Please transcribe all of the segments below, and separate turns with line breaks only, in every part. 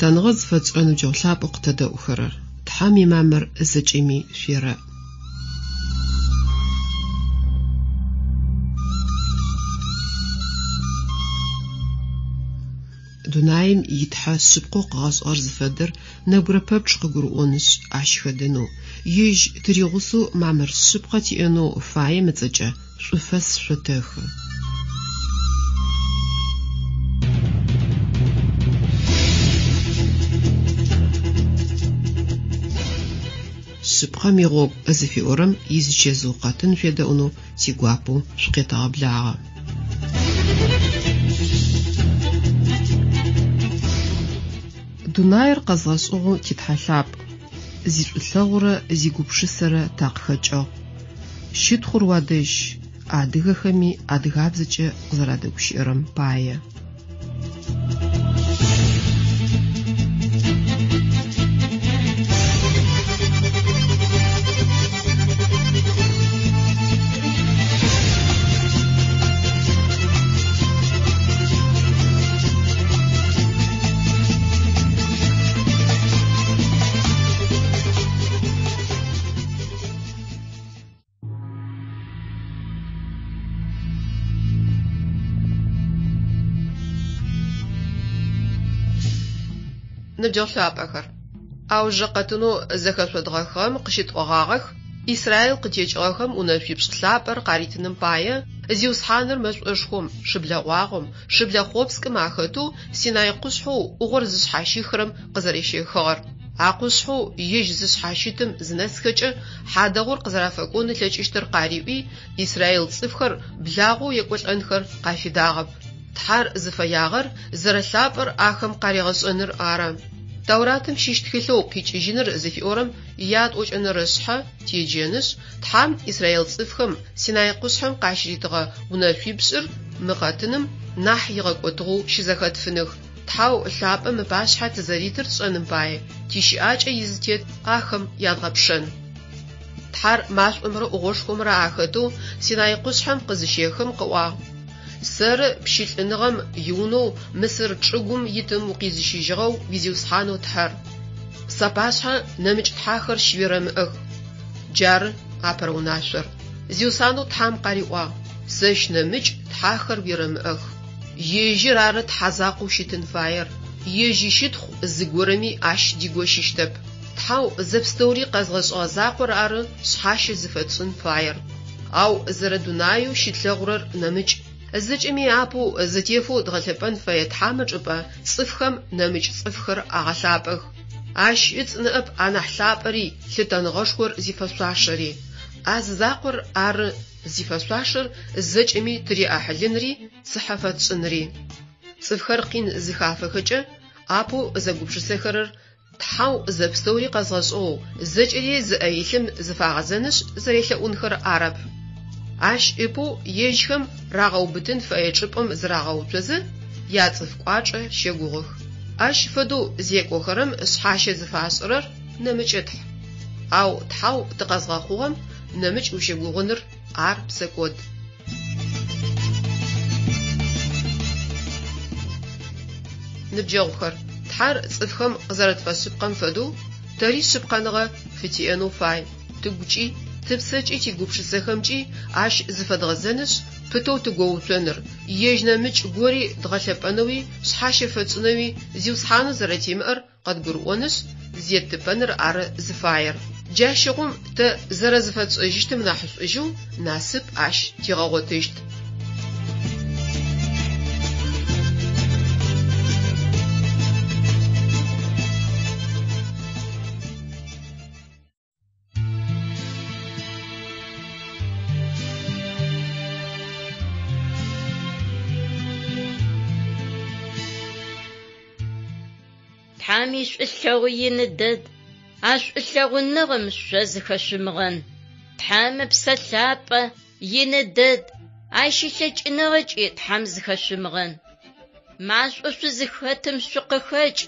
Лъытэныгъэ зыфэтшӏырэ ныбджэгъу лъапӏэу къытэдэӏухэрэр, Тхьэм имамыр зэкӏэми шъуерэӏ. Дунаим и Тхьэ шъыпкъэу къыгъэшӏыгъэр зыфэдэр нэбгырэ пэпчъ къыгурыӏонышъ, ащ хэдэнэу, ежь тыригъусэу мамыр шъыпкъэ тиӏэнэу фаем ыцӏэкӏэ шӏуфэс шъотэхы. Шъыпкъэм игъогу зыфиӏорэм изычэзыу къэтын шъуедэӏунэу тигуапэу шъукъетэгъэблагъэ. Дунаир къэзгъэшӏыгъэу ти Тхьэ лъапӏ, зишӏулъэгъурэ зигупшысэрэ такъыхэкӏыгъ. Щытхъур уадэжь, адыгэхэми адыгабзэкӏэ къызэрадэгущыӏэрэм пае. Ныбджэгъу лъапӏэхэр, аужырэ къэтынэу зэхэшъодгъэхыгъэм къыщытӏогъагъэх Израил къытекӏыгъэхэм унэшъуипшӏ лъапӏэр къаритыным пае Зиусхьаныр мэшӏошхом, шыблэгъуагъом, шыблэ хъопскӏым ахэтэу Синай къушъхьэу ӏугъор зышъхьащихырэм къызэрещэхыгъэр. А къушъхьэу ежь зышъхьащытым зынэсхэкӏэ хьадэгъур къызэрафэкӏон ылъэкӏыщтыр къариӏуи, израил цӏыфхэр благъэу екӏолӏэнхэр къафидагъэп. Тхьэр зыфэягъэр зэрэлъапӏэр ахэм къаригъэшӏэныр ары. Тауратым щыщ тхылъэу Къикӏыжьыныр зыфиӏорэм ятӏокӏэнэрэ шъхьэ теджэнышъ, Тхьэм израил цӏыфхэм Синай къушъхьэм къащыритыгъэ унэшъуипшӏыр мы къэтыным нахь игъэкӏотыгъэу щызэхэтфыных. Тхьэу лъапӏэм ыпашъхьэ тызэритыр тшӏэным пае тищыӏакӏэ изытет ахэм ядгъэпшэн. Тхьэр машӏомрэ ӏугъошхомрэ ахэтэу Синай къушъхьэм къызыщехым къыӏуагъ, Сэры пщылӏыныгъэм иунэу Мысыр чӏыгум итым укъизыщыжьыгъэу уи Зиусхьанэу Тхьэр. Сапашъхьэ нэмыкӏ тхьэхэр щыуерэмыӏэх. Джары апэрэ унашъор. Зиусхьанэу Тхьэм къариӏуагъ, Сэщ нэмыкӏ тхьэхэр уерэмыӏэх. Ежьыр ары Тхьэ закъоу щытын фаер, ежь ищытхъу зыгорэми ащ дигощыщтэп. Тхьэу зэпстэури къэзгъэшӏыгъэ закъор ары шъхьащэ зыфэтшӏын фаер. Ау зэрэдунаеу щытлъэгъурэр нэмыкӏ. Зэкӏэми апэу зэтефэу дгъэлъэпӏэн фэе Тхьэм ычӏыпӏэ цӏыфхэм нэмыкӏ цӏыфхэр агъэлъапӏэх. Ащ ыцӏ ныӏэп анахь лъапӏэри, лъытэныгъэшхор зифэшъуашэри. А зы закъор ары зифэшъуашэр зэкӏэми тыриӏахьылынри, цыхьэ фэтшӏынри. Цӏыфхэр къин зыхафэхэкӏэ, апэу зэгупшысэхэрэр Тхьэу зэпстэури къэзгъэшӏыгъэу, зэкӏэри зыӏэ илъым зыфагъэзэнышъ зэрелъэӏунхэр арэп. Ащ ыпэу ежьхэм рагъэубытын фэе чӏыпӏэм зырагъэуцозэ, яцӏыф кӏуачӏэ щэгугъых. Ащ фэдэу зекӏохэрэм шъхьащэ зыфашӏырэр нэмыкӏ тхь. Ау Тхьэу тыкъэзгъэхъугъэм нэмыкӏ ущыгугъыныр ар псэкӏод. Ныбджэгъухэр, Тхьэр цӏыфхэм къызэрэтфэшъыпкъэм фэдэу, тэри шъыпкъэныгъэ фытиӏэнэу фай, тыгукӏи, тыпсэкӏи тигупшысэхэмкӏи Ащ зыфэдгъэзэнышъ, пытэу тыгоуцоныр, Ежь нэмыкӏ гори дгъэлъэпӏэнэуи, шъхьащэ фэтшӏынэуи Зиусхьанэу зэрэтимыӏэр къэдгурыӏонышъ, зеттыпэныр ары зыфаер. Джащыгъум тэ зэрэзыфэтшӏэжьыщтым нахьышӏужьэу насып ащ тигъэгъотыщт.
Тхьэм ишӏулъэгъу ины дэд, а шӏулъэгъуныгъэм шъо зыхэшъумыгъэн. Тхьэм Ыпсэ Лъапӏэ ины дэд, ащ илъэкӏыныгъэкӏи Тхьэм зыхэшъумыгъэн. Машӏоу шъузыхэтым шъукъыхэкӏ,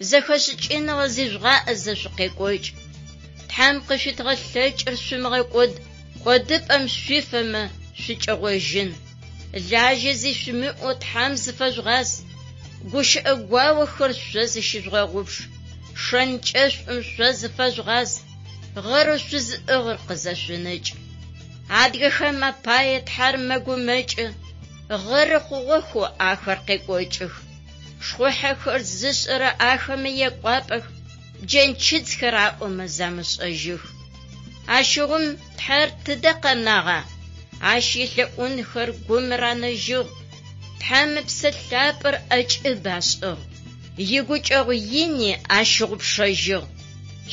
Зэхэшӏыкӏыныгъэ зижъугъаӏэзэ шъукъекӏокӏ. Тхьэм къышъуитыгъэ лъэкӏыр шъумыгъэкӏод, кӏодыпӏэм шъуифэмэ, шъукӏэгъожьын. Лажьэ зи шъуимыӏэу Тхьэм зыфэжъугъаз. Гущыӏэ гуаохэр шъо зыщыжъугъэгъупш, шэнкӏэшӏум шъо зыфэжъугъаз, гъэрэу шъузыӏыгъыр къызэшъунэкӏ. Адыгэхэм апае Тхьэр мэгумэкӏы, гъэры хъугъэхэу ахэр къекӏокӏых. Шхъухьэхэр зышӏэрэ ахэмэ екӏуапӏэх, джэнчыдзхэр аӏомэ замышӏэжьых. Ащыгъум Тхьэр тыдэ къэнагъа? Ащ елъэӏунхэр гум ранэжьыгъ. Тхьэм Ыпсэ Лъапӏэр ӏэкӏыб ашӏыгъ, игукӏэгъу ини ащыгъупшэжьыгъ.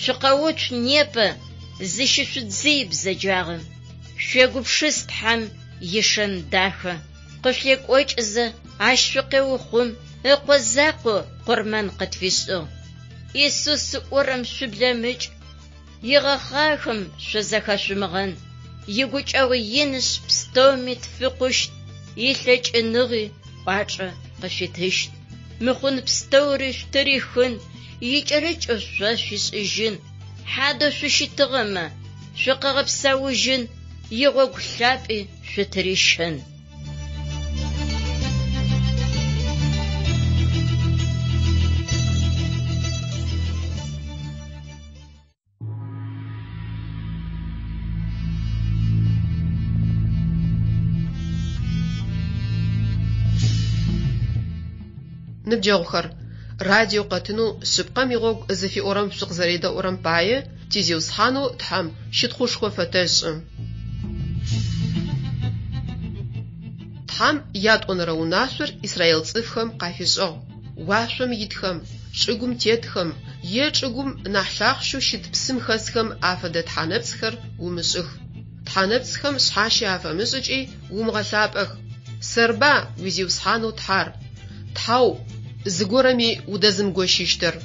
Шъукъэуцу непэ, зыщышъудзый бзэджагъэм. Шъуегупшыс Тхьэм ишэн дахэ. Къышъуекӏокӏызэ, ащ шъукъеухъум, Ыкъо закъо къурмэн къытфишӏыгъ. Исус ыӏорэм шъублэмыкӏ, игъэхъагъэхэм шъузэхэшъумыгъэн, игукӏэгъу инышъ пстэуми тфикъущт, илъэкӏыныгъи кӏуачӏэ къышъуитыщт. Мыхъун пстэури шъутырихын, икӏэрыкӏэу шъо шъуишӏыжьын, хьадэу шъущытыгъэмэ, шъукъыгъэпсэужьын, игъогу лъапӏи шъутырищэн.
Ныбджэгъухэр, радио къэтынэу Шъыпкъэм игъогу зыфиӏорэм шъукъызэредэӏурэм пае ти Зиусхьанэу Тхьэм щытхъушхо фэтэшӏы. Тхьэм ятӏонэрэ унашъор израил цӏыфхэм къафишӏыгъ. Уашъом итхэм, чӏыгум тетхэм е чӏыгум нахь лъахъщэу щыт псым хэсхэм афэдэ тхьэнэпцӏхэр умышӏых. Тхьэнэпцӏхэм шъхьащэ афэмышӏ ыкӏи умыгъэлъапӏэх. Сэрба уи Зиусхьанэу Тхьэр, Тхьэу зыгорэми удэзымыгощыщтыр?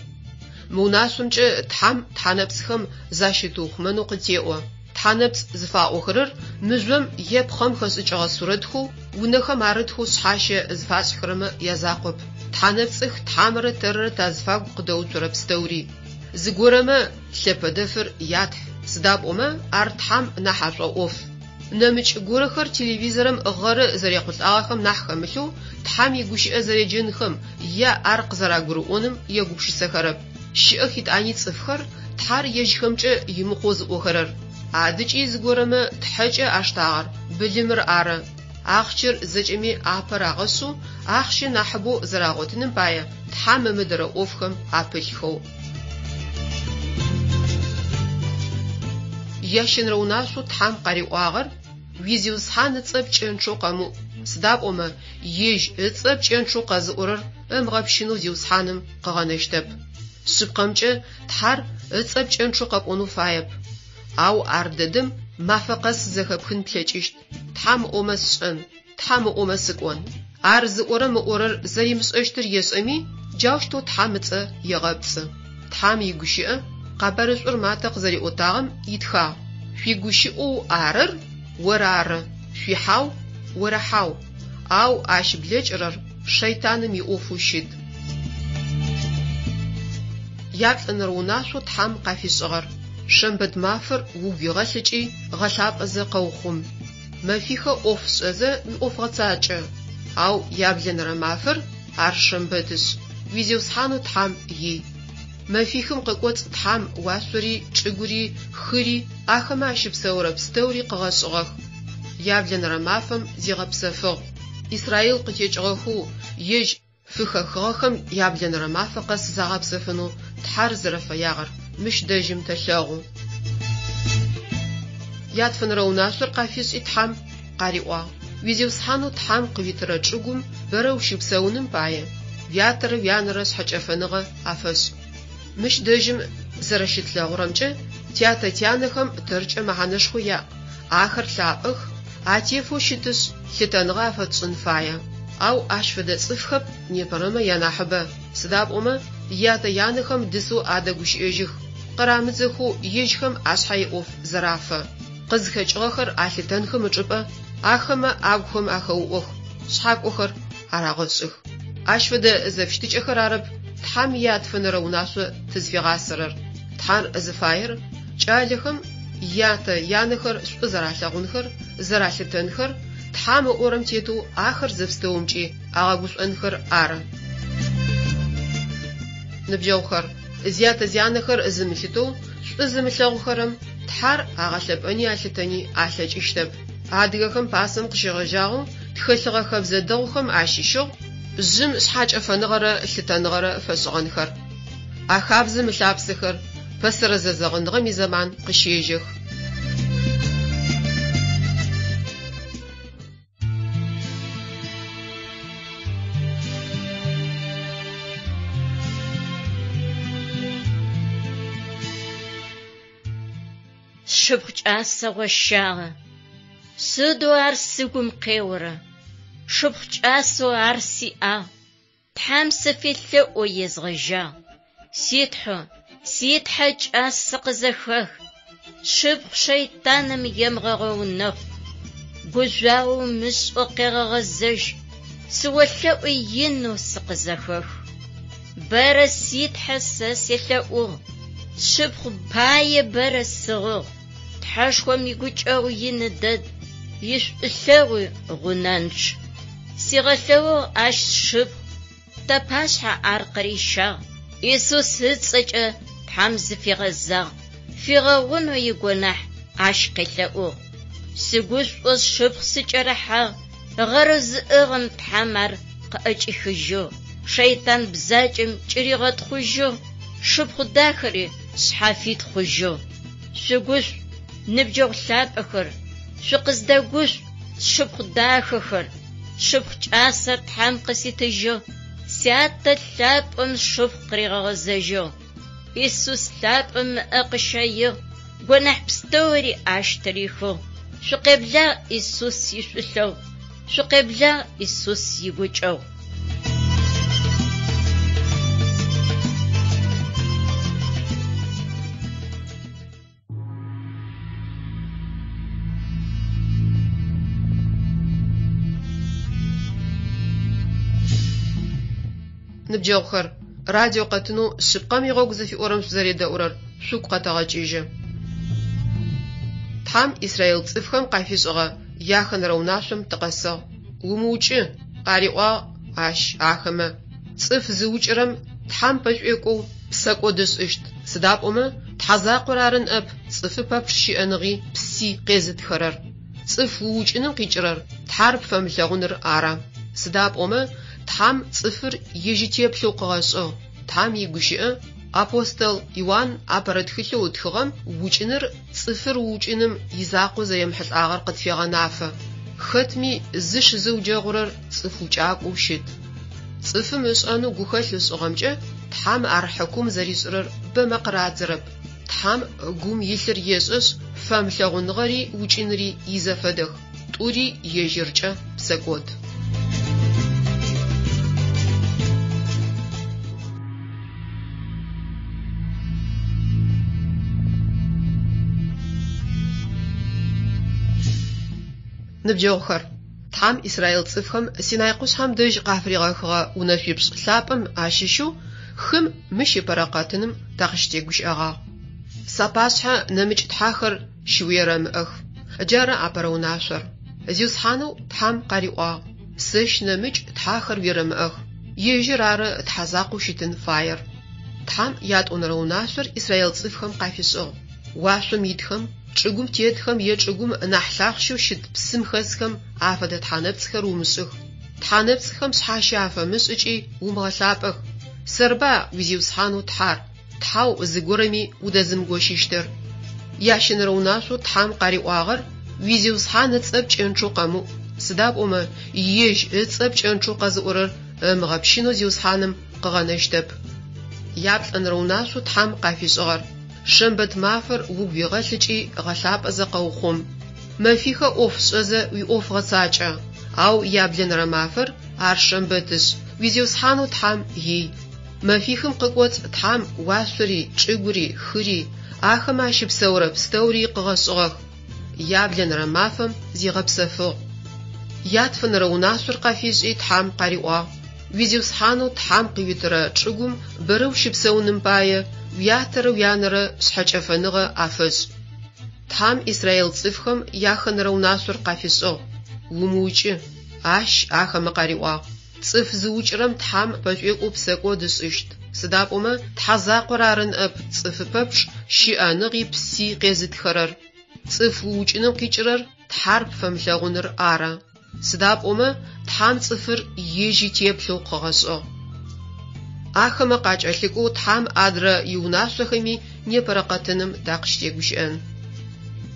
Мы унашъомкӏэ Тхьэм тхьэнэпцӏхэм защытыухъумэнэу къытеӏо. Тхьэнэпцӏ зыфаӏохэрэр мыжъом е пхъэм хэшӏыкӏыгъэ сурэтхэу унэхэм арытхэу шъхьащэ зыфашӏхэрэмэ язакъоп. Тхьэнэпцӏых Тхьэмрэ тэррэ тазыфагу къыдэуцорэ пстэури. Зыгорэмэ лъэпэдэфыр ятхь, сыда пӏомэ ар Тхьэм нахь ашӏоӏоф. Нэмыкӏ горэхэр телевизорым гъэры зэрехъулӏагъэхэм нахь хэмылъэу Тхьэм игущыӏэ зэреджэнхэм е ар къызэрагурыӏоным егупшысэхэрэп. Щыӏэх итӏани цӏыфхэр Тхьэр ежьхэмкӏэ имыкъоу зыӏохэрэр. Адыкӏи зыгорэмэ тхьэкӏэ аштагъэр былымыр ары. Ахъщэр зэкӏэми апэ рагъэшъэу, ахъщэ нахьыбэу зэрагъотыным пае Тхьэм ымыдэрэ ӏофхэм апылъхэу. Ящэнэрэ унашъоу Тхьэм къариӏуагъэр, Уи Зиусхьан ыцӏэ пкӏэнчъэу къэмыӏу, сыда пӏомэ Ежь ыцӏэ пкӏэнчъэу къэзыӏорэр ымыгъэпщынэу Зиусхьаным къыгъэнэщтэп. Шъыпкъэмкӏэ, Тхьэр ыцӏэ пкӏэнчъэу къэпӏонэу фаеп. Ау ар дэдэм мафэ къэс зэхэпхын плъэкӏыщт, Тхьэм ыӏомэ сшӏэн, Тхьэм ыӏомэ сыкӏон. Ар зыӏорэм ыӏорэр зэримышӏэщтыр ешӏэми, джаущтэу Тхьэм ыцӏэ егъэпцӏы. Тхьэм игущыӏэ Къэбарышӏур Матэ къызэриӏотагъэм итхагъ, Шъуигущыӏэу арыр орары, шъуихьау орэхьау, ау ащ блэкӏырэр шэйтаным иӏофэу щыт. Яплӏэнэрэ унашъоу Тхьэм къафишӏыгъэр, Шэмбэт мафэр угу игъэлъ ыкӏи гъэлъапӏэзэ къэухъум. Мэфихэ ӏоф шӏэзэ уиӏоф гъэцакӏэ, ау яблэнэрэ мафэр ар шэмбэтышъ, уи Зиусхьанэу Тхьэм ий. Мэфихым къыкӏоцӏ Тхьэм уашъори, чӏыгури, хыри, ахэмэ ащыпсэурэ пстэури къыгъэшӏыгъэх. Яблэнэрэ мафэм зигъэпсэфыгъ. Израил къытекӏыгъэхэу ежь фыхэхыгъэхэм яблэнэрэ мафэ къэс загъэпсэфынэу Тхьэр зэрэфэягъэр мыщ дэжьым тэлъэгъу. Ятфэнэрэ унашъор къафишӏи Тхьэм къариӏуагъ, Уи Зиусхьанэу Тхьэм къыуитырэ чӏыгум бэрэ ущыпсэуным пае, уятэрэ уянэрэ шъхьэкӏэфэныгъэ афэшӏ. Мыщ дэжьым зэрэщытлъэгъурэмкӏэ, тятэ-тянэхэм тэркӏэ мэхьанэшхо яӏ, ахэр лъапӏэх, атефэу щытышъ, лъытэныгъэ афэтшӏын фае. Ау ащ фэдэ цӏыфхэп непэрэмэ янахьыбэ, сыда пӏомэ ятэ-янэхэм дысэу адэгущыӏэжьых, къырамыдзэхэу ежьхэм ашъхьэ иӏоф зэрафэ. Къызхэкӏыгъэхэр алъытэнхэм ычӏыпӏэ ахэмэ агухэм ахэуӏох, шъхьакӏохэр арагъэшӏых. Ащ фэдэ зэфыщытыкӏэхэр арэп Тхьэм иятфэнэрэ унашъо тызфигъасэрэр. Тхьэр зыфаер кӏалэхэм ятэ, янэхэр шӏу зэралъэгъунхэр, зэралъытэнхэр, Тхьэм ыӏорэм тетэу ахэр зэпстэумкӏи агъэгушӏонхэр ары. Ныбджэгъухэр, зятэ-зянэхэр зымылъытэу, шӏу зымылъэгъухэрэм Тхьэр агъэлъэпӏэни алъытэни алъэкӏыщтэп. Адыгэхэм пасэм къыщегъэжьагъэу тхэлъыгъэ хэбзэ дэгъухэм ащыщыгъ жъым шъхьакӏэфэныгъэрэ лъытэныгъэрэ фэшӏыгъэнхэр. А хабзэм ылъапсэхэр пэсэрэ зэзэгъыныгъэм изэман къыщежьэх.
Сшыпхъу кӏасэ гъощагъэ. Сыдэу ар сыгум къеорэ! Шыпхъу кӏасэу ар сиӏагъ. Тхьэм сыфелъэӏоу езгъэжьагъ. Си Тхьэу, си Тхьэ кӏас, сыкъызэхэх, сшыпхъу шэйтаным емыгъэгъэунэхъу. Гужъуагъэ умышӏэу къегъэгъэзэжь, сыолъэӏу инэу сыкъызэхэх. Бэрэ си Тхьэ сэ селъэӏугъ, сшыпхъу пае бэрэ сыгъыгъ. Тхьэшхом игукӏэгъу ины дэд, ишӏулъэгъуи гъунэнчъ. Сигъэлъэгъугъ ащ сшыпхъу, тапашъхьэ ар къырищагъ, Исус ыцӏэкӏэ Тхьэм зыфигъэзагъ, фигъэгъунэу игонахь ащ къелъэӏугъ. Сыгушӏоу сшыпхъу сыкӏэрыхьагъ, гъэрэу зыӏыгъым Тхьэм ар къыӏэкӏихыжьыгъ, шэйтан бзаджэм кӏыригъэтхъужьыгъ, шыпхъу дахэри шъхьафит хъужьыгъ. Шъугушӏу, ныбджэгъу лъапӏэхэр, шъукъыздэгушӏу, сшыпхъу дахэхэр, сшыпхъу кӏасэр Тхьэм къыситыжьыгъ, сятэ лъапӏэм сшыпхъу къыригъэгъэзэжьыгъ. Исус лъапӏэм ыӏэ къыщэигъ, гонахь пстэури ащ тырихыгъ. Шъукъеблагъ Исус ишӏулъэгъу, шъукъеблагъ Исус игукӏэгъу.
Ныбджэгъухэр, радио къэтынэу Шъыпкъэм игъогу зыфиӏорэм шъузэредэӏурэр шъугу къэтэгъэкӏыжьы. Тхьэм Израил цӏыфхэм къафишӏыгъэ яхэнэрэ унашъом тыкъэсыгъ. Умыукӏы, къариӏуагъ ащ ахэмэ. Цӏыф зыукӏырэм Тхьэм пэшӏуекӏоу псэкӏод ышӏыщт, сыда пӏомэ Тхьэ закъор ары ныӏэп цӏыфы пэпчъ щыӏэныгъи пси къезытхэрэр. Цӏыф уукӏыным къикӏырэр Тхьэр пфэмылъэгъуныр ары. Сыда пӏомэ Тхьэм цӏыфыр ежь итеплъэу къыгъэшӏыгъ. Тхьэм игущыӏэ апостол Иуан апэрэ тхылъэу ытхыгъэм укӏыныр цӏыфыр уукӏыным изакъоу зэремыхьылӏагъэр къытфегъэнафэ. Хэтми зыш зыуджэгъурэр цӏыф укӏакӏоу щыт. Цӏыфым ышӏэнэу гухэлъ ышӏыгъэмкӏэ Тхьэм ар хьыкум зэришӏырэр бэмэ къырадзэрэп. Тхьэм гум илъыр ешӏэшъ, фэмылъэгъуныгъэри укӏыныри изэфэдэх, тӏури ежьыркӏэ псэкӏод. Ныбджэгъухэр, Тхьэм Израил цӏыфхэм Синай къушъхьэм дэжь къафыригъэхыгъэ унэшъуипшӏ лъапӏэм ащыщэу хым мыщ ыпэрэ къэтыным такъыщытегущыӏэгъагъ. Сапашъхьэ нэмыкӏ тхьэхэр щыуерэмыӏэх. Джары апэрэ унашъор. Зиусхьанэу Тхьэм къариӏуагъ, Сэщ нэмыкӏ тхьэхэр уерэмыӏэх. Ежьыр ары Тхьэ закъоу щытын фаер. Тхьэм ятӏонэрэ унашъор Израил цӏыфхэм къафишӏыгъ. Уашъом итхэм, чӏыгум тетхэм е чӏыгум нахь лъахъщэу щыт псым хэсхэм афэдэ тхьэнэпцӏхэр умышӏых. Тхьэнэпцӏхэм шъхьащэ афэмышӏ ыкӏи умыгъэлъапӏэх. Сэрба уи Зиусхьанэу Тхьэр, Тхьэу зыгорэми удэзымыгощыщтыр? Ящэнэрэ унашъоу Тхьэм къариӏуагъэр, Уи Зиусхьан ыцӏэ пкӏэнчъэу къэмыӏу, сыда пӏомэ Ежь ыцӏэ пкӏэнчъэу къэзыӏорэр ымыгъэпщынэу Зиусхьаным къыгъэнэщтэп. Яплӏэнэрэ унашъоу Тхьэм къафишӏыгъэр, Шэмбэт мафэр угу игъэлъ ыкӏи гъэлъапӏэзэ къэухъум. Мэфихэ ӏоф шӏэзэ уиӏоф гъэцакӏэ, ау яблэнэрэ мафэр, ар шэмбэтышъ, уи Зиусхьанэу Тхьэм ий. Мэфихым къыкӏоцӏ Тхьэм уашъори, чӏыгури, хыри, ахэмэ ащыпсэурэ пстэури къыгъэшӏыгъэх. Яблэнэрэ мафэм зигъэпсэфыгъ. Ятфэнэрэ унашъор къафишӏи Тхьэм къариӏуагъ, Уи Зиусхьанэу Тхьэм къыуитырэ чӏыгум бэрэ ущыпсэуным пае уятэрэ уянэрэ шъхьэкӏэфэныгъэ афэшӏ. Тхьэм Израил цӏыфхэм яхэнэрэ унашъор къафишӏыгъ, Умыукӏы. Ащ ахэмэ къариӏуагъ, Цӏыф зыукӏырэм Тхьэм пэшӏуекӏоу псэкӏод ышӏыщт. Сыда пӏомэ Тхьэ закъор ары ныӏэп цӏыфы пэпчъ щыӏэныгъи пси къезытхэрэр. Цӏыф уукӏыным къикӏырэр Тхьэр пфэмылъэгъуныр ары. Сыда пӏомэ Тхьэм цӏыфыр ежь итеплъэу къыгъэшӏыгъ. Ахэмэ къакӏэлъыкӏоу Тхьэм адрэ иунашъохэми непэрэ къэтыным такъыщытегущыӏэн.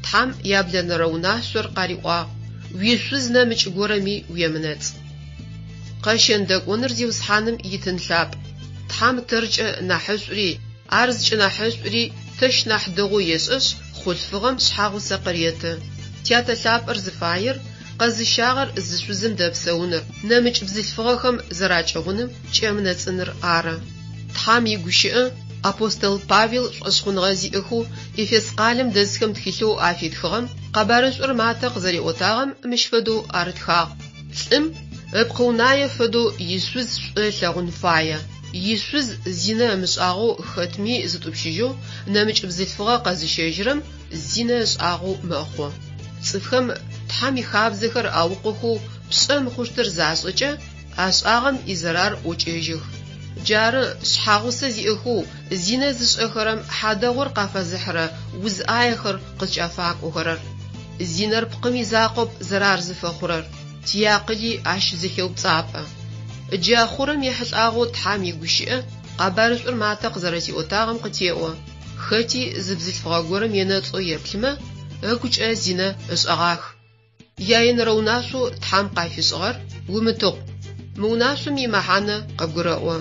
Тхьэм яблэнэрэ унашъор къариӏуагъ, Уишъуз нэмыкӏ горэми уемынэцӏ. Къэщэн-дэкӏоныр Зиусхьаным итын лъапӏ. Тхьэм тэркӏэ нахьышӏури, ар зыкӏынахьышӏури тэщ нахь дэгъоу ешӏэшъ, хъулъфыгъэм шъхьагъусэ къыреты. Тятэ лъапӏэр зыфаер, къэзыщагъэр зы шъузым дэпсэуныр, нэмыкӏ бзылъфыгъэхэм зэракӏыгъуным кӏэмынэцӏыныр ары. Тхьэм игущыӏэ апостол Павел шӏошъхъуныгъэ зиӏэхэу Ефес къалэм дэсхэм тхылъэу афитхыгъэм къэбарышӏур Матэ къызэриӏотагъэм мыщ фэдэу арытхагъ, Лӏым ыпкъ унае фэдэу ишъуз шӏу ылъэгъун фае. Ишъуз зинэ ымышӏагъэу хэтми зытӏупщыжьэу нэмыкӏ бзылъфыгъэ къэзыщэжьырэм зинэ ышӏагъэу мэхъу. Цӏыфхэм Тхьэм ихабзэхэр аукъохэу пшӏэ мыхъущтыр зашӏэкӏэ, ашӏагъэм изэрар ӏокӏэжьых. Джары шъхьагъусэ зиӏэхэу зинэ зышӏэхэрэм хьадэгъур къафэзыхьырэ уз ӏаехэр къызкӏафакӏохэрэр. Зинэр пкъым изакъоп зэрар зыфэхъурэр, тиакъыли ащ зэхеупцӏапӏэ. Джа хъурэм ехьылӏагъэу Тхьэм игущыӏэ къэбарышӏур Матэ къызэрэтиӏотагъэм къытеӏо, Хэти зы бзылъфыгъэ горэм енэцӏэу еплъымэ, ыгукӏэ зинэ ышӏэгъах. Яенэрэ унашъоу Тхьэм къафишӏыгъэр умытыгъу. Мы унашъом имэхьанэ къыбгурэӏо.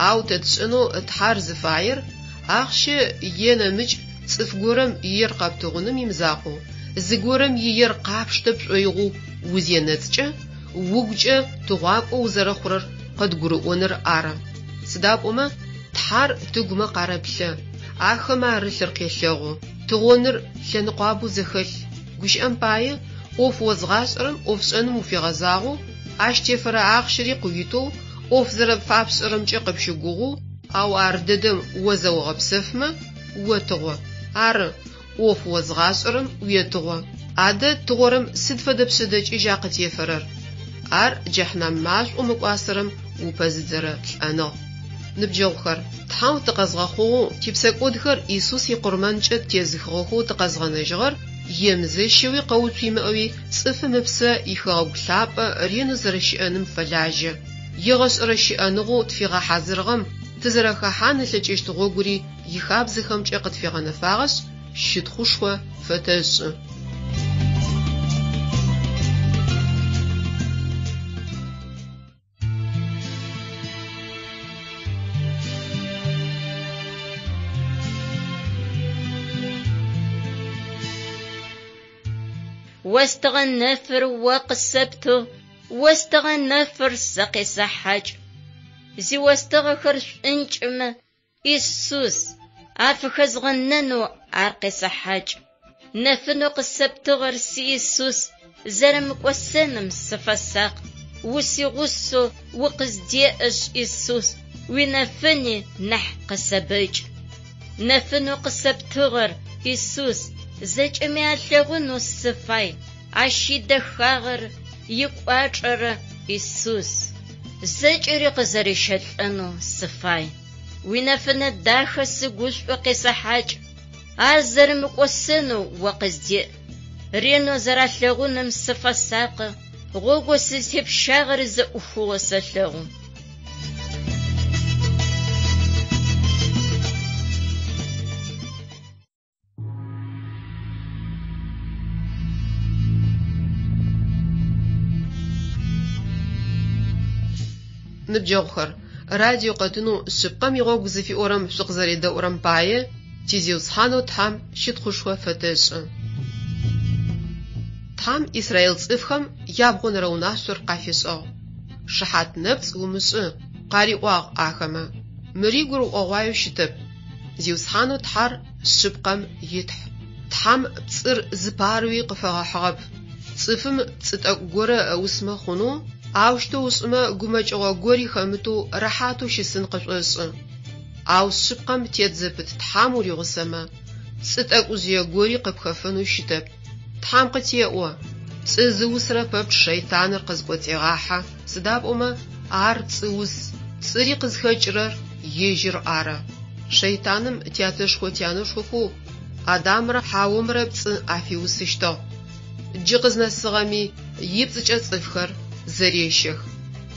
Ау тэ тшӏэнэу Тхьэр зыфаер ахъщэ е нэмыкӏ цӏыф горэм иер къэптыгъуным имызакъоу, зыгорэм иер къапштэ пшӏоигъоу узенэцӏкӏэ, угукӏэ тыгъуакӏо узэрэхъурэр къыдгурыӏоныр ары. Сыда пӏомэ Тхьэр тыгумэ къарэплъэ, ахэмэ арылъыр къелъэгъу. Тыгъоныр лъэныкъуабэу зэхэлъ. Гущыӏэм пае, ӏоф озгъашӏэрэм ӏофшӏэным уфигъэзагъэу, ащ тефэрэ ахъщэри къыуитэу, ӏоф зэрэпфапшӏэрэмкӏэ къыпщыгугъэу, ау ар дэдэм о зэогъэпсэфмэ, отыгъо. Ары, ӏоф озгъашӏэрэм уетыгъо. Адэ тыгъорэм сыд фэдэ пшъэдэкӏыжьа къытефэрэр? Ар джэхьнам машӏоу мыкӏуасэрэм упэзыдзэрэ лӏэныгъ. Ныбджэгъухэр, Тхьэу тыкъэзгъэхъугъэу, типсэкӏодхэр Исус икъурмэнкӏэ ттезыхыгъэхэу тыкъэзгъэнэжьыгъэр емызэщэуи къэуцу имыӏэуи цӏыфым ыпсэ ихэгъэгу лъапӏэ ренэу зэрэщыӏэным фэлажьэ. Егъэшӏэрэ щыӏэныгъэу тфигъэхьазырыгъэм тызэрэхэхьан ылъэкӏыщт гъогури ихабзэхэмкӏэ къытфигъэнэфагъэшъ, щытхъушхо фэтэшӏы.
Остыгъэ нэфыр о къысэптыгъ, Остыгъэ нэфыр сэ къесэхьакӏ. Зиостыгъэхэр шӏункӏымэ, Исус, афыхэзгъэнэнэу ар къесэхьакӏ. Нэфынэу къысэптыгъэр си Исус, зэрэмыкӏосэным сыфэсакъ. Усигъусэу укъыздеӏэшъ, Исус, уинэфыни нахь къысэбэкӏ. Нэфынэу къысэптыгъэр, Исус, зэкӏэми алъэгъунэу сыфай, ащ идэхагъэр, икӏуачӏэрэ, Исус, зэкӏэри къызэрищэлӏэнэу сыфай. Уинэфынэ дахэ сыгушӏо къесэхьакӏ, ар зэрэмыкӏосэнэу о къыздеӏ. Ренэу зэралъэгъуным сыфэсакъы, гъогоу сызтепщагъэр зэӏухыгъэу сэлъэгъу.
Ныбджэгъухэр, радио къэтынэу Шъыпкъэм игъогу зыфиӏорэм шъукъызэредэӏурэм пае ти Зиусхьанэу Тхьэм щытхъушхо фэтэшӏы. Тхьэм Израил цӏыфхэм ябгъонэрэ унашъор къафишӏыгъ. Шыхьат нэпцӏ умышӏы, къариӏуагъ ахэмэ. Мыри гурыӏогъуаеу щытэп. Зиусхьанэу Тхьэр шъыпкъэм итхь. Тхьэм пцӏыр зыпарэуи къыфэгъэхьыгъэп. Цӏыфым пцӏы тӏэкӏу горэ ыусмэ хъунэу, аущтэу ышӏымэ гумэкӏыгъо гори хэмытэу рэхьатэу щысын къышӏошӏы. Ау шъыпкъэм тет зэпыт Тхьэм уригъусэмэ, пцӏы тӏэкӏужъые гори къыпхэфэнэу щытэп. Тхьэм къытеӏо, Пцӏы зыусырэ пэпчъ шэйтаныр къызкӏоцӏегъахьэ, сыда пӏомэ ар пцӏыус, пцӏыри къызхэкӏырэр ежьыр ары. Шэйтаным тятэшхо-тянэшхохэу Адамрэ Хьаомрэ пцӏы афиусыщтыгъ. Джы къызнэсыгъэми ипцӏыкӏэ цӏыфхэр зэрещэх.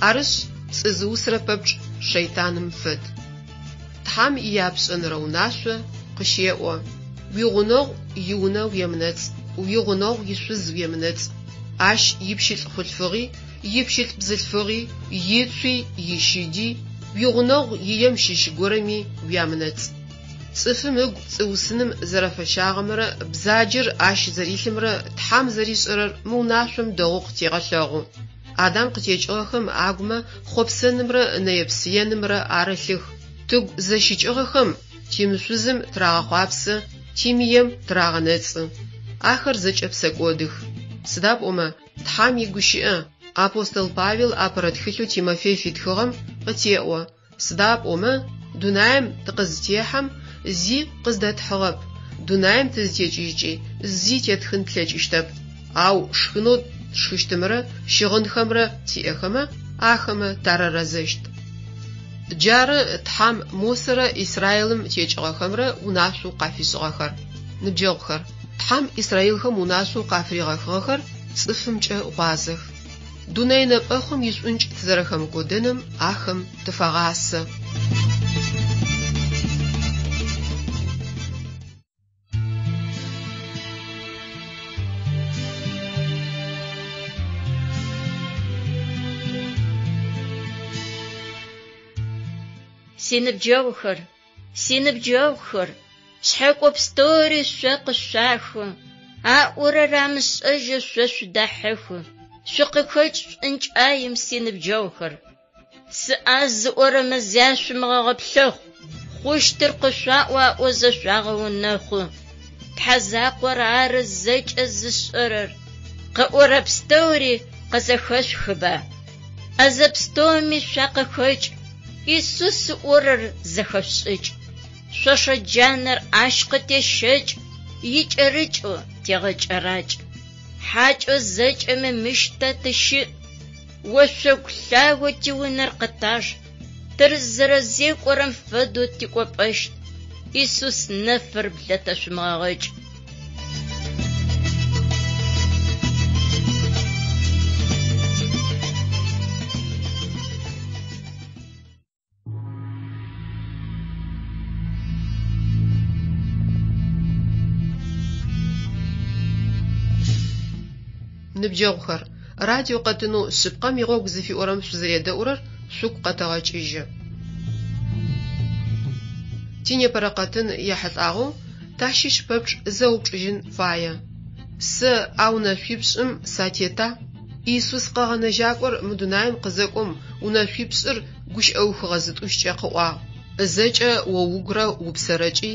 Арышъ, пцӏы зыусырэ пэпчъ шэйтаным фэд. Тхьэм ияпшӏэнэрэ унашъо къыщеӏо, Уигъунэгъу иунэ уемынэцӏ, уигъунэгъу ишъуз уемынэцӏ, ащ ипщылӏ хъулъфыгъи, ипщылӏ бзылъфыгъи, ицуи, ищыди, уигъунэгъу ием щыщ горэми уямынэцӏ. Цӏыфым ыгу пцӏыусыным зэрэфэщагъэмрэ бзаджэр ащ зэрилъымрэ Тхьэм зэришӏэрэр мы унашъом дэгъоу къытегъэлъэгъу. Адам къытекӏыгъэхэм агумэ хъопсэнымрэ нэе-псыенымрэ арылъых. Тыгу зэщыкӏыгъэхэм тимышъузым тырагъэхъуапсэ, тимыем тырагъэнэцӏы. Ахэр зэкӏэ псэкӏодых. Сыда пӏомэ, Тхьэм игущыӏэ, апостол Павел апэрэ тхылъэу Тимофей фитхыгъэм къытеӏо, Сыда пӏомэ, дунаим тыкъызытехьэм зи къыздэтхьыгъэп, дунаим тызытекӏыжькӏи зи тетхын тлъэкӏыщтэп. Ау шхынэу тшхыщтымрэ щыгъынхэмрэ тиӏэхэмэ, ахэмэ тарырэзэщт. Джары Тхьэм Мосэрэ Израилым текӏыгъэхэмрэ унашъоу къафишӏыгъэхэр. Ныбджэгъухэр, Тхьэм израилхэм унашъоу къафыригъэхыгъэхэр цӏыфымкӏэ гъуазэх. Дунэе нэпӏэхъум ишӏункӏ тызэрэхэмыкӏодэным ахэм тыфагъасэ.
Синыбджэгъухэр, синыбджэгъухэр, шъхьэкӏо пстэури шъо къышъуахы, аӏорэр амышӏэжьэу шъо шъудахьыхы, шъукъыхэкӏ шӏункӏаем, синыбджэгъухэр. Сыӏаз зыӏорэмэ зяшъумыгъэгъэплъэхъу, хъущтыр къышъуаӏо аӏозэ шъуагъэунэхъу. Тхьэ закъор ары зэкӏэ зышӏэрэр, къыӏорэ пстэури къызэхэшъухыба? ӏэзэ пстэуми шъуакъыхэкӏ, Исус ыӏорэр зэхэшъушӏыкӏ. Шъошэ джанэр ащ къытещэкӏ, икӏэрыкӏэу тегъэкӏэракӏ. Хьакӏэу зэкӏэми мыщ тэ тыщыӏ, ошъогу лъагэу тиунэр къытаж, тырызэрэзекӏорэм фэдэу тикӏопӏэщт, Исус нэфыр блэтэшъумыгъэгъэкӏ.
Ныбджэгъухэр, радио къэтынэу Шъыпкъэм игъогу зыфиӏорэм шъузэредэӏурэр шъугу къэтэгъэкӏыжьы. Тинепэрэ къэтын ехьылӏагъэу тащыщ пэпчъ зэупчӏыжьын фае. Сэ а унэшъуипшӏым сатета? Иисус Къэгъэнэжьакӏор мы дунаим къызэкӏом унэшъуипшӏыр гущыӏэухыгъэ зытӏущкӏэ къыӏуагъ, Зэкӏэ о угурэ упсэрэкӏи,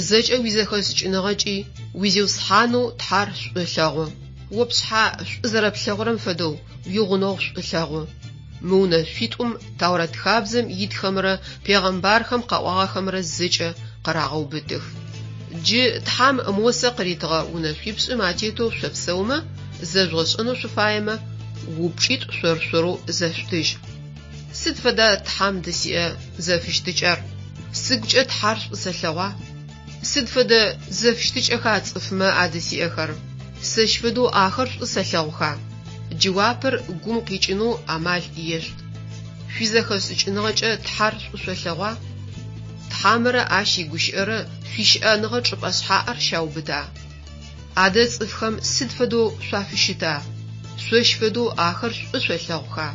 зэкӏэ уизэхэшӏыкӏыныгъэкӏи уи Зиусхьанэу Тхьэр шӏу лъэгъу. О пшъхьэ шӏу зэрэплъэгъурэм фэдэу уигъунэгъу шӏу лъэгъу. Мы унэшъуитӏум Таурэт хабзэм итхэмрэ пегъэмбархэм къаӏуагъэхэмрэ зэкӏэ къырагъэубытых. Джы Тхьэм Мосэ къыритыгъэ унэшъуипшӏым атетэу шъопсэумэ, зэжъугъэшӏэнэу шъуфаемэ, упчӏитӏу шъор-шъорэу зэшъутыжь. Сыд фэда Тхьэм дысиӏэ зэфыщытыкӏэр? Сыгукӏэ Тхьэр шӏу сэлъэгъуа? Сыд фэдэ зэфыщытыкӏэха цӏыфмэ адысиӏэхэр? Сэщ фэдэу ахэр шӏу сэлъэгъуха? Джэуапыр гум къикӏынэу амал ешъут. Шъуизэхэшӏыкӏыныгъэкӏэ Тхьэр шӏу шъолъэгъуа? Тхьэмрэ Ащ игущыӏэрэ шъуищыӏэныгъэ чӏыпӏэ шъхьаӏэр щаубыта? Адэ цӏыфхэм сыд фэдэу шъуафыщыта? Шъощ фэдэу ахэр шӏу шъолъэгъуха?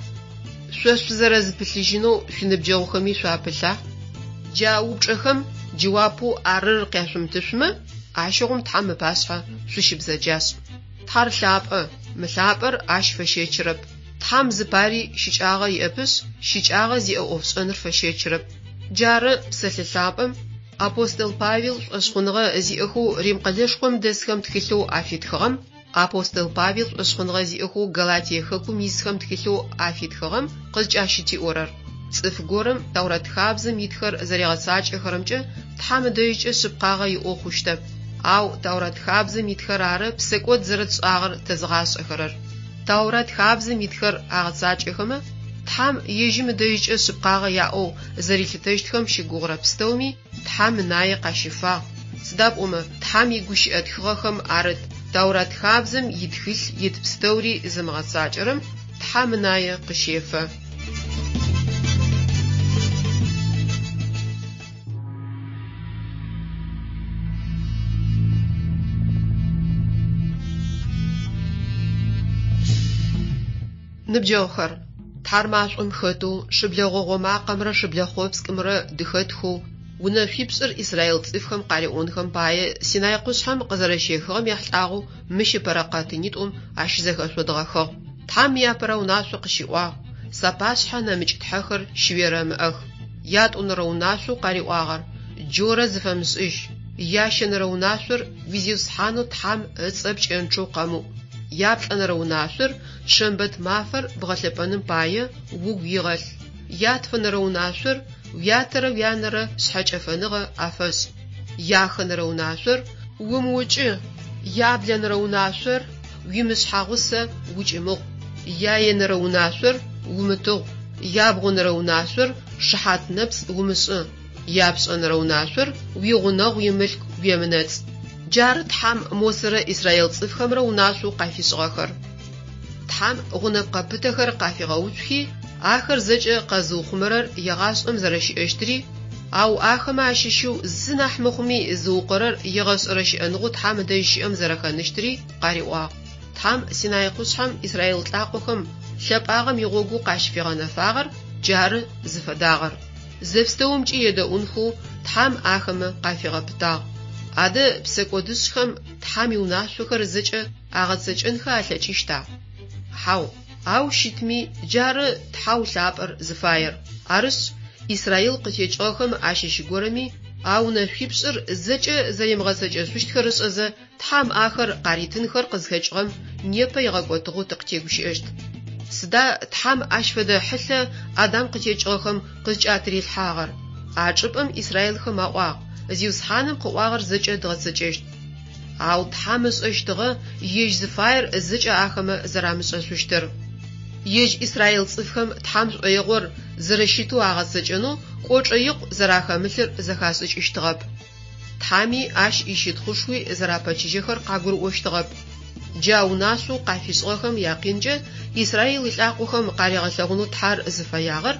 Шъо шъузэрэзыпылъыжьынэу шъуиныбджэгъухэми шъуапылъа? Джа упчӏэхэм джэуапэу арыр къяшъумытышъумэ, ащыгъум Тхьэм ыпашъхьэ шъущыбзэджашӏ. Тхьэр лъапӏэ, мылъапӏэр Ащ фэщэчырэп. Тхьэм зыпари щыкӏагъэ иӏэпышъ, щыкӏагъэ зиӏэ ӏофшӏэныр фэщэчырэп. Джары псэлъэ лъапӏэм апостол Павел шӏошъхъуныгъэ зиӏэхэу Рим къэлэшхом дэсхэм тхылъэу афитхыгъэм, апостол Павел шӏошъхъуныгъэ зиӏэхэу Галатие хэкум исхэм тхылъэу афитхыгъэм къызкӏащытиӏорэр. Цӏыф горэм Тэурэт хабзэм итхэр зэригъэцакӏэхэрэмкӏэ Тхьэм ыдэжькӏэ шъыпкъагъэ иӏэу хъущтэп. Ау Тэурэт хабзэм итхэр ары псэкӏод зэрэтшӏагъэр тэзыгъашӏэхэрэр. Тэурэт хабзэм итхэр агъэцакӏэхэмэ, Тхьэм ежьым ыдэжькӏэ шъыпкъагъэ яӏэу зэрилъытэщтхэм щыгугъырэ пстэуми Тхьэм ынае къащифагъ, сыда пӏомэ Тхьэм игущыӏэ тхыгъэхэм арыт Тэурат хабзэм итхылъ ит пстэури зымыгъэцакӏэрэм Тхьэм ынае къыщефэ. Ныбджэгъухэр, Тхьэр машӏом хэтэу, шыблэ гъогъо макъэмрэ шыблэ хъопскӏымрэ дыхэтхэу, унэшъуипшӏыр израил цӏыфхэм къариӏонхэм пае Синай къушъхьэм къызэрэщехыгъэм ехьылӏагъэу мыщ ыпэрэ къэтынитӏум ащызэхэшъодгъэхыгъ. Тхьэм иапэрэ унашъо къыщиӏуагъ, Сапашъхьэ нэмыкӏ тхьэхэр щыуерэмыӏэх. Ятӏонэрэ унашъоу къариӏуагъэр, Джорэ зыфэмышӏыжь. Ящэнэрэ унашъор, Уи Зиусхьанэу Тхьэм ыцӏэ пкӏэнчъэу къэмыӏу. Яплӏэнэрэ унашъор, Шэмбэт мафэр бгъэлъэпӏэным пае угу игъэлъ. Ятфэнэрэ унашъор, уятэрэ уянэрэ шъхьэкӏэфэныгъэ афэшӏ. Яхэнэрэ унашъор, умыукӏы. Яблэнэрэ унашъор, уимышъхьагъусэ укӏымыгъу. Яенэрэ унашъор, умытыгъу. Ябгъонэрэ унашъор, шыхьат нэпцӏ умышӏы. Япшӏэнэрэ унашъор, уигъунэгъу имылъку уемынэцӏ. Джары Тхьэм Мосэрэ израил цӏыфхэмрэ унашъоу къафишӏыгъэхэр. Тхьэм гъунэпкъэ пытэхэр къафигъэуцухи, ахэр зэкӏэ къэзыухъумэрэр егъашӏэм зэрэщыӏэщтыри, ау ахэмэ ащыщэу зы нахь мыхъуми зыукъорэр егъэшӏэрэ щыӏэныгъэу Тхьэм ыдэжь щыӏэм зэрэхэныщтыри къариӏуагъ. Тхьэм Синай къушъхьэм израил лӏакъохэм лъэпӏагъэм игъогоу къащыфигъэнэфагъэр джары зыфэдагъэр. Зэпстэумкӏи едэӏунхэу Тхьэм ахэмэ къафигъэпытагъ. Адэ псэкӏодышӏхэм Тхьэм иунашъохэр зэкӏэ агъэцэкӏэнхэ алъэкӏыщта? Хьау. Ау щытми, джары Тхьэу лъапӏэр зыфаер. Арышъ, Израил къытекӏыгъэхэм ащыщ горэми а унэшъуипшӏыр зэкӏэ зэримыгъэцэкӏэшъущтхэр ышӏэзэ, Тхьэм ахэр къаритынхэр къызхэкӏыгъэм непэ игъэкӏотыгъэу тыкъытегущыӏэщт. Сыда Тхьэм ащ фэдэ хьылъэ Адам къытекӏыгъэхэм къызкӏатырилъхьагъэр? А чӏыпӏэм израилхэм аӏуагъ, Зиусхьаным къыӏуагъэр зэкӏэ дгъэцэкӏэщт. Ау Тхьэм ышӏэщтыгъэ ежь зыфаер зэкӏэ ахэмэ зэрамышӏэшъущтыр. Ежь израил цӏыфхэм Тхьэм шӏоигъор зэрэщытэу агъэцэкӏэнэу кӏочӏэ икъу зэрахэмылъыр зэхашӏыкӏыщтыгъэп. Тхьэми ащ ищытхъушхуи зэрапэчыжьэхэр къагурыӏощтыгъэп. Джа унашъоу къафишӏыгъэхэм якъинкӏэ Израил илӏакъохэм къаригъэлъэгъунэу Тхьэр зыфэягъэр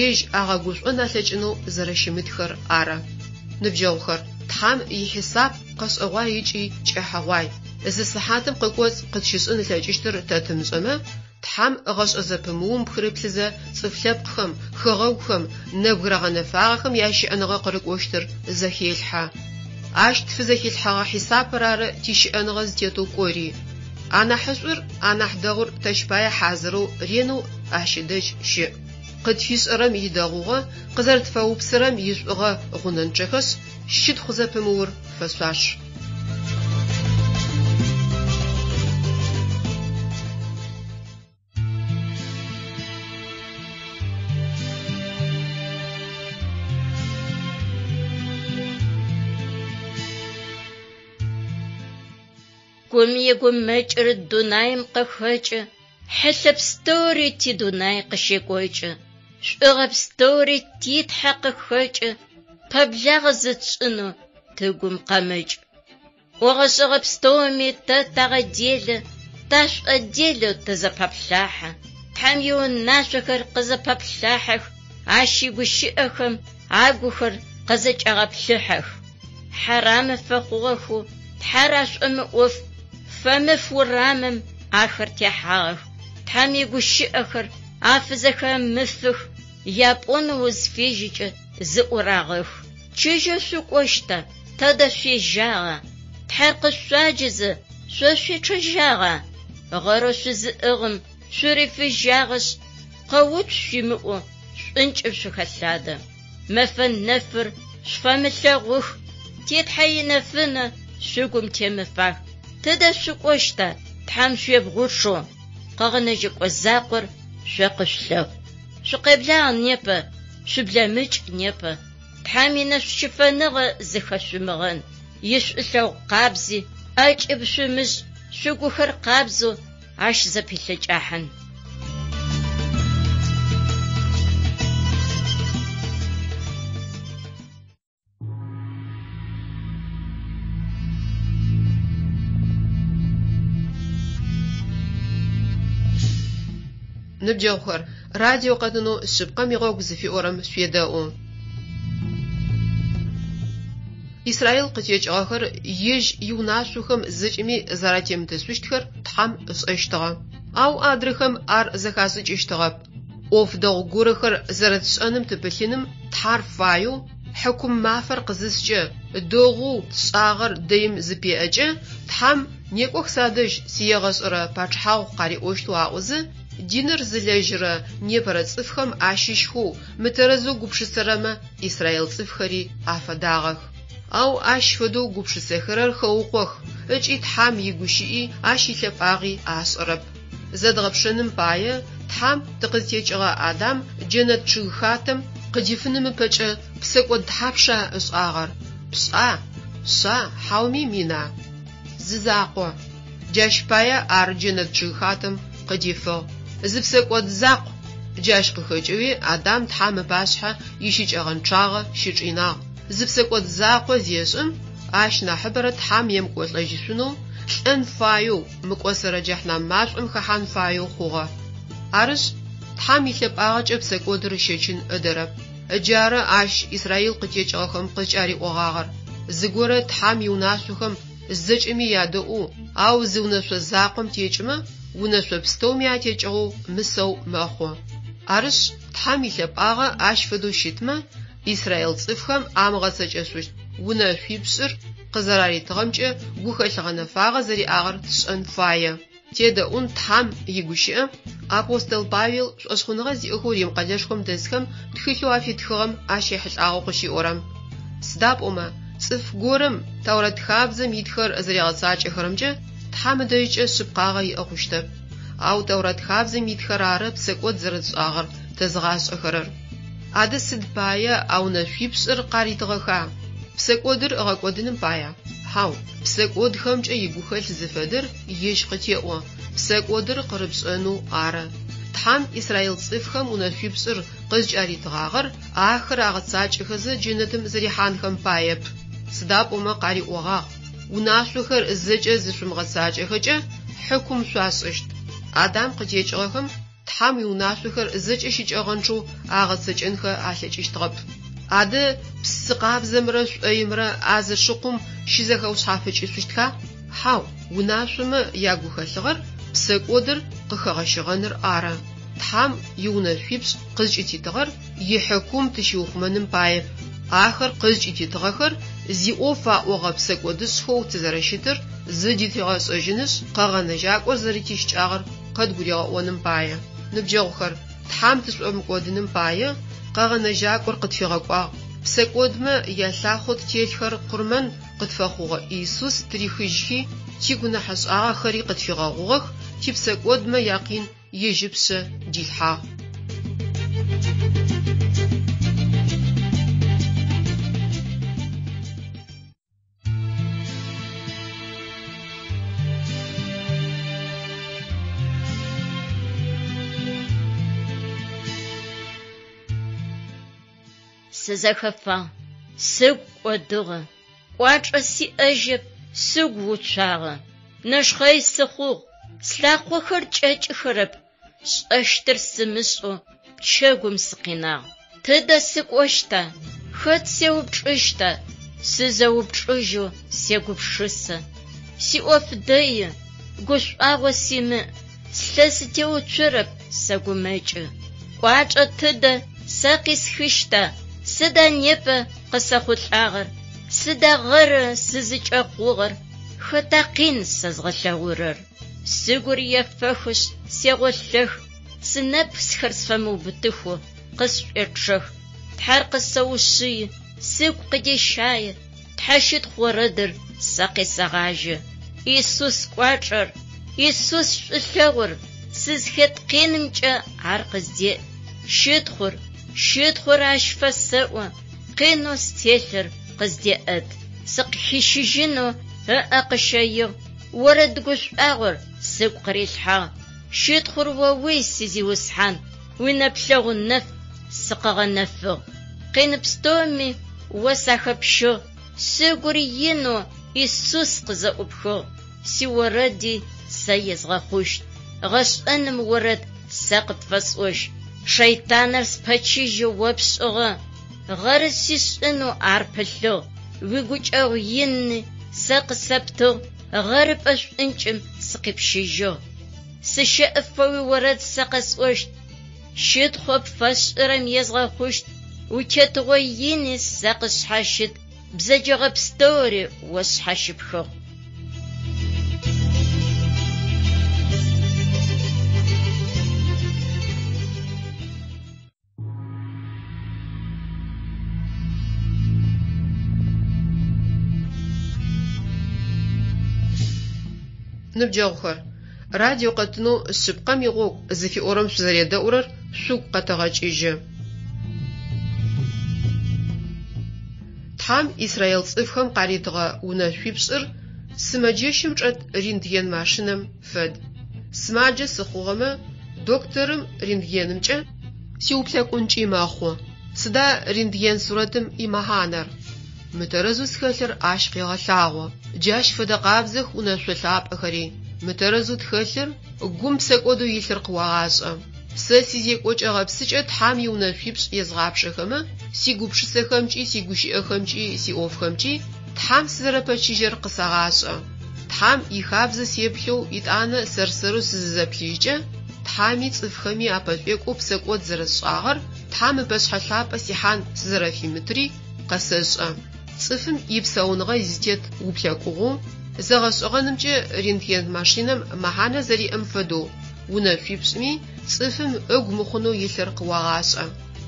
ежь агъэгушӏон алъэкӏынэу зэрэщымытхэр ары. Ныбджэгъухэр, Тхьэм ихьисап къэшӏэгъуай ыкӏи кӏэхьэгъуай. Зы сыхьатым къыкӏоцӏ къытщышӏын ылъэкӏыщтыр тэ тымышӏэмэ, Тхьэм гъэшӏэ зэпымыум пхырыплъызэ цӏыф лъэпкъхэм, хэгъэгухэм, нэбгырэ гъэнэфагъэхэм ящыӏэныгъэ къырыкӏощтыр зэхелъхьэ. Ащ тфызэхилъхьэгъэ хьисапыр ары тищыӏэныгъэ зытетэу кӏори. Анахьышӏур, анахь дэгъур тэщ пае хьазырэу ренэу ащ ыдэжь щыӏ. Къытфишӏэрэм идэгъугъэ, къызэрэтфэупсэрэм ишӏугъэ гъунэнчъэхэшъ, щытхъу зэпымыур фэшъуаш.
Гум игумэкӏыр дунаим къыхэкӏы, Хьылъэ пстэури тидунай къыщекӏокӏы, Шӏугъэ пстэури ти Тхьэ къыхэкӏы, Пэблагъэ зытшӏынэу тыгум къэмыкӏ. ӏогъэ-шӏэгъэ пстэуми тэ тагъэделэ, Ташӏоделэу тызэпаплъахьэ. Тхьэм иунашъохэр къызэпаплъахьэх, Ащ игущыӏэхэм агухэр къызэкӏагъэплъыхьэх. Хьарамы фэхъугъэхэу Тхьэр ашӏомыӏоф, Фэмыф урамым ахэр техьагъэх. Тхьэм игущыӏэхэр афызэхэмыфых, Япӏонэу узфежьэкӏэ зыӏурагъэх. Чыжьэу шъукӏощта, тэдэ шъуежьагъа? Тхьэр къышъуаджэзэ, шъо шъуечъэжьагъа? Гъэрэу шъузыӏыгъым шъурифыжьагъэшъ, Къэуцу шъуимыӏэу шӏункӏым шъухэлъадэ. Мэфэ нэфыр шъуфэмылъэгъух, ти Тхьэ инэфынэ шъугум темыфах. Тыдэ шъукӏощта, Тхьэм шъуебгъучъэу? Къэгъэнэжьэкӏо закъор шъо къышъулъэхъу. Шъукъеблагъ непэ, шъублэмыкӏ непэ. Тхьэм инэшӏущыфэныгъэ зыхэшъумыгъэн, ишӏулъэгъу къабзи ӏэкӏыб шъумышӏ, шъугухэр къабзэу ащ зэпилъэкӏахьын.
Ныбджэгъухэр, радио къэтынэу Шъыпкъэм игъогу зыфиӏорэм шъуедэӏу. Израил къытекӏыгъэхэр ежь иунашъохэм зэкӏэми зэратемытышъущтхэр Тхьэм ышӏэщтыгъэ. Ау адрэхэм ар зэхашӏыкӏыщтыгъэп. ӏоф дэгъу горэхэр зэрэтшӏэным тыпылъыным Тхьэр фаеу, хьыкум мафэр къызыскӏэ, дэгъоу тшӏагъэр дэим зыпеӏэкӏэ, Тхьэм некӏох садэжь сиегъэшӏэрэ пачъыхьагъу къариӏощтэу аӏозэ, диныр зылэжьырэ непэрэ цӏыфхэм ащыщхэу мытэрэзэу гупшысэрэмэ израил цӏыфхэри афэдагъэх. Ау ащ фэдэу гупшысэхэрэр хэукъох ыкӏи Тхьэм игущыӏи ащ илъэпӏагъи ашӏэрэп. Зэдгъэпшэным пае, Тхьэм тыкъызтекӏыгъэ Адам джэнэт чъыгхатэм къыдифыным ыпэкӏэ псэкӏод тхьапша ышӏагъэр? Пшӏа? Шъа? Хьауми мина? Зы закъо. Джащ пае ар джэнэт чъыгхатэм къыдифыгъ. Зы псэкӏод закъу. Джащ къыхэкӏэуи Адам Тхьэм ыпашъхьэ ищыкӏэгъэнчъагъэ щычӏинагъ. Зы псэкӏод закъо зешӏым, ащ нахьыбэрэ Тхьэм емыкӏолӏэжьышъунэу, лӏэн фаеу, мыкӏосэрэ джэхьнам машӏом хэхьан фаеу хъугъэ. Арышъ, Тхьэм илъэпӏагъэкӏэ псэкӏодыр ыщэчын ыдэрэп. Ыджары ащ Израил къытекӏыгъэхэм къызкӏариӏогъагъэр, Зыгорэ Тхьэм иунашъохэм зэкӏэми ядэӏоу, ау зы унэшъо закъом текӏымэ, унэшъо пстэуми атекӏыгъэу мысэу мэхъу. Арышъ, Тхьэм илъэпӏагъэ ащ фэдэу щытмэ, Израил цӏыфхэм амыгъэцэкӏэшъущт унэшъуипшӏыр къызэраритыгъэмкӏэ гухэлъ гъэнэфагъэ зэриӏагъэр тшӏэн фае. Тедэӏун Тхьэм игущыӏэ, апостол Павел шӏошъхъуныгъэ зиӏэхэу Рим къэлэшхом дэсхэм тхылъэу афитхыгъэм ащ ехьылӏагъэу къыщиӏорэм. Сыда пӏомэ, цӏыф горэм Тэурэт хабзэм итхэр зэригъэцакӏэхэрэмкӏэ Тхьэм ыдэжькӏэ шъыпкъагъэ иӏэ хъущтэп. Ау Тэурэт хабзэм итхэр ары псэкӏод зэрэтшӏагъэр тэзыгъашӏэхэрэр. Адэ сыд пае а унэшъуипшӏыр къаритыгъэха? Псэкӏодыр ыгъэкӏодыным пая? Хьау, псэкӏодхэмкӏэ игухэлъ зыфэдэр ежь къытеӏо, псэкӏодыр къырыпшӏэнэу ары. Тхьэм израил цӏыфхэм унэшъуипшӏыр къызкӏаритыгъагъэр ахэр агъэцакӏэхэзэ джэнэтым зэрихьанхэм паеп. Сыда пӏомэ къариӏогъагъ, Унашъохэр зэкӏэ зышъумыгъэцакӏэхэкӏэ хьыкум шъуашӏыщт. Адам къытекӏыгъэхэм Тхьэм иунашъохэр зэкӏэ щыкӏэгъэнчъэу агъэцэкӏэнхэ алъэкӏыщтыгъэп. Адэ псы къабзэмрэ шӏоимрэ а зы шыкъум щызэхэушъхьафыкӏышъущтха? Хьау, унашъомэ ягухэлъыгъэр псэкӏодыр къыхэгъэщыгъэныр ары. Тхьэм иунэшъуипшӏ къызкӏытитыгъэр ихьыкум тыщиухъумэным паеп. Ахэр къызкӏытитыгъэхэр зиӏоф аӏогъэ псэкӏодышӏхэу тызэрэщытыр зыдытигъэшӏэжьынышъ, Къэгъэнэжьакӏор зэрэтищыкӏагъэр къыдгуригъэӏоным пае. Ныбджэгъухэр, Тхьэм тышӏомыкӏодыным пае, Къэгъэнэжьакӏор къытфигъэкӏуагъ. Псэкӏодмэ ялъахъэу ттелъхэр къурмэн къытфэхъугъэ Иисус тырихыжьхи, тигунэхьэшӏагъэхэри къытфигъэгъугъэх, типсэкӏодмэ якъин ежь ыпшъэ дилъхьагъ.
Сызэхэфагъ, сыгу кӏодыгъэ, кӏуачӏэ сиӏэжьэп, сыгу уцуагъэ. Нэшхъэй сыхъугъ, слъакъохэр кӏэкӏыхэрэп, сшӏэщтыр сымышӏэу пчэгум сыкъинагъ. Тыдэ сыкӏощта? Хэт сеупчӏыщта? Сызэупчӏыжьэу сегупшысэ. Сиӏоф дэи, гушӏуагъо симыӏ, слъэ сытеуцорэп, сэгумэкӏы. Кӏуачӏэ тыдэ сэ къисхыщта? Сыда непэ къысэхъулӏагъэр? Сыда гъэры сызыкӏэхъугъэр? Хэта къин сэзгъэлъэгъурэр? Сыгур ефэхышъ, сегъолъэх, сынэпсхэр сфэмыубытыхэу къысшӏуечъэх. Тхьэр къысэушъыи, сыгу къыдещае, Тхьэщытхъу орэдыр сэ къесэгъажьэ. Исус кӏуачӏэр, Исус шӏулъэгъур, сызхэт къинымкӏэ ар къыздеӏ. Щытхъур, щытхъур ащ фэсэӏо, къинэу стелъыр къыздеӏэт. Сыкъыхищыжьынэу ыӏэ къыщэигъ, орэд гушӏуагъор сыгу къырилъхьагъ. Щытхъур оуй, си Зиусхьан, уинэплъэгъу нэф сыкъыгъэнэфыгъ. Къин пстэуми о сахэпщыгъ, сыгур инэу Исус къызэӏупхыгъ. Сиорэди сэ езгъэхъущт, гъэшӏэным орэд сэ къыпфэсӏощт. Шэйтаныр спэчыжьэу о пшӏыгъэ, гъэры сишӏынэу ар пылъыгъ. Уигукӏэгъу ини сэ къысэптыгъ, гъэрыпӏэ шӏункӏым сыкъипщыжьыгъ. Сыщэӏыфэ уиорэд сэ къэсӏощт, щытхъоу пфэсшӏырэм езгъэхъущт. Уитетыгъо ини сэ къысшъхьащыт, бзэджэгъэ пстэури о сшъхьащыпхыгъ.
Ныбджэгъухэр, радио къэтынэу Шъыпкъэм игъогу зыфиӏорэм шъузэредэӏурэр шъугу къэтэгъэкӏыжьы. Тхьэм Израил цӏыфхэм къаритыгъэ унэшъуипшӏыр сымэджэщым чӏэт рентген машинэм фэд. Сымаджэ сыхъугъэмэ, докторым рентгенымкӏэ сиуплъэкӏункӏи мэхъу. Сыда рентген сурэтым имэхьанэр? Мытэрэзэу схэлъыр ащ къегъэлъагъо. Джащ фэдэ къабзэх унэшъо лъапӏэхэри. Мытэрэзэу тхэлъыр, гум псэкӏодэу илъыр къыуагъашӏэ. Сэ сизекӏокӏэ-гъэпсыкӏэ Тхьэм иунэшъуипшӏ езгъапшэхэмэ, сигупшысэхэмкӏи, сигущыӏэхэмкӏи, сиӏофхэмкӏи Тхьэм сызэрэпэчыжьэр къысагъашӏэ. Тхьэм ихабзэ сеплъэу итӏанэ сэр-сэрэу сызызэплъыжькӏэ, Тхьэми цӏыфхэми апэшӏуекӏоу псэкӏод зэрэсшӏагъэр, Тхьэм ыпэшъхьэ лъапӏэ сихьан сызэрэфимытри къэсэшӏэ. Цӏыфым ипсауныгъэ изытет уплъэкӏугъэу, зэгъэшӏэгъэнымкӏэ рентген машинэм мэхьанэ зэриӏэм фэдэу, унэшъуипшӏми цӏыфым ыгу мыхъунэу илъыр къыуагъашӏэ.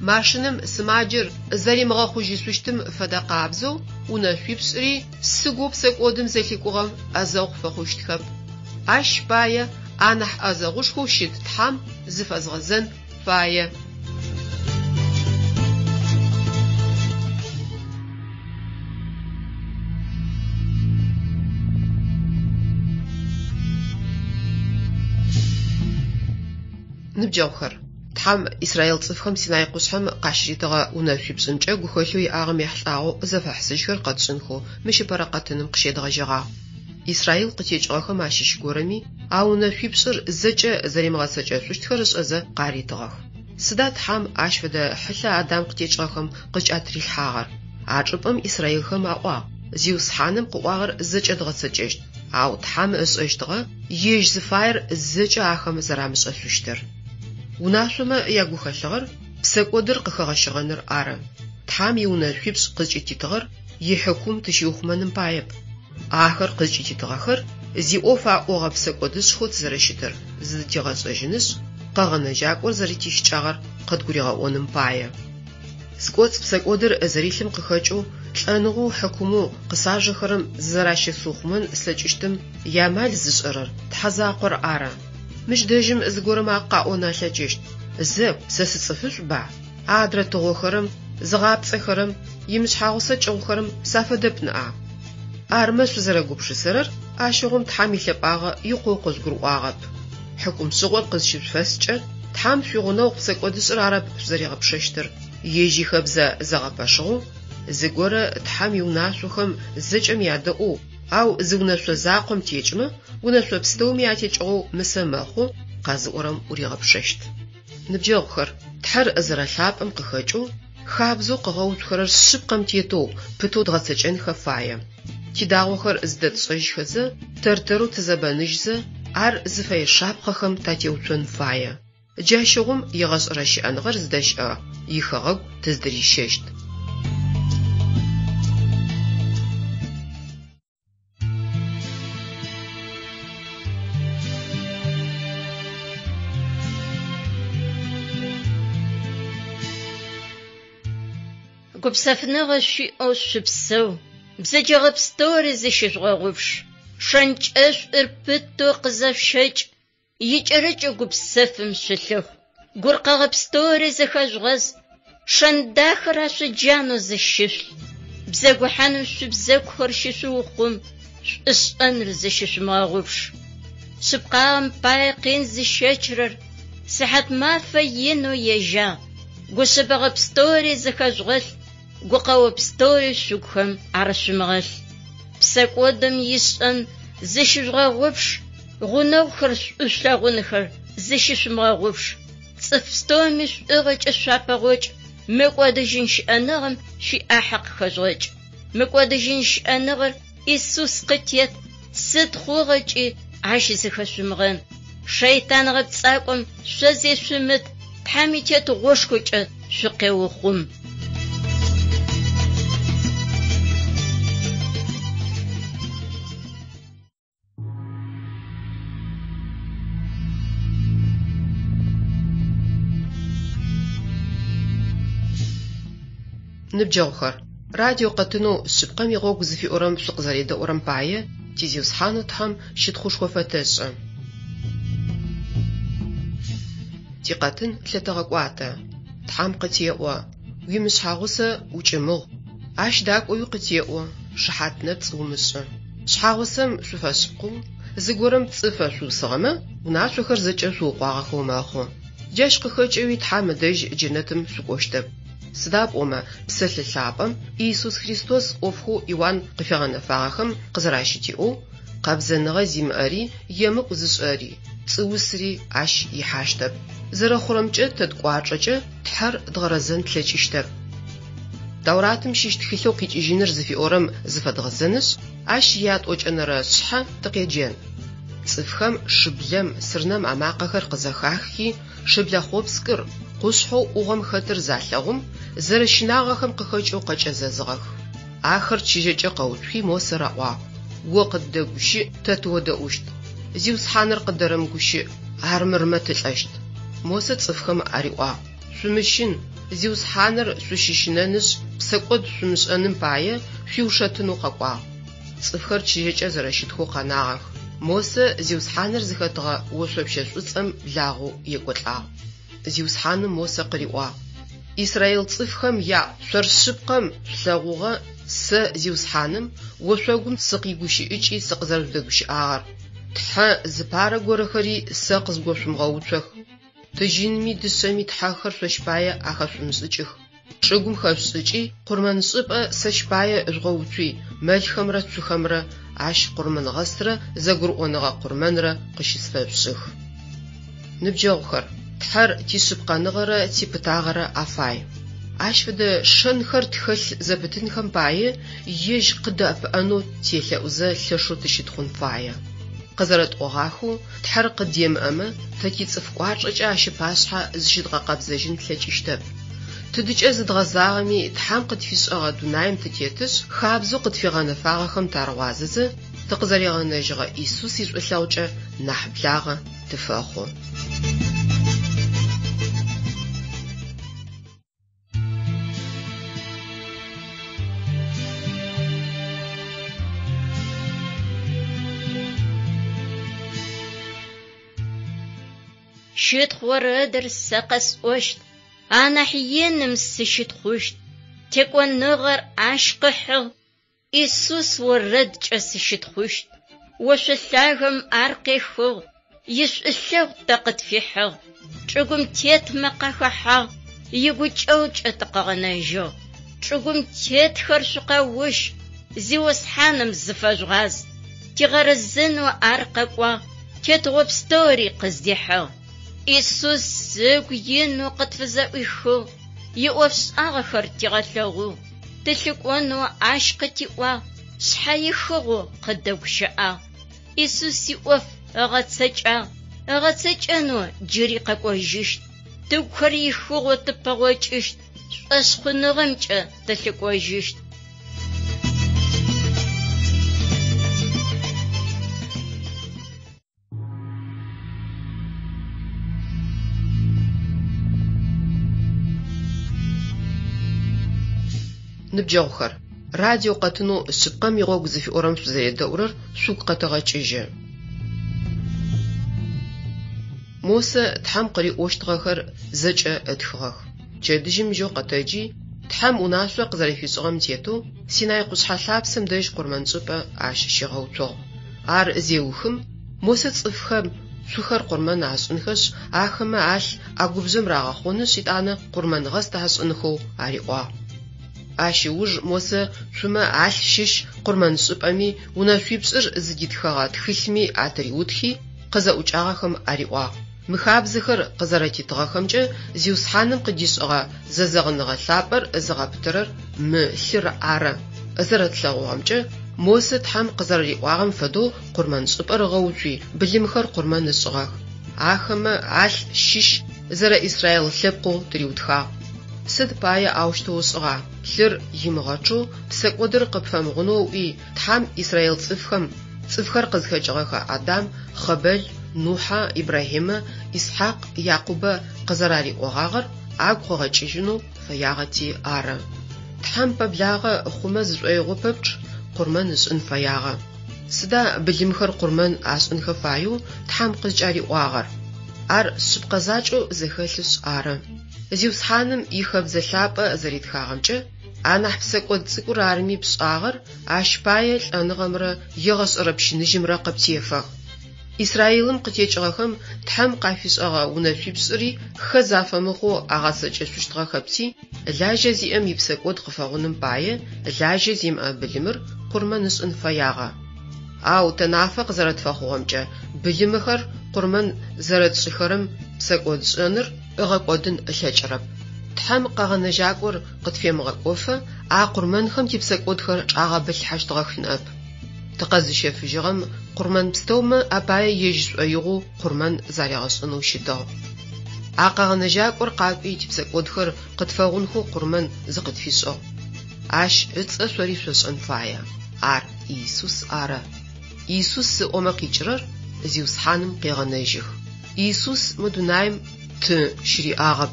Машинэм сымаджэр зэримыгъэхъужьышъущтым фэдэ къабзэу унэшъуипшӏри сыгоу псэкӏодым зэлъикӏугъэм ӏэзэгъу фэхъущтхэп. Ащ пае анахь ӏэзэгъушхоу щыт Тхьэм зыфэзгъэзэн фае. Ныбджэгъухэр, Тхьэм Израил цӏыфхэм Синай къушъхьэм къащыритыгъэ унэшъуипшӏымкӏэ гухэлъэу иӏагъэм ехьылӏагъэу зэфэхьысыжьхэр къэтшӏынхэу мыщ ыпэрэ къэтыным къыщедгъэжьэгъагъ. Израил къытекӏыгъэхэм ащыщ горэми а унэшъуипшӏыр зэкӏэ зэримыгъэцэкӏэшъущтхэр ышӏэзэ къаритыгъэх. Сыда Тхьэм ащ фэдэ хьылъэ Адам къытекӏыгъэхэм къыкӏатрилъхьагъэр? А чӏыпӏэм израилхэм аӏуагъ, Зиусхьаным къыӏуагъэр зэкӏэ дгъэцэкӏэщт, ау Тхьэм ышӏэщтыгъэ ежь зыфаер зэкӏэ ахэм зэрамышӏэшъущтыр. Унашъомэ ягухэлъыгъэр псэкӏодыр къыхэгъэщыгъэныр ары. Тхьэм иунэшъуипшӏ къызкӏытитыгъэр ихьыкум тыщиухъумэным паеп. Ахэр къызкӏытитыгъэхэр зиӏоф аӏогъэ псэкӏодышӏхэу тызэрэщытыр зыдытигъэшӏэжьынышъ, Къэгъэнэжьакӏор зэрэтищыкӏагъэр къыдгуригъэӏоным пае. Скӏоцӏ псэкӏодыр зэрилъым къыхэкӏэу лӏэныгъэу хьыкумэу къысажэхэрэм зызэращысыухъумэн слъэкӏыщтым иамал зышӏэрэр Тхьэ закъор ары. Мыщ дэжьым зыгорэмэ къаӏон алъэкӏыщт, Зэ, сэ сыцӏыфышӏуба? Адрэ тыгъохэрэм, зыгъапцӏэхэрэм, имышъхьагъусэ кӏыгъухэрэм сафэдэп ныӏа? Армэ шъузэрэгупшысэрэр, ащыгъум Тхьэм илъэпӏагъэ икъоу къыжъугурыӏуагъэп. Хьыкумшӏыгъор къызщышъуфэскӏэ, Тхьэм шъуигъунэгъу псэкӏодышӏыр арэп шъузэригъэпшэщтыр, ежь ихэбзэ зэгъэпэшыгъэу, зыгорэ Тхьэм иунашъохэм зэкӏэм ядэӏоу, ау зы унэшъо закъом текӏымэ, унэшъо пстэуми атекӏыгъэу мысэ мэхъу, къэзыӏорэм уригъэпшэщт. Ныбджэгъухэр, Тхьэр зэрэлъапӏэм къыхэкӏэу, хабзэу къыгъэуцухэрэр шъыпкъэм тетэу, пытэу дгъэцэкӏэнхэ фае. Тидагъохэр зыдэтшӏэжьхэзэ, тэр-тэрэу тызэбэныжьзэ, ар зыфэе шапхъэхэм татеуцон фае. Джащыгъум егъэшӏэрэ щыӏэныгъэр зыдэщыӏэ ихэгъэгу тыздырищэщт.
Гупсэфыныгъэ шъуиӏэу шъупсэу, бзэджэгъэ пстэури зыщыжъугъэгъупш, шэнкӏэшӏур пытэу къызэшъущэкӏ, икӏэрыкӏэу гупсэфым шъулъыхъу. Гуркъэгъэ пстэури зэхэжъугъэз, шэн дахэр ашъоджанэу зыщышъулъ. Бзэгухьаным шъуибзэгухэр щышъуухъум, шӏушӏэныр зыщышъумыгъэгъупш. Шъыпкъагъэм пае къин зыщэчырэр сыхьат мафэ инэу ежьагъ. Гушъэбэгъэ пстэури зыхэжъугъэлъ, гукъэо пстэури шъугухэм арышъумыгъэлъ. Псэкӏодым ишӏэн зыщыжъугъэгъупш, гъунэгъухэр шӏу шъулъэгъунхэр зыщышъумыгъэгъупш. Цӏыф пстэуми шӏугъэкӏэ шъуапэгъокӏ, мыкӏодыжьын щыӏэныгъэм шъуиӏахьэ къыхэжъугъэкӏ. Мыкӏодыжьын щыӏэныгъэр Исус къытет, сыд хъугъэкӏи ащ зыхэшъумыгъэн. Шэйтан гъэпцӏакӏом шъо зешъумыт, Тхьэм итетыгъошхокӏэ шъукъеухъум.
Ныбджэгъухэр, радио къэтынэу Шъыпкъэм игъогу зыфиӏорэм шъукъызэредэӏурэм пае ти Зиусхьанэу Тхьэм щытхъушхо фэтэшӏы. Тикъэтын лъытэгъэкӏуатэ. Тхьэм къытеӏо, уимышъхьагъусэ укӏымыгъу. Ащ дакӏоуи къытеӏо, шыхьат нэпцӏ умышӏы. Шъхьагъусэм шъуфэшъыпкъэу, зыгорэм пцӏы фэшъуусыгъэмэ, унашъохэр зэкӏэ шъуукъуагъэхэу мэхъу. Джащ къыхэкӏэуи Тхьэм ыдэжь джэнэтым шъукӏощтэп. Сыда пӏомэ Псэлъэ Лъапӏэм Иисус Христос ӏофхэу Иуан къыфигъэнэфагъэхэм къызэращытиӏоу, къэбзэныгъэ зимыӏэри, емыкӏу зышӏэри, пцӏыусри ащ ихьащтэп. Зэрэхъурэмкӏэ тэ ткӏуачӏэкӏэ Тхьэр дгъэрэзэн тлъэкӏыщтэп. Тауратым щыщ тхылъэу Къикӏыжьыныр зыфиӏорэм зыфэдгъэзэнышъ, ащ иятӏокӏэнэрэ шъхьэ тыкъеджэн. Цӏыфхэм шыблэм, сырнэм амакъэхэр къызэхаххи, шыблэ хъопскӏыр, къушъхьэу ӏугъом хэтыр залъэгъум, зэрэщынагъэхэм къыхэкӏэу къэкӏэзэзыгъэх. Ахэр чыжьэкӏэ къэуцухи Мосэ раӏуагъ, О къыддэгущыӏ, тэ тыодэӏущт. Зиусхьаныр къыдэрэмыгущыӏ, армырмэ тылӏэщт. Мосэ цӏыфхэм ариӏуагъ, Шъумыщын, Зиусхьаныр шъущыщынэнышъ, псэкӏод шъумышӏэным пае шъуиушэтынэу къэкӏуагъ. Цӏыфхэр чыжьэкӏэ зэрэщытхэу къэнагъэх. Мосэ Зиусхьаныр зыхэтыгъэ ошъопщэ шӏуцӏэм благъэу екӏолӏагъ. Зиусхьаным Мосэ къыриӏуагъ, Израил цӏыфхэм яӏу, шъор шъыпкъэм шъулъэгъугъэ сэ, Зиусхьаным, ошъогум сыкъигущыӏыкӏи сыкъызэрэжъудэгущыӏагъэр. Тхьэ зыпарэ горэхэри сэ къызгошъумыгъэуцох. Тыжьынми дышъэми тхьэхэр шъощ пае ахэшъумышӏыкӏых. Чӏыгум хэшъушӏыкӏи, къурмэншӏыпӏэ сэщ пае жъугъэуцуи, мэлхэмрэ цухэмрэ ащ къурмэнгъэстрэ зэгурыӏоныгъэ къурмэнрэ къыщысфэшъушӏых. Ныбджэгъухэр, Тхьэр тишъыпкъэныгъэрэ типытагъэрэ афай. Ащ фэдэ шэнхэр тхэлъ зэпытынхэм пае ежь къыддэӏэпыӏэнэу телъэӏузэ лъэшэу тыщытхъун фае. Къызэрэтӏогъахэу, Тхьэр къыддемыӏэмэ, тэ тицӏыф кӏуачӏэкӏэ ащ ыпашъхьэ зыщыдгъэкъэбзэжьын тлъэкӏыщтэп. Тыдыкӏэ зыдгъэзагъэми, Тхьэм къытфишӏэгъэ дунаим тытетышъ, хабзэу къытфигъэнэфагъэхэм тарыгъуазэзэ, тыкъызэригъэнэжьыгъэ Исус ишӏулъэгъукӏэ нахь благъэ тыфэхъу.
Щытхъу орэдыр сэ къэсӏощт, анахь иным сыщытхъущт. Текӏоныгъэр ащ къыхьыгъ, Исус орэдкӏэ сыщытхъущт. Ошъо лъагэм ар къехыгъ, ишӏулъэгъу тэ къытфихьыгъ. Чӏыгум тетмэ къахэхьагъ, игукӏэгъукӏэ тыкъыгъэнэжьыгъ. Чӏыгум тетхэр шъукъэущ, Зиусхьаным зыфэжъугъаз. Тигъэрэзэнэу ар къэкӏуагъ, тетыгъо пстэури къыздихьыгъ. Исус ыгу инэу къытфызэӏуихыгъ, иӏофшӏагъэхэр тигъэлъэгъугъ. Тылъыкӏонэу ащ къытиӏуагъ, шъхьэихыгъэу къыддэгущыӏагъ. Исус иӏоф ыгъэцэкӏагъ, ыгъэцэкӏэнэу джыри къэкӏожьыщт. Тыгухэр ихыгъэу тыпэгъокӏыщт, шӏошъхъуныгъэмкӏэ тылъыкӏожьыщт.
Ныбджэгъухэр, радио къэтынэу Шъыпкъэм игъогу зыфиӏорэм шъузэредэӏурэр шъугу къэтэгъэкӏыжьы. Мосэ Тхьэм къыриӏощтыгъэхэр зэкӏэ ытхыгъэх. Пчэдыжьым жьэу къэтэджи, Тхьэм унашъо къызэрэфишӏыгъэм тетэу, Синай къушъхьэ лъапсэм дэжь къурмэншӏыпӏэ ащ щигъэуцугъ. Ар зеухым, Мосэ цӏыфхэм цухэр къурмэн ашӏынхэшъ, ахэмэ алъ ӏэгубжъэм рагъэхъонышъ, етӏанэ къурмэнгъэст ашӏынхэу ариӏуагъ. Ащ ыуж Мосэ цумэ алъ щыщ къурмэншӏыпӏэми унэшъуипшӏыр зыдитхэгъэ тхылъми атыриутхи, къызэӏукӏагъэхэм ариӏуагъ. Мы хабзэхэр къызэрэтитыгъэхэмкӏэ Зиусхьаным къыдишӏыгъэ зэзэгъыныгъэ лъапӏэр зыгъэпытэрэр мы лъыр ары. Зэрэтлъэгъугъэмкӏэ, Мосэ Тхьэм къызэрэриӏуагъэм фэдэу къурмэншӏыпӏэр ыгъэуцуи, былымхэр къурмэн ышӏыгъэх. Ахэмэ алъ щыщ зэрэ Израил лъэпкъэу тыриутхагъ. Сыд пае аущтэу ышӏыгъа? Лъыр имыгъэчъэу псэкӏодыр къыпфэмыгъунэу ыӏуи, Тхьэм Израил цӏыфхэм, цӏыфхэр къызхэкӏыгъэхэ Адам, Хъэбэл, Нухьэ, Ибрахьимэ, Исхьакъ, Якъубэ къызэрариӏогъагъэр агу къыгъэкӏыжьынэу фэягъэти ары. Тхьэм пэблагъэ хъумэ зышӏоигъо пэпчъ къурмэн ышӏын фэягъэ. Сыда былымхэр къурмэн ашӏынхэ фаеу Тхьэм къызкӏариӏуагъэр? Ар шъыпкъэ закӏэу зэхэлъышъ ары. Зиусхьаным ихэбзэ лъапӏэ зэритхагъэмкӏэ, анахь псэкӏод цӏыкӏур арыми пшӏагъэр, ащ пае лӏэныгъэмрэ егъэшӏэрэ пщыныжьымрэ къыптефэх. Израилым къытекӏыгъэхэм Тхьэм къафишӏэгъэ унэшъуипшӏыри хэз афэмыхъоу агъэцэкӏэшъущтыгъэхэпти, лажьэ зиӏэм ипсэкӏод къыфэгъуным пае лажьэ зимыӏэ былымыр къурмэн ышӏын фэягъэ. Ау тэ нафэ къызэрэтфэхъугъэмкӏэ, былымыхэр къурмэн зэрэтшӏыхэрэм псэкӏодшӏэныр ыгъэкӏодын ылъэкӏырэп. Тхьэм Къэгъэнэжьакӏор къытфемыгъэкӏофэ а къурмэнхэм типсэкӏодхэр чӏагъэбылъхьэщтыгъэх ныӏэп. Тыкъэзыщэфыжьыгъэм къурмэн пстэумэ апае ежь шӏоигъоу къурмэн заригъэшӏынэу щытыгъ. А Къэгъэнэжьакӏор къакӏуи типсэкӏодхэр къытфэгъунхэу къурмэн зыкъытфишӏыгъ. Ащ ыцӏэ шъори шъошӏэн фае. Ар Иисус ары. Иисус ыӏомэ къикӏырэр, Зиусхьаным къегъэнэжьых. Иисус мы дунаим ты щыриӏагъэп.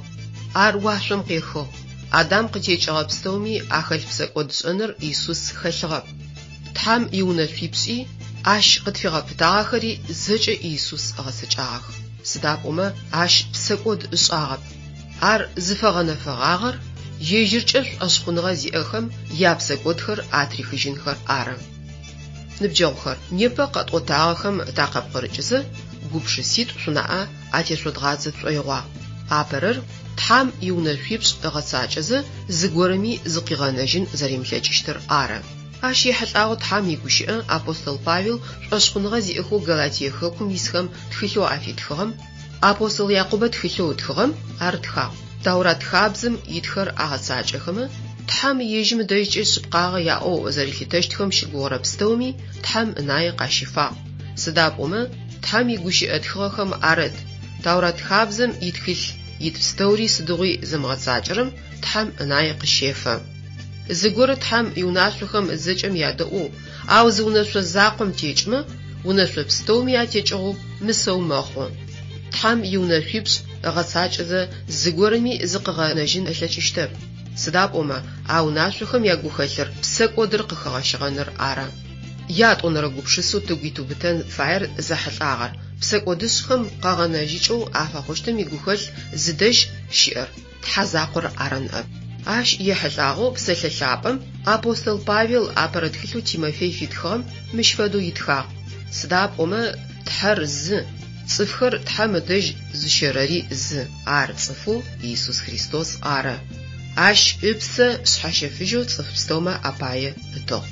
Ар уашъом къехыгъ. Адам къытекӏыгъэ пстэуми ахэлъ псэкӏодшӏэныр Иисус хэлъыгъэп. Тхьэм иунэшъуипшӏи, ащ къытфигъэпытагъэхэри зэкӏэ Иисус ыгъэцэкӏагъэх. Сыда пӏомэ ащ псэкӏод ышӏагъэп. Ар зыфэгъэнэфэгъагъэр ежьыркӏэ шӏошъхъуныгъэ зиӏэхэм япсэкӏодхэр атрихыжьынхэр ары. Ныбджэгъухэр, непэ къэтӏотагъэхэм такъыпкъырыкӏызэ, гупшыситӏу шъунаӏэ атешъодгъадзэ тшӏоигъуагъ. Апэрэр, Тхьэм иунэшъуипшӏ ыгъэцакӏэзэ зыгорэми зыкъигъэнэжьын зэримылъэкӏыщтыр ары. Ащ ехьылӏагъэу Тхьэм игущыӏэ апостол Павел шӏошъхъуныгъэ зиӏэхэу Галатие хэкум исхэм тхылъэу афитхыгъэм, Апостол Якъубэ тхылъэу ытхыгъэм ар тхагъ. Таурат хабзэм итхэр агъэцакӏэхэмэ, Тхьэм ежьым ыдэжькӏэ шъыпкъагъэ яӏэу зэрилъытэщтхэм щыгугъырэ пстэуми Тхьэм ынае къащифагъ. Сыда пӏомэ, Тхьэм игущыӏэ тхыгъэхэм арыт, Таурат хабзэм итхылъ ит пстэури сыдигъуи зымыгъэцакӏэрэм Тхьэм ынае къыщефэ. Зыгорэ Тхьэм иунашъохэм зэкӏэм ядэӏоу, ау зы унэшъо закъом текӏымэ, унэшъо пстэуми атекӏыгъэу мысэу мэхъу. Тхьэм иунэшъуипшӏ ыгъэцакӏэзэ зыгорэми зыкъыгъэнэжьын ылъэкӏыщтэп, сыда пӏомэ а унашъохэм ягухэлъыр псэкӏодыр къыхэгъэщыгъэныр ары. Ятӏонэрэ гупшысэу тыгу итыубытэн фаер зэхьылӏагъэр, псэкӏодышӏхэм къэгъэнэжьыкӏэу афэхъущтым игухэлъ зыдэжь щыӏэр, Тхьэ закъор ары ныӏэп. Ащ ехьылӏагъэу Псэлъэ Лъапӏэм апостол Павел апэрэ тхылъэу Тимофей фитхыгъэм мыщ фэдэу итхагъ, Сыда пӏомэ Тхьэр зы, цӏыфхэр Тхьэм ыдэжь зыщэрэри зы, ар цӏыфэу Иисус Христос ары. Ащ ыпсэ шъхьэщэфыжьэу цӏыф пстэумэ апае ытыгъ.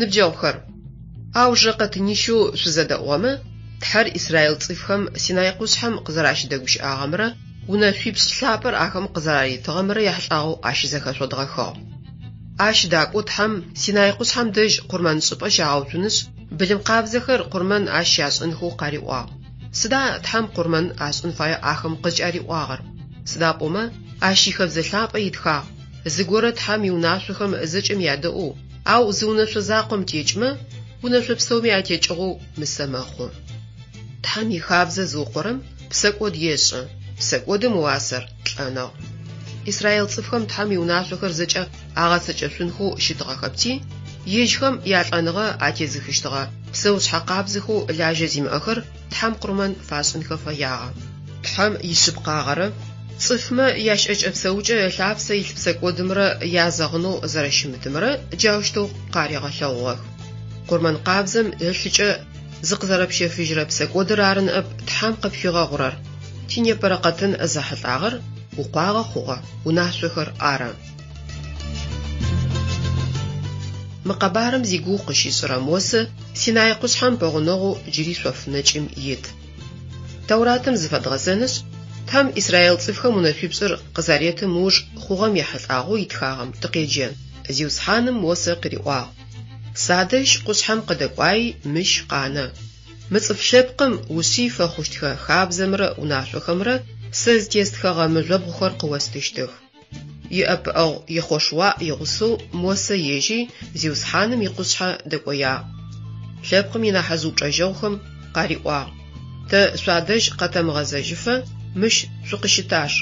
Ныбджэгъухэр, аужырэ къэтынищэу шъузэдэӏугъэмэ, Тхьэр израил цӏыфхэм Синай къушъхьэм къызэращыдэгущыӏагъэмрэ унэшъуипшӏ лъапӏэр ахэм къызэраритыгъэмрэ яхьылӏагъэу ащызэхэшъодгъэхыгъ. Ащ дакӏоу Тхьэм Синай къушъхьэм дэжь къурмэншӏыпӏэ щагъэуцунышъ, былым къабзэхэр къурмэн ащ щашӏынхэу къариӏуагъ. Сыда Тхьэм къурмэн ашӏын фаеу ахэм къызкӏариӏуагъэр? Сыда пӏомэ, Ащ ихэбзэ лъапӏэ итхагъ, Зыгорэ Тхьэм иунашъохэм зэкӏэм ядэӏоу, ау зы унэшъо закъом текӏмэ, унэшъо пстэуми атекӏыгъэу мысэ мэхъу. Тхьэм ихабзэ зыукъорэм псэкӏод ешӏы, псэкӏодым ыуасэр, лӏэныгъ. Израил цӏыфхэм Тхьэм иунашъохэр зэкӏэ агъэцэкӏэшъунхэу щытыгъэхэпти, ежьхэм ялӏэныгъэ атезыхыщтыгъэ псэушъхьэ къабзэхэу лажьэ зимыӏэхэр Тхьэм къурмэн фашӏынхэ фэягъэ. Тхьэм ишъыпкъагъэрэ цӏыфмэ ящыӏэкӏэ-псэукӏэ ылъапсэ илъ псэкӏодымрэ язэгъынэу зэрэщымытымрэ джаущтэу къаригъэлъэгъугъэх. Къурмэн къабзэм ылъыкӏэ зыкъызэрэпщэфыжьырэ псэкӏодыр ары ныӏэп Тхьэм къыпфигъэгъурэр. Тинепэрэ къэтын зэхьылӏагъэр укъуагъэ хъугъэ унашъохэр ары. Мы къэбарым зигугъу къыщишӏырэ Мосэ Синай къушъхьэм пэгъунэгъоу джыри шъоф нэкӏым ит. Тэуратым зыфэдгъэзэнышъ, Тхьэм Израил цӏыфхэм унэшъуипшӏыр къызаретым ыуж хъугъэм ехьылӏагъэу итхагъэм тыкъеджэн. Зиусхьаным Мосэ къыриӏуагъ, Садэжь къушъхьэм къыдэкӏуаи мыщ къанэ. Мы цӏыф лъэпкъым ушъый фэхъущтхэ хабзэмрэ унашъохэмрэ сэ зытестхэгъэ мыжъобгъухэр къыостыщтых. Иӏэпыӏэгъу Ехъошуа игъусэу Мосэ ежьи Зиусхьаным икъушъхьэ дэкӏоягъ. Лъэпкъым инахьыжъ упчӏэжьэгъухэм къариӏуагъ, Тэ шъуадэжь къэтэмыгъэзэжьыфэ мыщ шъукъыщытаж.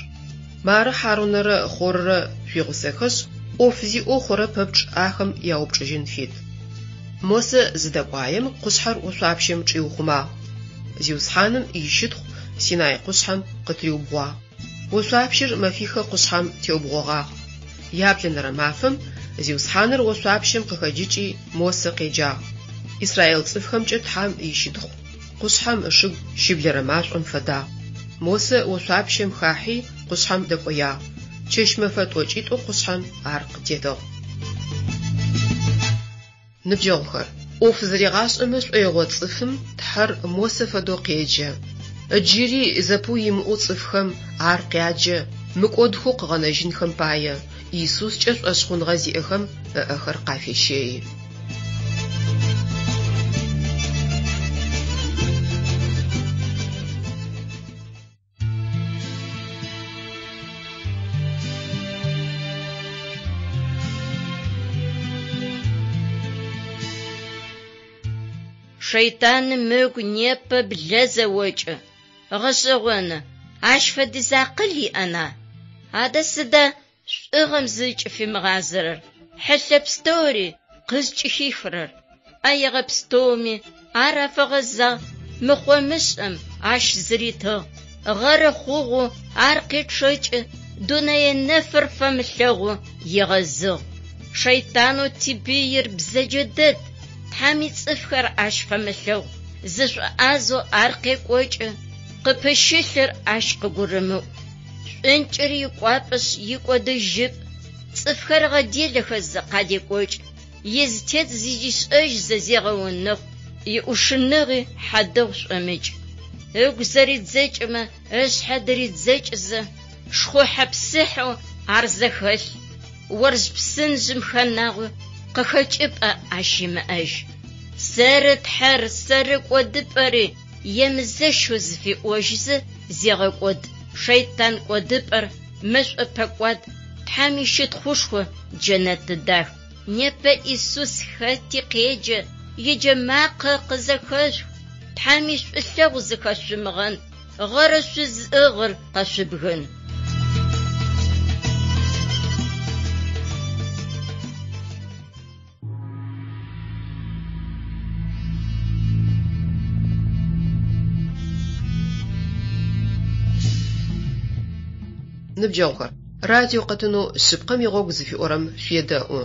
Мары Хьарунэрэ Хъоррэ шъуигъусэхэшъ, ӏоф зиӏэу хъурэ пэпчъ ахэм яупчӏыжьын фит. Мосэ зыдэкӏуаем къушъхьэр ошъуапщэм чӏиухъумагъ. Зиусхьаным ищытхъу Синай къушъхьэм къытыриубгъуагъ. Ошъуапщэр мэфихэ къушъхьэм теубгъогъагъ. Яблэнэрэ мафэм Зиусхьаныр ошъуапщэм къыхэджыкӏи Мосэ къеджагъ. Израил цӏыфхэмкӏэ Тхьэм ищытхъу къушъхьэм ышыгу щыблэрэ машӏом фэдагъ. Мосэ ошъуапщэм хахьи къушъхьэм дэкӏоягъ. Чэщ-мэфэ тӏокӏитӏо къушъхьэм ар къытетыгъ. Ныбджэгъухэр, ӏоф зыригъашӏэмэ шӏоигъо цӏыфым Тхьэр Мосэ фэдэу къеджэ. Ыджыри зэпыу имыӏэу цӏыфхэм ар къяджэ, мыкӏодхэу къыгъэнэжьынхэм пае, Исускӏэ шӏошъхъуныгъэ зиӏэхэм ыӏэхэр къафещэи.
Шэйтаным ыгу непэ блэ зэокӏы. Гъэшӏэгъоны, ащ фэдиз акъыл иӏэна? Адэ сыда шӏугъэм зыкӏыфимыгъазэрэр, хьылъэ пстэури къызкӏыхихырэр? ӏэегъэ пстэуми ар афэгъэзагъ, мыхъо-мышӏэм ащ зыритыгъ, гъэры хъугъэу ар къечъэкӏы, дунэе нэфыр фэмылъэгъу егъэзыгъ. Шэйтанэу типыир бзэджэ дэд, Тхьэм ицӏыфхэр ащ фэмылъэгъу, зышӏоӏазэу ар къекӏокӏы, къыпыщылъыр ащ къыгурымыӏу. Шӏункӏыр икӏуапӏэшъ икӏодыжьыпӏ, цӏыфхэр ыгъэделэхэзэ къадекӏокӏ. Изытет зыдишӏэжьзэ зегъэунэхъу, иӏушыныгъи хьадэгъу шӏомыкӏ. Ыгу зэридзэкӏымэ, ышъхьэ дыридзэкӏызэ, шхъухьэ-псыхьэу ар зэхэлъ, орж псынжъым хэнагъэу къыхэкӏыпӏэ ащ имыӏэжь. Сэры Тхьэр, сэры кӏодыпӏэри, емызэщэу зыфиӏожьызэ зегъэкӏод, шэйтан кӏодыпӏэр мэшӏо пэкӏуад, Тхьэм ищытхъушхо джэнэты дах. Непэ Исус хэти къеджэ, иджэмакъэ къызэхэшъух, Тхьэм ишӏулъэгъу зыхэшъумыгъэн, гъэры шъузыӏыгъыр къэшъубгын.
Ныбджэгъухэр, радио къэтынэу Шъыпкъэм игъогу зыфиӏорэм шъуедэӏу.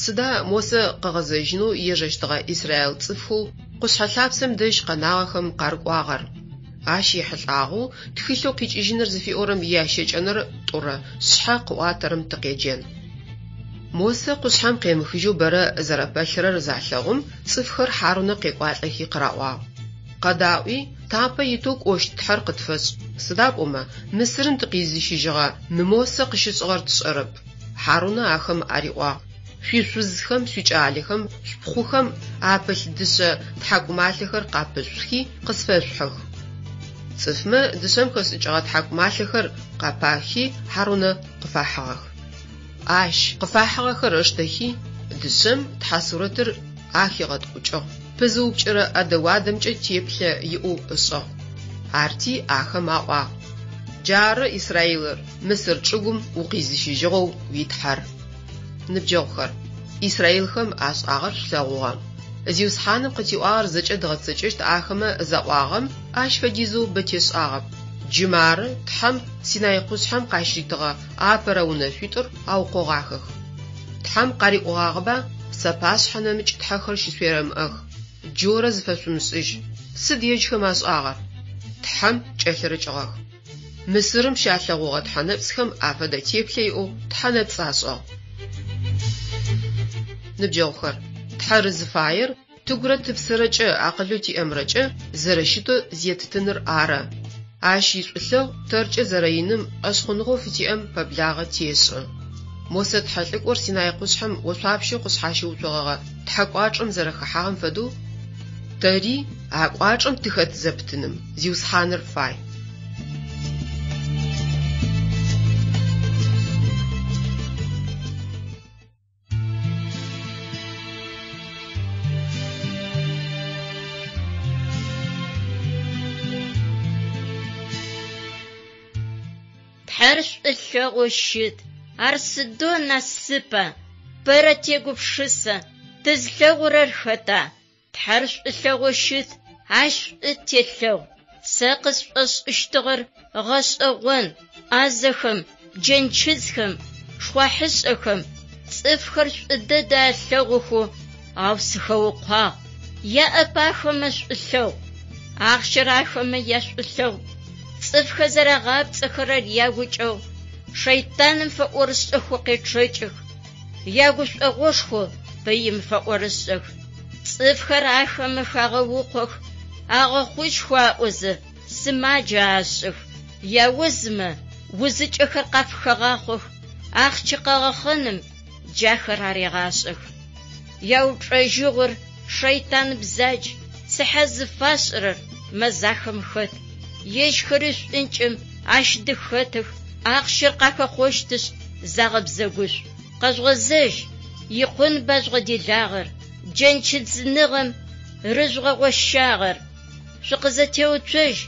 Сыда Мосэ къыгъэзэжьынэу ежэщтыгъэ израил цӏыфхэу къушъхьэ лъапсэм дэжь къэнагъэхэм къарыкӏуагъэр? Ащ ехьылӏагъэу тхылъэу Къикӏыжьыныр зыфиӏорэм иящэкӏэнэрэ тӏурэ шъхьэ къыӏуатэрэм тыкъеджэн. Мосэ къушъхьэм къемыхыжьэу бэрэ зэрэпэлъырэр залъэгъум, цӏыфхэр Хьарунэ къекӏуалӏэхи къыраӏуагъ, Къэдаӏуи, тапэ итэу кӏощт Тхьэр къытфэшӏ, сыда пӏомэ Мысырым тыкъизыщыжьыгъэ мы Мосэ къыщышӏыгъэр тшӏэрэп. Хьарунэ ахэм ариӏуагъ, Шъуишъузхэм, шъуикӏалэхэм, шъупхъухэм апылъ дышъэ тхьакӏумалъэхэр къапышъухи, къысфэшъухьых. Цӏыфмэ дышъэм хэшӏыкӏыгъэ тхьакӏумалъэхэр къапахи, Хьарунэ къыфахьыгъэх. Ащ къыфахьыгъэхэр ыштэхи, дышъэм тхьэ сурэтыр ахигъэткӏукӏыгъ, пызыупкӏырэ ӏэдэ-уадэмкӏэ теплъэ иӏэу ышӏыгъ. Арти ахэм аӏуагъ, Джары, Израилыр, Мысыр чӏыгум укъизыщыжьыгъэу уи Тхьэр. Ныбджэгъухэр, израилхэм ашӏагъэр шъулъэгъугъэ. Зиусхьаным къытиӏуагъэр зэкӏэ дгъэцэкӏэщт ахэмэ заӏуагъэм ащ фэдизэу бэ тешӏагъэп. Джы мары Тхьэм Синай къушъхьэм къащыритыгъэ апэрэ унэшъуитӏур аукъогъахэх. Тхьэм къариӏогъагъэба, Сапашъхьэ нэмыкӏ тхьэхэр щышъуерэмыӏэх, джорэ зыфэшъумышӏыжь. Сыд ежьхэм ашӏагъэр? Тхьэм кӏэлъырыкӏыгъэх. Мысырым щалъэгъугъэ тхьэнэпцӏхэм афэдэ теплъэ иӏэу тхьэнэпцӏ ашӏыгъ. Ныбджэгъухэр, Тхьэр зыфаер тыгурэ тыпсэрэкӏэ акъылэу тиӏэмрэкӏэ зэрэщытэу зеттыныр ары. Ащ ишӏулъэгъу тэркӏэ зэрэиным шӏошъхъуныгъэу фытиӏэм пэблагъэ тешӏы. Мосэ тхьэлӏыкӏор Синай къушъхьэм ошъуапщэу къышъхьащыуцогъэгъэ Тхьэ кӏуачӏэм зэрэхэхьагъэм фэдэу, тэри а кӏуачӏэм тыхэт зэпытыным Зиусхьаныр фай.
Тхьэр шӏулъэгъоу щыт, ар сыдэу насыпа, бэрэ тегупшысэ, тызлъэгъурэр хэта? Тхьэр шӏулъэгъоу щыт, ащ шӏу телъэгъу. Сэ къысшӏошӏыщтыгъэр гъэшӏэгъон, ӏазэхэм, джэнчыдзхэм, шхъуахьышӏэхэм, цӏыфхэр шӏу дэдэ алъэгъухэу, ау сыхэукъуагъ. Яӏэп ахэмэ шӏулъэгъу, ахъщэр ахэмэ яшӏулъэгъу. Цӏыфхэр зэрагъапцӏэхэрэр ягукӏэгъу, шэйтаным фэӏорышӏэхэу къечъэкӏых, ягушӏогъошхо пыим фэӏорышӏэх. Цӏыфхэр ахэмэ хагъэукъох, агъэхъужьхэу аӏозэ, сымаджэ ашӏых, яузмэ узыкӏэхэр къафыхагъахъох, ахъщэ къэгъэхъэным джахэр арегъашӏэх. Яупчӏэжьыгъор шэйтан бзадж, цыхьэ зыфашӏырэр мэзахэм хэт, ежьхэри шӏункӏым ащ дыхэтых, ахъщэр къахэхъощтышъ, загъэбзэгушӏу. Къэжъугъэзэжь, икъунба жъугъэделагъэр, джэнчыдзыныгъэм рыжъугъэгъощагъэр. Шъукъызэтеуцожь,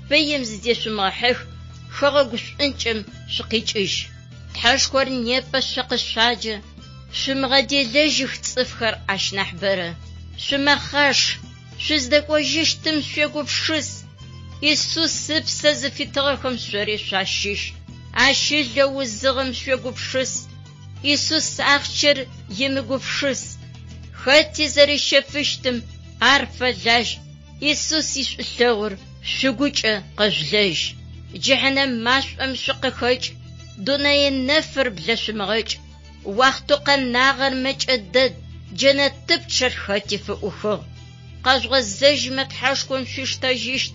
пыим зыдешъумыгъэхьых, хэгъэгу шӏункӏым шъукъикӏыжь. Тхьэшхор непэ шъо къышъуаджэ, шъумыгъэделэжьых цӏыфхэр ащ нахь бэрэ. Шъумэхъаш, шъуздэкӏожьыщтым шъуегупшыс. Исус ыпсэ зыфитыгъэхэм шъори шъуащыщ. Ащ ылэу узыгъэм шъуегупшыс. Исус ахъщэр емыгупшыс. Хэти зэрищэфыщтым ар фэлажь. Исус ишӏулъэгъур шъугукӏэ къэжъулэжь. Джыхьэнэм машӏом шъукъыхэкӏ, дунэе нэфыр блэшъумыгъэкӏ. Уахътэу къэнагъэр мэкӏэ дэд, джэнэтыпчъэр хэти фыӏухыгъ. Къэжъугъэзэжьмэ Тхьэшхом шъуиштэжьыщт,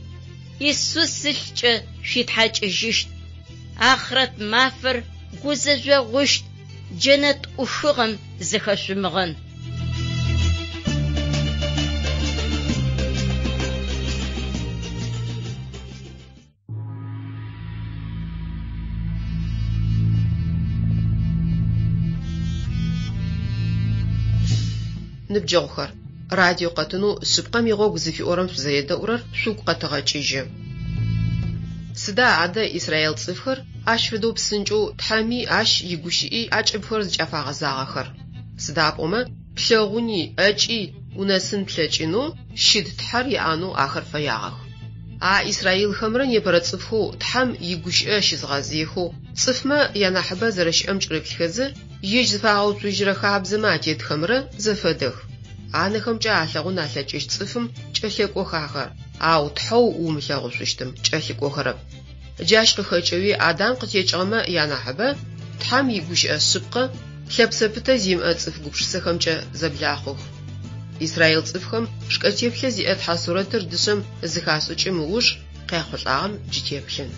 Исус ылъкӏэ шъуитхьакӏыжьыщт. Ахърэт мафэр гузэжъогъущт, джэнэт ӏухыгъэм зыхэшъумыгъэн.
Ныбджэгъухэр, радио къэтынэу Шъыпкъэм игъогу зыфиӏорэм шъузэредэӏурэр шъугу къэтэгъэкӏыжьы. Сыда адэ израил цӏыфхэр ащ фэдэу псынкӏэу Тхьэми ащ игущыӏи акӏыбхэр зыкӏафагъэзагъэхэр? Сыда пӏомэ плъэгъуни ӏэкӏи унэсын плъэкӏынэу щыт Тхьэр яӏэнэу ахэр фэягъэх. А израилхэмрэ непэрэ цӏыфхэу Тхьэм игущыӏэ щызыгъэзыехэу цӏыфмэ янахьыбэ зэрэщыӏэм кӏырыплъхэзэ, ежь зыфагъэуцужьырэ хабзэмэ атетхэмрэ зэфэдэх. Анэхэмкӏэ алъэгъун алъэкӏыщт цӏыфым кӏэлъэкӏох ахэр, ау Тхьэу умылъэгъушъущтым кӏэлъыкӏохэрэп. Джащ къыхэкӏэуи Адам къытекӏыгъэмэ янахьыбэ Тхьэм игущыӏэ шъыпкъэ лъэпсэ пытэ зимыӏэ цӏыф гупшысэхэмкӏэ зэблахъух. Израил цӏыфхэм шкӏэ теплъэ зиӏэ тхьэ сурэтыр дышъэм зыхашӏыкӏым ыуж къяхъулӏагъэм джы теплъын.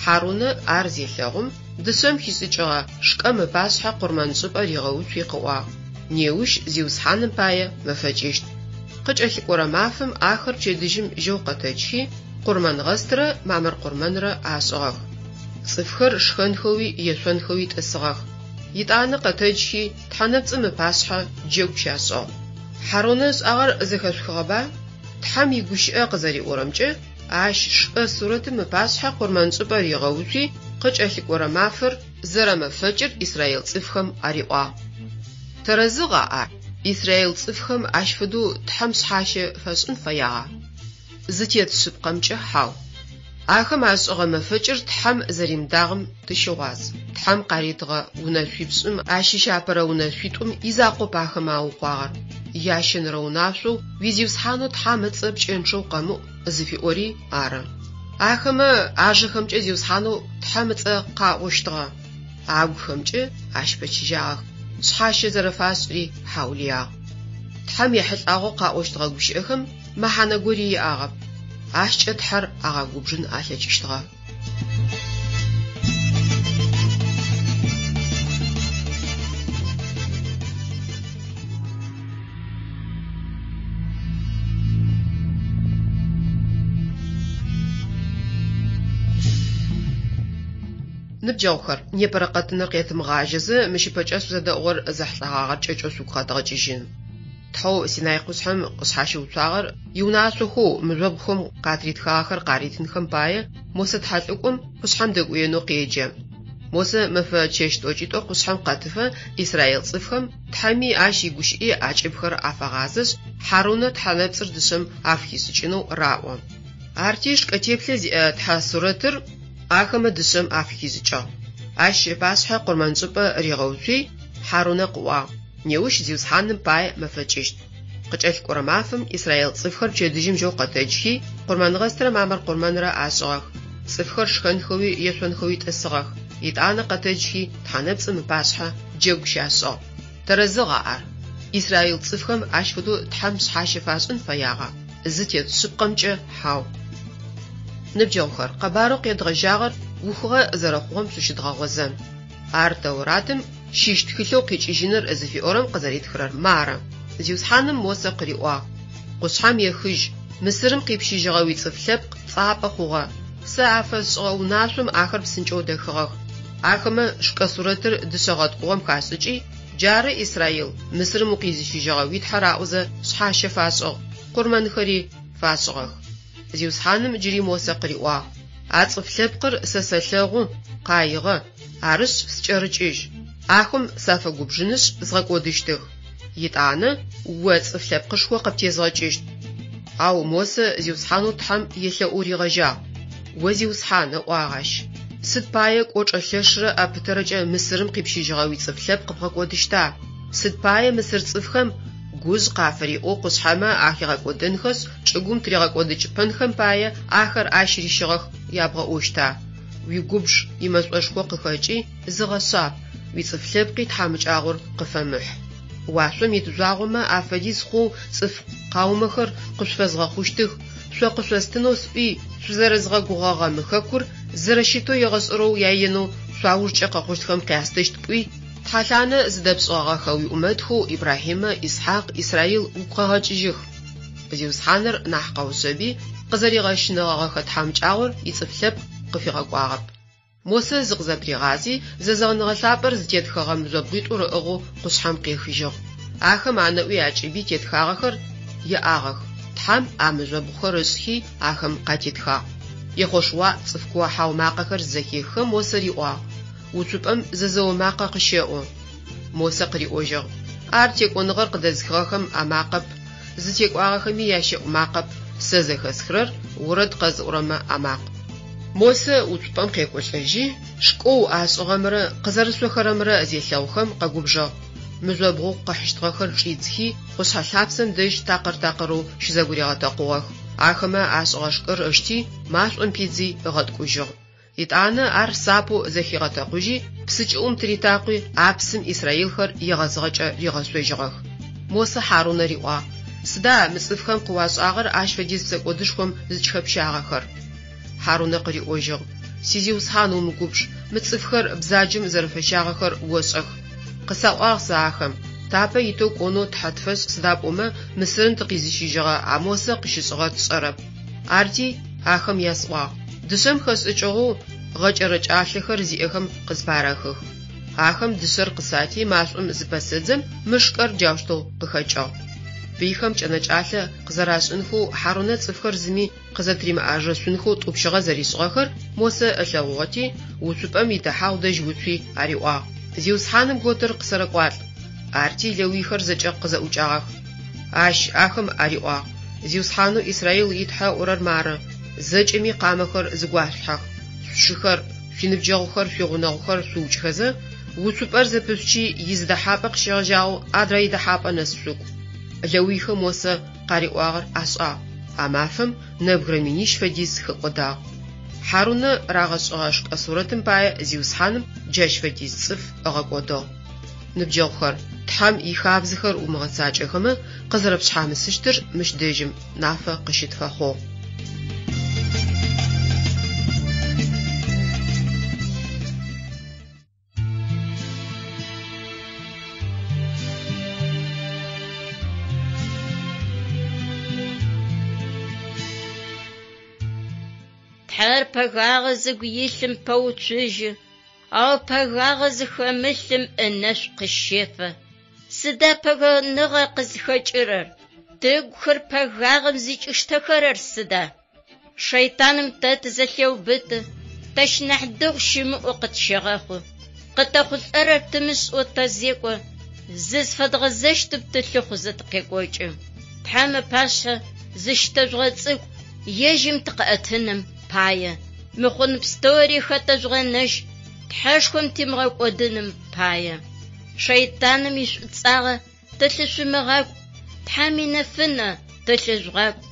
Хьарунэ ар зелъэгъум, дышъэм хишӏыкӏыгъэ шкӏэм ыпашъхьэ къурмэншӏыпӏэ ригъэуцуи къыӏуагъ, Неущ Зиусхьаным пае мэфэкӏыщт. Къыкӏэлъыкӏорэ мафэм ахэр пчэдыжьым жьэу къэтэджхи, къурмэнгъэстрэ мамыр къурмэнрэ ашӏыгъэх. Цӏыфхэр шхэнхэуи ешъонхэуи тӏысыгъэх. Етӏанэ къэтэджхи, тхьэнэпцӏым ыпашъхьэ джэгу щашӏыгъ. Хьарунэ ышӏагъэр зэхэшъухыгъэба? Тхьэм игущыӏэ къызэриӏорэмкӏэ, ащ шкӏэ сурэтым ыпашъхьэ къурмэншӏыпӏэ ригъэуцуи, къыкӏэлъыкӏорэ мафэр зэрэмэфэкӏыр израил цӏыфхэм ариӏуагъ. Тэрэзыгъа ар? Израил цӏыфхэм ащ фэдэу Тхьэм шъхьащэ фашӏын фэягъа? Зытет шъыпкъэмкӏэ, хьау. Ахэм ашӏыгъэ мэфэкӏыр Тхьэм зэримыдагъэм тыщыгъуаз. Тхьэм къаритыгъэ унэшъуипшӏым ащыщ апэрэ унэшъуитӏум изакъоп ахэмэ аукъуагъэр. Ящэнэрэ унашъоу Уи Зиусхьанэу Тхьэм ыцӏэ пкӏэнчъэу къэмыӏу зыфиӏори ары. Ахэмэ ажэхэмкӏэ Зиусхьанэу Тхьэм ыцӏэ къаӏощтыгъэ, агухэмкӏэ ащ пэчыжьагъэх, шъхьащэ зэрэфашӏыри хьаулыягъ. Тхьэм ехьылӏагъэу къаӏощтыгъэ гущыӏэхэм мэхьанэ гори иӏагъэп, ащкӏэ Тхьэр агъэгубжын алъэкӏыщтыгъэ. Ныбджэгъухэр, непэрэ къэтыныр къетымыгъажьэзэ, мыщ ыпэкӏэ шъузэдэӏугъэр зэхьылӏэгъагъэр кӏэкӏэу шъугу къэдгъэкӏыжьын. Тхьэу Синай къушъхьэм къышъхьащыуцуагъэр иунашъохэу мыжъобгъухэм къатыритхагъэхэр къаритынхэм пае Мосэ тхьэлӏыкӏом къушъхьэм дэкӏуенэу къеджэ. Мосэ мэфэ чэщ тӏокӏитӏо къушъхьэм къэтыфэ израил цӏыфхэм Тхьэми ащ игущыӏи акӏыбхэр афагъазэшъ, Хьарунэ тхьэнэпцӏыр дышъэм афыхишӏыкӏынэу раӏо. Арти шкӏэ теплъэ зиӏэ тхьэ сурэтыр ахэмэ дышъэм афыхишӏыкӏыгъ. Ащ ыпашъхьэ къурмэншӏыпӏэ ригъэуцуи, Хьарунэ къыӏуагъ, Неущ Зиусхьаным пае мэфэкӏыщт. Къыкӏэлъыкӏорэ мафэм израил цӏыфхэр пчэдыжьым жьэу къэтэджхи, къурмэнгъэстрэ мамыр къурмэнрэ ашӏыгъэх. Цӏыфхэр шхэнхэуи ешъонхэуи тӏысыгъэх. Етӏанэ къэтэджхи, тхьэнэпцӏым ыпашъхьэ джэгу щашӏыгъ. Тэрэзыгъа ар? Израил цӏыфхэм ащ фэдэу Тхьэм шъхьащэ фашӏын фэягъа? Зытет шъыпкъэмкӏэ, хьау. Ныбджэгъухэр, къэбарэу къедгъэжьагъэр ухыгъэ зэрэхъугъэм шъущыдгъэгъозэн. Ар Тэуратым щыщ тхылъэу Къикӏыжьыныр зыфиӏорэм къызэритхырэр мары, Зиусхьаным Мосэ къыриӏуагъ, Къушъхьэм ехыжь, Мысырым къипщыжьыгъэ уицӏыф лъэпкъ цӏапӏэ хъугъэ. Сэ афэсшӏыгъэ унашъом ахэр псынкӏэу дэхыгъэх. Ахэмэ шкӏэ сурэтыр дышъэ гъэткӏугъэм хашӏыкӏи, Джары, Израил, Мысырым укъизыщыжьыгъэ уи Тхьэр аӏозэ шъхьащэ фашӏыгъ, къурмэнхэри фашӏыгъэх. Зиусхьаным джыри Мосэ къыриӏуагъ, А цӏыф лъэпкъыр сэ сэлъэгъу, къаигъэ, арышъ, скӏэрыкӏыжь. Ахэм сафэгубжынышъ, згъэкӏодыщтых. Етӏанэ о цӏыф лъэпкъышхо къыптезгъэкӏыщт. Ау Мосэ Зиусхьанэу Тхьэм елъэӏоу ригъэжьагъ. О Зиусхьан, ыӏуагъ ащ, сыд пае кӏочӏэ лъэшрэ ӏэ пытэрэкӏэ Мысырым къипщыжьыгъэ уицӏыф лъэпкъ бгъэкӏодыщта? Сыд пае мысыр цӏыфхэм гужъ къафыриӏэу къушъхьэмэ ахигъэкӏодэнхэшъ, чӏыгум тыригъэкӏодыкӏыпэнхэм пае ахэр ащ рищыгъэх ябгъэӏощта? Уигубж имэшӏошхо къыхэкӏи, зыгъэшъаб, уицӏыф лъэпкъи тхьамыкӏагъор къыфэмыхь. Уашъом ит жъуагъомэ афэдиз хъоу цӏыф къаумэхэр къышъуфэзгъэхъущтых, шъо къышъостынэу сӏуи, шъузэрэзгъэгугъэгъэ мы хэкур зэрэщытэу егъэшӏэрэу яенэу шъуаужкӏэ къэхъущтхэм къястыщт пӏуи, тхьэлъанэ зыдэпшӏыгъэгъэхэ уиӏумэтхэу Ибрахьимэ, Исхьакъ, Исраил угу къэгъэкӏыжьых. Зиусхьаныр нахь къэушъэби, къызэригъэщынэгъэгъэхэ тхьамыкӏагъор ицӏыф лъэпкъ къыфигъэкӏуагъэп. Мосэ зыкъызэпыригъази, зэзэгъыныгъэ лъапӏэр зытетхэгъэ мыжъобгъуитӏур ыӏыгъэу къушъхьэм къехыжьыгъ. Ахэм анэӏуи акӏыби тетхагъэхэр иӏагъэх. Тхьэм а мыжъобгъухэр ышӏхи, ахэм къатетхагъ. Ехъошуа цӏыф куо-хьау макъэхэр зызэхеххэм Мосэ риӏуагъ, Уцупӏэм зэзэо макъэ къыщэӏу. Мосэ къыриӏожьыгъ, Ар текӏоныгъэр къыдэзыхыгъэхэм амакъэп, зытекӏуагъэхэми ящэӏу макъэп, сэ зэхэсхырэр орэд къэзыӏорэмэ амакъ. Мосэ уцупӏэм къекӏолӏэжьи, шкӏэу ашӏыгъэмрэ къызэрышъохэрэмрэ зелъэгъухэм къэгубжыгъ. Мыжъобгъоу къыхьыщтыгъэхэр чӏидзхи, къушъхьэ лъапсэм дэжь такъыр-такъырэу щызэгуригъэтэкъугъэх. Ахэмэ ашӏыгъэ шкӏэр ышти, машӏом пидзи ыгъэткӏужьыгъ. Етӏанэ ар сапэу зэхигъэтэкъужьи, псы кӏыӏум тыритакъуи, а псым исраилхэр егъэзыгъэкӏэ ригъэшъожьыгъэх. Мосэ Хьарунэ риӏуагъ, Сыда мы цӏыфхэм къыуашӏагъэр ащ фэдиз псэкӏодышхом зыкӏыхэпщагъэхэр? Хьарунэ къыриӏожьыгъ, Сизиусхьан, умыгубж, мы цӏыфхэр бзаджэм зэрэфэщагъэхэр ошӏэх. Къысаӏуагъ сэ ахэм, Тапэ итэу кӏонэу тхьэ тфэшӏ, сыда пӏомэ Мысырым тыкъизыщыжьыгъэ а Мосэ къыщышӏыгъэр тшӏэрэп. Арти ахэм ясӏуагъ, Дышъэм хэшӏыкӏыгъэу гъэкӏэрэкӏалъэхэр зиӏэхэм къызпарэхых. Ахэм дышъэр къысати, машӏом зыпэсэдзэм, мы шкӏэр джаущтэу къыхэкӏыгъ. Пыйхэм кӏэнэкӏалъэ къызэрашӏынхэу Хьарунэ цӏыфхэр зыми къызэтыримыӏажэшъунхэу тӏупщыгъэ зэришӏыгъэхэр Мосэ ылъэгъугъэти, уцупӏэм идэхьагъу дэжь уцуи ариӏуагъ, Зиусхьаным готыр къысэрэкӏуалӏ. Арти лэуйхэр зэкӏэ къызэӏукӏагъэх. Ащ ахэм ариӏуагъ, Зиусхьанэу Израил и Тхьэ ыӏорэр мары, Зэкӏэми къамэхэр зыгуашъулъхьэх, шъушыхэр, шъуиныбджэгъухэр, шъуигъунэгъухэр шъуукӏхэзэ, уцупӏэр зэпышъучи, изы дэхьапӏэ къыщегъэжьагъэу адрэ идэхьапӏэ нэс шъукӏу. Лэуйхэм Мосэ къариӏуагъэр ашӏагъ. А мафэм нэбгырэ минищ фэдиз хэкӏодагъ. Хьарунэ рагъэшӏыгъэ шкӏэ сурэтым пае Зиусхьаным джащ фэдиз цӏыф ыгъэкӏодыгъ. Ныбджэгъухэр, Тхьэм ихабзэхэр умыгъэцакӏэхэмэ къызэрэпшъхьамысыщтыр мыщ дэжьым нафэ къыщытфэхъугъ.
Тхьэр пэгагъэ зыгу илъым пэуцужьы, ау пэгагъэ зыхэмылъым ынэшӏу къыщефэ. Сыда пэгэныгъэ къызхэкӏырэр? Тыгухэр пэгагъэм зыкӏиштэхэрэр сыда? Шэйтаным тэ тызэлъеубыты, тэщ нахь дэгъу щымыӏэу къытщегъэхъу. Къытэхъулӏэрэр тымышӏэу тэзекӏо, зызфэдгъэзэщтым тылъыхъузэ тыкъекӏокӏы. Тхьэм ыпашъхьэ зыщытэжъугъэцӏыкӏу, ежьым тыкъыӏэтыным пае. Мыхъун пстэури хэтэжъугъэнэжь, Тхьэшхом тимыгъэкӏодыным пае. Шэйтаным ишӏуцӏагъэ тылъышъумыгъакӏу, Тхьэм инэфынэ тылъыжъугъакӏу.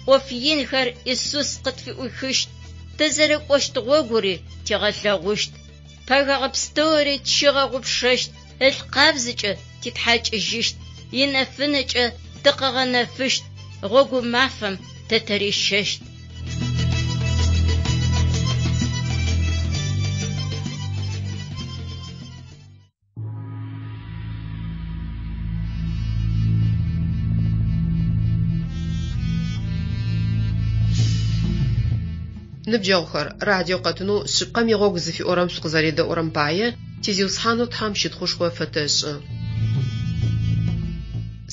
ӏоф инхэр Исус къытфыӏуихыщт, тызэрыкӏощт гъогури тигъэлъэгъущт. Пэгэгъэ пстэури тщигъэгъупшэщт, ылъ къабзэкӏэ титхьакӏыжьыщт, инэфынэкӏэ тыкъыгъэнэфыщт, гъогу мафэм тэ тырищэщт.
Ныбджэгъухэр, радио къэтынэу Шъыпкъэм игъогу зыфиӏорэм шъукъызэредэӏурэм пае ти Зиусхьанэу Тхьэм щытхъушхо фэтэшӏы.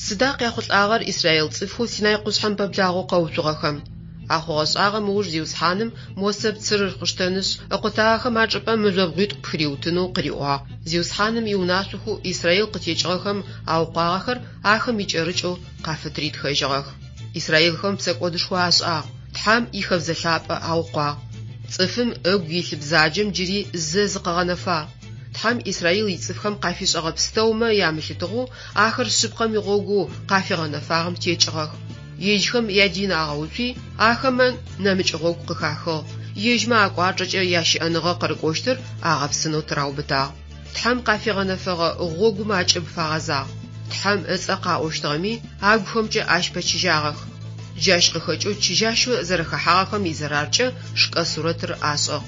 Сыда къяхъулӏагъэр израил цӏыфхэу Синай къушъхьэм пэблагъэу къэуцугъэхэм? А хъугъэ-шӏагъэм ыуж Зиусхьаным Мосэ пцырыр къыштэнышъ, ыкъутагъэхэм ачӏыпӏэ мыжъобгъуитӏу пхыриутынэу къыриӏуагъ. Зиусхьаным иунашъохэу Израил къытекӏыгъэхэм аукъуагъэхэр ахэм икӏэрыкӏэу къафытыритхэжьыгъэх. Израилхэм псэкӏодышхо ашӏагъ, Тхьэм ихэбзэ лъапӏэ аукъуагъ. Цӏыфым ыгу илъ бзаджэм джыри зэ зыкъыгъэнэфагъ. Тхьэм Израил ицӏыфхэм къафишӏэгъэ пстэумэ ямылъытыгъэу ахэр шъыпкъэм игъогоу къафигъэнэфагъэм текӏыгъэх. Ежьхэм ядин агъэуцуи, ахэмэ нэмыкӏ гъогу къыхахыгъ, ежьмэ акӏуачӏэкӏэ ящыӏэныгъэ къырыкӏощтыр агъэпсынэу тыраубытагъ. Тхьэм къафигъэнэфэгъэ гъогум акӏыб фагъэзагъ. Тхьэм ыцӏэ къаӏощтыгъэми, агухэмкӏэ ащ пэчыжьагъэх. Джащ къыхэкӏэу чыжьащэу зэрэхэхьагъэхэм изэраркӏэ шкӏэ сурэтыр ашӏыгъ.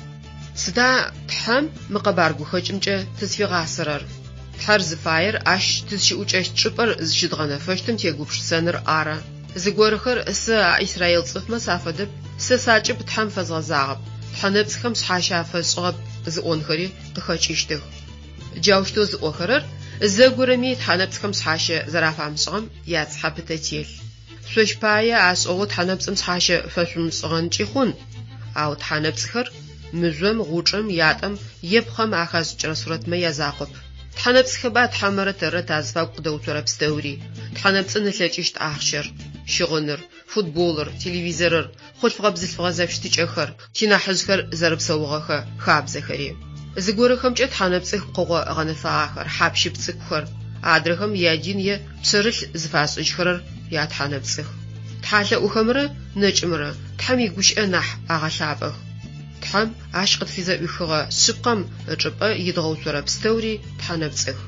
Сыда Тхьэм мы къэбар гухэкӏымкӏэ тызфигъасэрэр? Тхьэр зыфаер ащ тызщыӏукӏэщт чӏыпӏэр зыщыдгъэнэфэщтым тегупшысэныр ары. Зыгорэхэр сэ а израил цӏыфмэ сафэдэп, сэ сакӏыб Тхьэм фэзгъэзагъэп, тхьэнэпцӏхэм шъхьащэ афэсшӏыгъэп зыӏонхэри къыхэкӏыщтых. Джаущтэу зыӏохэрэр зэгорэми тхьэнэпцӏхэм шъхьащэ зэрафамышӏыгъэм яцыхьэ пытэ телъ. Шъощ пае ашӏыгъэу тхьэнэпцӏым шъхьащэ фэшъумышӏыгъэнкӏи хъун, ау тхьэнэпцӏхэр мыжъом, гъучӏым, ятӏэм е пхъэм ахэшӏыкӏырэ сурэтмэ язакъоп. Тхьэнэпцӏхэба Тхьэмрэ тэррэ тазыфагу къыдэуцорэ пстэури, тхьэнэпцӏын ылъэкӏыщт ахъщэр, щыгъыныр, футболыр, телевизорыр, хъулъфыгъэ-бзылъфыгъэ зэфыщытыкӏэхэр, тинахьыжъхэр зэрэпсэугъэхэ хабзэхэри. Зыгорэхэмкӏэ тхьэнэпцӏых пкъыгъо гъэнэфагъэхэр, хьап-щып цӏыкӏухэр, адрэхэм ядин е пшъэрылъ зыфашӏыжьхэрэр ятхьэнэпцӏых. Тхьалъэӏухэмрэ нэкӏымрэ Тхьэм игущыӏэ нахь агъэлъапӏэх. Тхьэм ащ къытфизэӏуихыгъэ шъыпкъэм ычӏыпӏэ идгъэуцорэ пстэури тхьэнэпцӏых.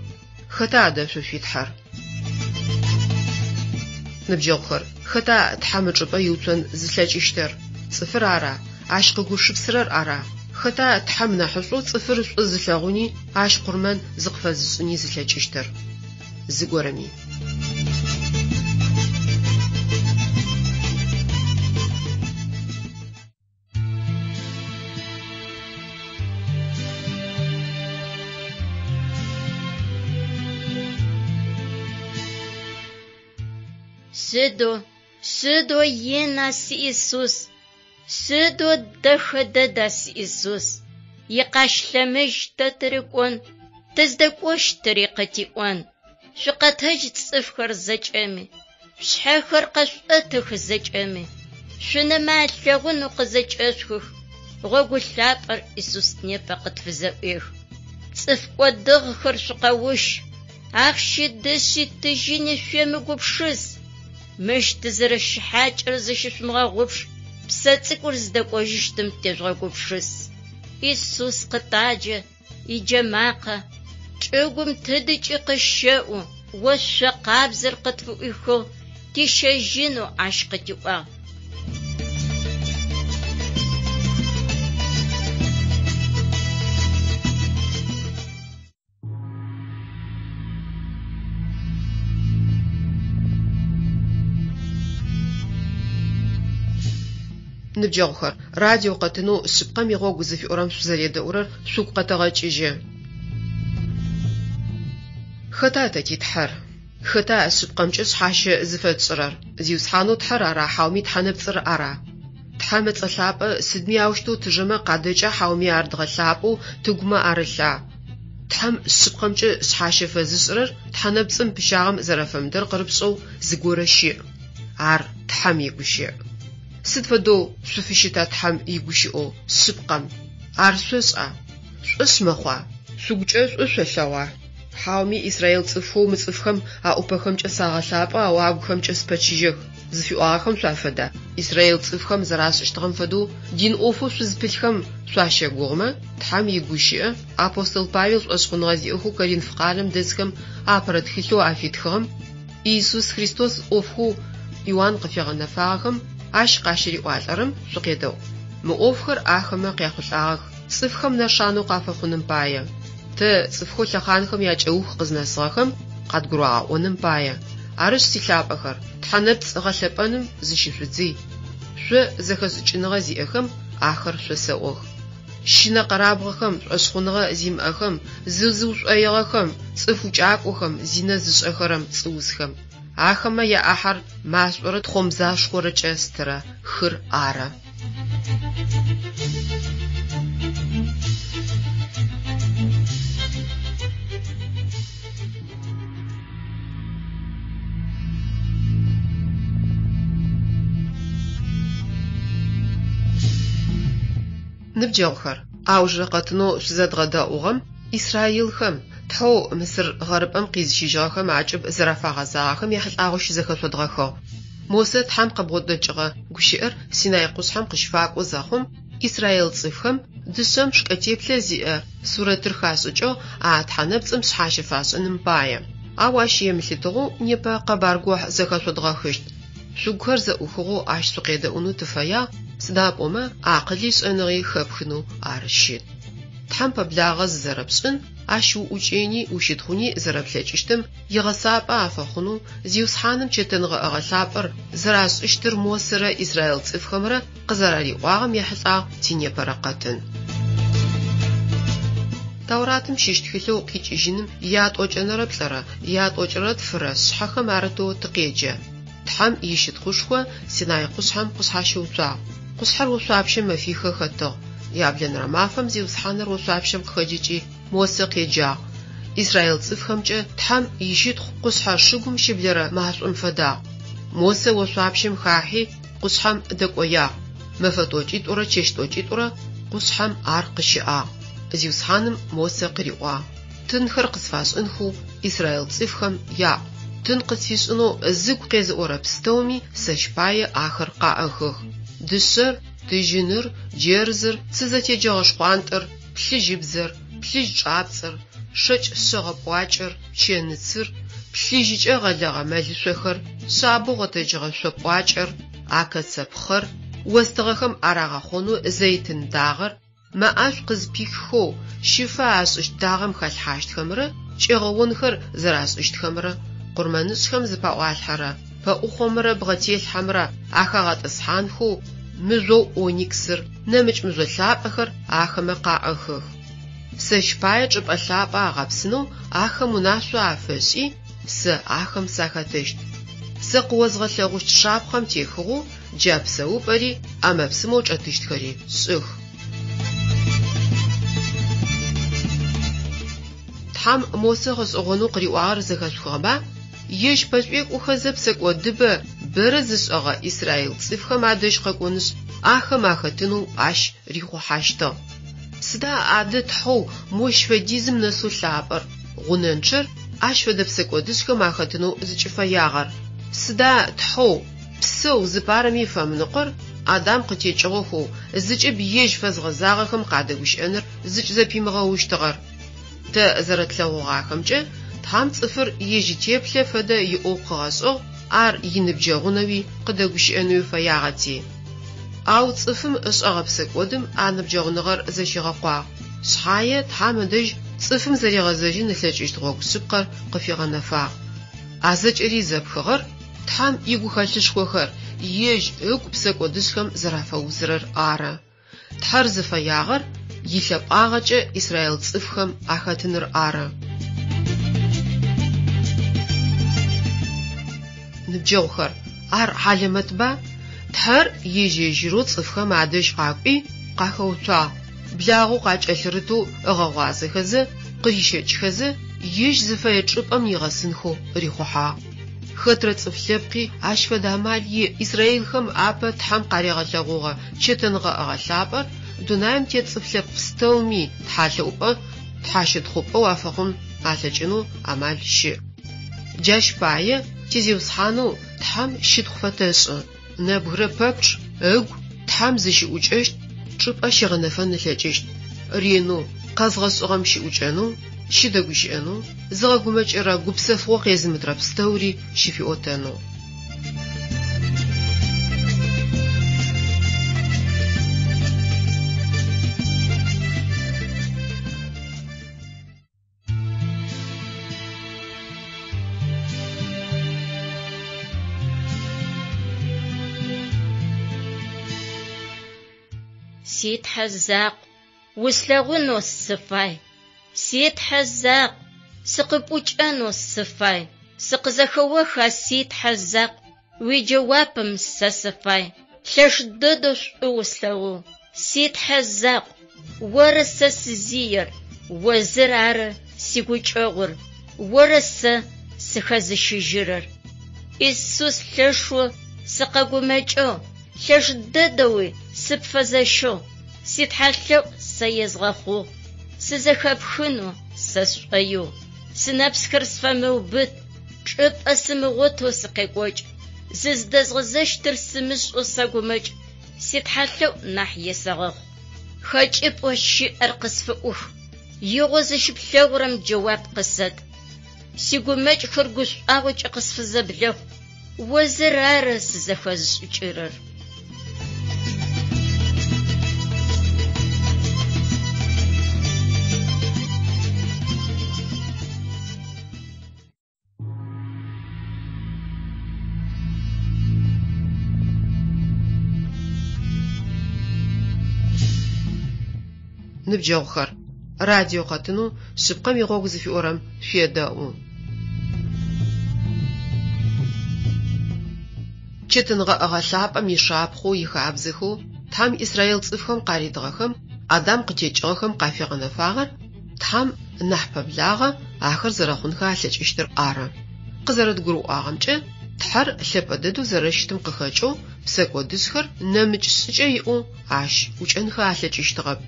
Хэта адэ шъо шъуи Тхьэр? Ныбджэгъухэр, хэта Тхьэм ычӏыпӏэ иуцон зылъэкӏыщтыр? Цӏыфыр ара? Ащ къыгушыпсырэр ара? Хэта Тхьэм нахьышӏоу цӏыфыр шӏу зылъэгъуни, ащ къурмэн зыкъыфэзышӏыни зылъэкӏыщтыр? Зыгорэми.
Сыдэу, сыдэу ина си Исус, сыдэу дэхэ дэда си Исус. Икъащ лъэмыж тэ тырыкӏон, тыздэкӏощтыри къытиӏон. Шъукъэтэдж цӏыфхэр зэкӏэми, шъушъхьэхэр къэшъуӏэтых зэкӏэми. Шъунэмэ алъэгъунэу къызэкӏэшъухых, гъогу лъапӏэр Исус непэ къытфызэӏуех. Цӏыф кӏодыгъэхэр шъукъэущ, ахъщи дышъи тыжьыни шъуемыгупшыс. Мыщ тызэрэщыхьакӏэр зыщышъумыгъэгъупш, псэ цӏыкӏур зыдэкӏожьыщтым тежъугъэгупшыс. Исус къытаджэ, иджэмакъэ чӏыгум тыдыкӏи къыщэӏу, ошъо къабзэр къытфыӏуихыгъ, тищэжьынэу ащ къытиӏуагъ.
Ныбджэгъухэр, радио къэтынэу Шъыпкъэм игъогу зыфиӏорэм шъузэредэӏурэр шъугу къэтэгъэкӏыжьы. Хэта тэ ти Тхьэр? Хэта шъыпкъэмкӏэ шъхьащэ зыфэтшӏырэр? Зиусхьанэу Тхьэр ара хьауми тхьэнэпцӏыр ара? Тхьэм ыцӏэ лъапӏэ сыдми аущтэу тыжэмэ къадэкӏа хьауми ар дгъэлъапӏэу тыгумэ арылъа? Тхьэм шъыпкъэмкӏэ шъхьащэ фэзышӏырэр тхьэнэпцӏым пыщагъэм зэрэфэмыдэр къырыпшӏэу зыгорэ щыӏ. Ар Тхьэм игущыӏ. Сыд фэдэу шъуфыщыта Тхьэм игущыӏэу шъыпкъэм? Ар шъошӏа? Шъушӏошъ мэхъуа? Шъугукӏэ шӏу шъолъэгъуа? Хьауми Израил цӏыфхэу мы цӏыфхэм аӏупэхэмкӏэ сагъэлъапӏэ, ау агухэмкӏэ спэчыжьэх, зыфиӏуагъэхэм шъуафэда? Израил цӏыфхэм зэрашӏыщтыгъэм фэдэу дин ӏофэу шъузпылъхэм шъуащэгугъымэ, Тхьэм игущыӏэ, апостол Павел шӏошъхъуныгъэ зиӏэхэу Коринф къалэм дэсхэм апэрэ тхылъэу афитхыгъэм, Иисус Христос ӏофхэу Иуан къыфигъэнэфагъэхэм ащ къащыриӏуалӏэрэм шъукъедэӏу. Мы ӏофхэр ахэмэ къяхъулӏагъэх, цӏыфхэм нэшанэу къафэхъуным пае. Тэ, цӏыфхэу лъэхъанхэм якӏэух къызнэсыгъэхэм, къадгурагъэӏоным пае. Арышъ, силъапӏэхэр, тхьэнэпцӏ гъэлъэпӏэным зыщышъудзый. Шъо, зэхэшӏыкӏыныгъэ зиӏэхэм, ахэр шъосэӏох. Щынэ къэрабгъэхэм, шӏошъхъуныгъэ зимыӏэхэм, зызыушӏоигъэхэм, цӏыф укӏакӏохэм, зинэ зышӏэхэрэм, пцӏыусхэм. Ахэмэ яӏахьэр машӏорэ тхъомзашхъорэкӏэ стырэ хыр ары. Ныбджэгъухэр, аужырэ къэтынэу шъузэдгъэдэӏугъэм Исраилхэм, Тхьэу Мысыр гъэрыпӏэм къизыщыжьыгъэхэм акӏыб зэрафагъэзагъэхэм ехьылӏагъэу щызэхэшъодгъэхыгъ. Мосэ Тхьэм къыбгъодэкӏыгъэ гущыӏэр Синай къушъхьэм къыщыфакӏо зэхъум, Исраил цӏыфхэм дышъэм шкӏэ теплъэ зиӏэ сурэтыр хашӏыкӏыгъ а тхьэнэпцӏым шъхьащэ фашӏыным пае. Ау ащ емылъытыгъэу непэ къэбар гохь зэхэшъодгъэхыщт. Шъугухэр зэӏухыгъэу ащ шъукъедэӏунэу тыфэягъ, сыда пӏомэ акъыли шӏэныгъи хэпхынэу ар щыт. Тхьэм пэблагъэ зызэрэпшӏын, ащ уӏукӏени ущытхъуни зэрэплъэкӏыщтым игъэсапӏэ афэхъунэу Зиусхьаным чэтэнгъэӏэгъэ лъапӏэр зэрашӏыщтыр Мосэрэ израил цӏыфхэмрэ къызэрариӏуагъэм ехьылӏагъ тинепэрэ къэтын. Тауратым щыщ тхылъэу Къикӏыжьыным ятӏокӏэнэрэ плӏырэ, ятӏокӏырэ тфырэ шъхьэхэм арытэу тыкъеджэ. Тхьэм ищытхъушхо Синай къушъхьэм къышъхьащыуцуагъ. Къушъхьэр ошъуапщэм мэфихэ хэтыгъ. Яблэнэрэ мафэм Зиусхьаныр ошъуапщэм къыхэджыкӏи, Мосэ къеджагъ. Израил цӏыфхэмкӏэ Тхьэм ищытхъу къушъхьэ шыгум щыблэрэ машӏом фэдагъ. Мосэ ошъуапщэм хахьи, къушъхьэм дэкӏоягъ. Мэфэ тӏокӏитӏурэ чэщ тӏокӏитӏурэ къушъхьэм ар къыщыӏагъ. Зиусхьаным Мосэ къыриӏуагъ, Тынхэр къысфашӏынхэу израил цӏыфхэм яӏу. Тын къысфишӏынэу зыгу къезыӏорэ пстэуми сэщ пае ахэр къаӏыхых. Дышъэр, тыжьыныр, джэрзыр, цы зэтеджэгъэ шхъуантӏэр, плъыжьыбзэр, плъыжь чӏапцӏэр, шэкӏ шъэгъэ пӏуакӏэр, пчэныцыр, плъыжьыкӏэ гъэлэгъэ мэлышъохэр, шъабэу гъэтэджыгъэ шъо пӏуакӏэр, акэцэ пхъэр, остыгъэхэм арагъэхъонэу зэйтын дагъэр, мэ ӏэшӏу къызпиххэу щыфэ ашӏыщт дагъэм халъхьащтхэмрэ кӏэгъэонхэр зэрашӏыщтхэмрэ, къурмэнышӏхэм зыпаӏуалъхьэрэ пэӏухъомрэ бгъэтелъхьэмрэ ахагъэтӏысхьанхэу мыжъоу ониксыр, нэмыкӏ мыжъо лъапӏэхэр ахэмэ къаӏыхых. Сэщ пае чӏыпӏэ лъапӏэ агъэпсынэу ахэм унашъо афэшӏи, сэ ахэм сахэтыщт. Сэ къыозгъэлъэгъущт шапхъэм техыгъэу джа псэупӏэри ӏэмэ-псымэу чӏэтыщтхэри шӏых. Тхьэм Мосэ гъэшӏэгъонэу къыриӏуагъэр зэхэшъухыгъэба? Ежь пэшӏуекӏохэзэ псэкӏодыбэ бэрэ зышӏэгъэ израил цӏыфхэм адэжь къэкӏонышъ, ахэм ахэтынэу ащ рихъухьащтыгъ. Сыда адэ Тхьэу мощ фэдизым нэсэу лъапӏэр, гъунэнчъэр ащ фэдэ псэкӏодышӏхэм ахэтынэу зыкӏыфэягъэр? Сыда Тхьэу, псэу зыпарэми фэмыныкъор Адам къытекӏыгъэхэу зыкӏыб ежь фэзгъэзагъэхэм къадэгущыӏэныр зыкӏызэпимыгъэущтыгъэр? Тэ зэрэтлъэгъугъахэмкӏэ, Тхьэм цӏыфыр ежь итеплъэ фэдэ иӏэу къыгъэшӏыгъ, ар иныбджэгъунэуи къыдэгущыӏэнэуи фэягъэти. Ау цӏыфым ышӏэгъэ псэкӏодым а ныбджэгъуныгъэр зэщигъэкъуагъ. Шъхьае Тхьэм ыдэжь цӏыфым зэригъэзэжьын ылъэкӏыщт гъогу шъыпкъэр къыфигъэнэфагъ. А зэкӏэри зэпхыгъэр Тхьэм игухэлъышхохэр ежь ыгу псэкӏодышӏхэм зэрафэузырэр ары. Тхьэр зыфэягъэр илъэпӏагъэкӏэ израил цӏыфхэм ахэтыныр ары. Ныбджэгъухэр, ар хьалэмэтба? Тхьэр ежь-ежьырэу цӏыфхэм адэжь къакӏуи, къахэуцуагъ, благъэу къакӏэлъырытэу ыгъэгъуазэхэзэ, къырищэкӏхэзэ, ежь зыфэе чӏыпӏэм нигъэсынхэу рихъухьагъ. Хэтрэ цӏыф лъэпкъи ащ фэдэ амал иӏ. Израилхэм апэ Тхьэм къаригъэлъэгъугъэ чэтэнгъэӏэгъэ лъапӏэр дунаим тет цӏыф лъэпкъ пстэуми тхьалъэӏупӏэ, тхьащытхъупӏэу афэхъун алъэкӏынэу амал щыӏ. Джащ пае ти Зиусхьанэу Тхьэм щытхъу фэтэшӏы. Нэбгырэ пэпчъ ыгу Тхьэм зыщыӏукӏэщт чӏыпӏэ щигъэнэфэн ылъэкӏыщт. Ренэу къэзгъэшӏыгъэм щыӏукӏэнэу, щыдэгущыӏэнэу, зыгъэгумэкӏырэ гупсэфыгъо къезымытырэ пстэури щыфиӏотэнэу.
Си Тхьэ закъу, услъэгъунэу сыфай. Си Тхьэ закъу, сыкъыпӏукӏэнэу сыфай. Сыкъызэхэоха, си Тхьэ закъу, уиджэуапым сэ сыфай. Лъэш дэдэу шӏу услъэгъугъ. Си Тхьэ закъу, оры сэ сызиер, о зыр ары сигукӏэгъур, оры сэ сыхэзыщыжьырэр. Исус лъэшэу сыкъэгумэкӏыгъ, лъэш дэдэуи сыпфэзэщыгъ, ситхьэлъэӏу сэ езгъэхъугъ, сызэхэпхынэу сэ сшӏоигъу. Сынэпсхэр сфэмыубыт, чӏыпӏэ сымыгъотэу сыкъекӏокӏ, зыздэзгъэзэщтыр сымышӏэу сэгумэкӏ, ситхьэлъэӏу нахь есэгъэхъу. Хэкӏыпӏэу щыӏэр къысфыӏух, игъо зыщыплъэгъурэм джэуап къысэт. Сигумэкӏхэр гушӏуагъокӏэ къысфызэблэхъу, о зыр ары сызэхэзышӏыкӏырэр.
Ныбджэгъухэр, радио къэтынэу Шъыпкъэм игъогу зыфиӏорэм шъуедэӏу. Чэтэнгъэӏэгъэ лъапӏэм ишапхъэу, ихабзэхэу Тхьэм Израил цӏыфхэм къаритыгъэхэм Адам къытекӏыгъэхэм къафигъэнэфагъэр Тхьэм нахь пэблагъэ ахэр зэрэхъунхэ алъэкӏыщтыр ары. Къызэрэдгурыӏуагъэмкӏэ, Тхьэр лъэпӏэ дэдэу зэрэщытым къыхэкӏэу псэкӏодышӏхэр нэмыкӏ шӏыкӏэ иӏэу ащ ӏукӏэнхэ алъэкӏыщтыгъэп.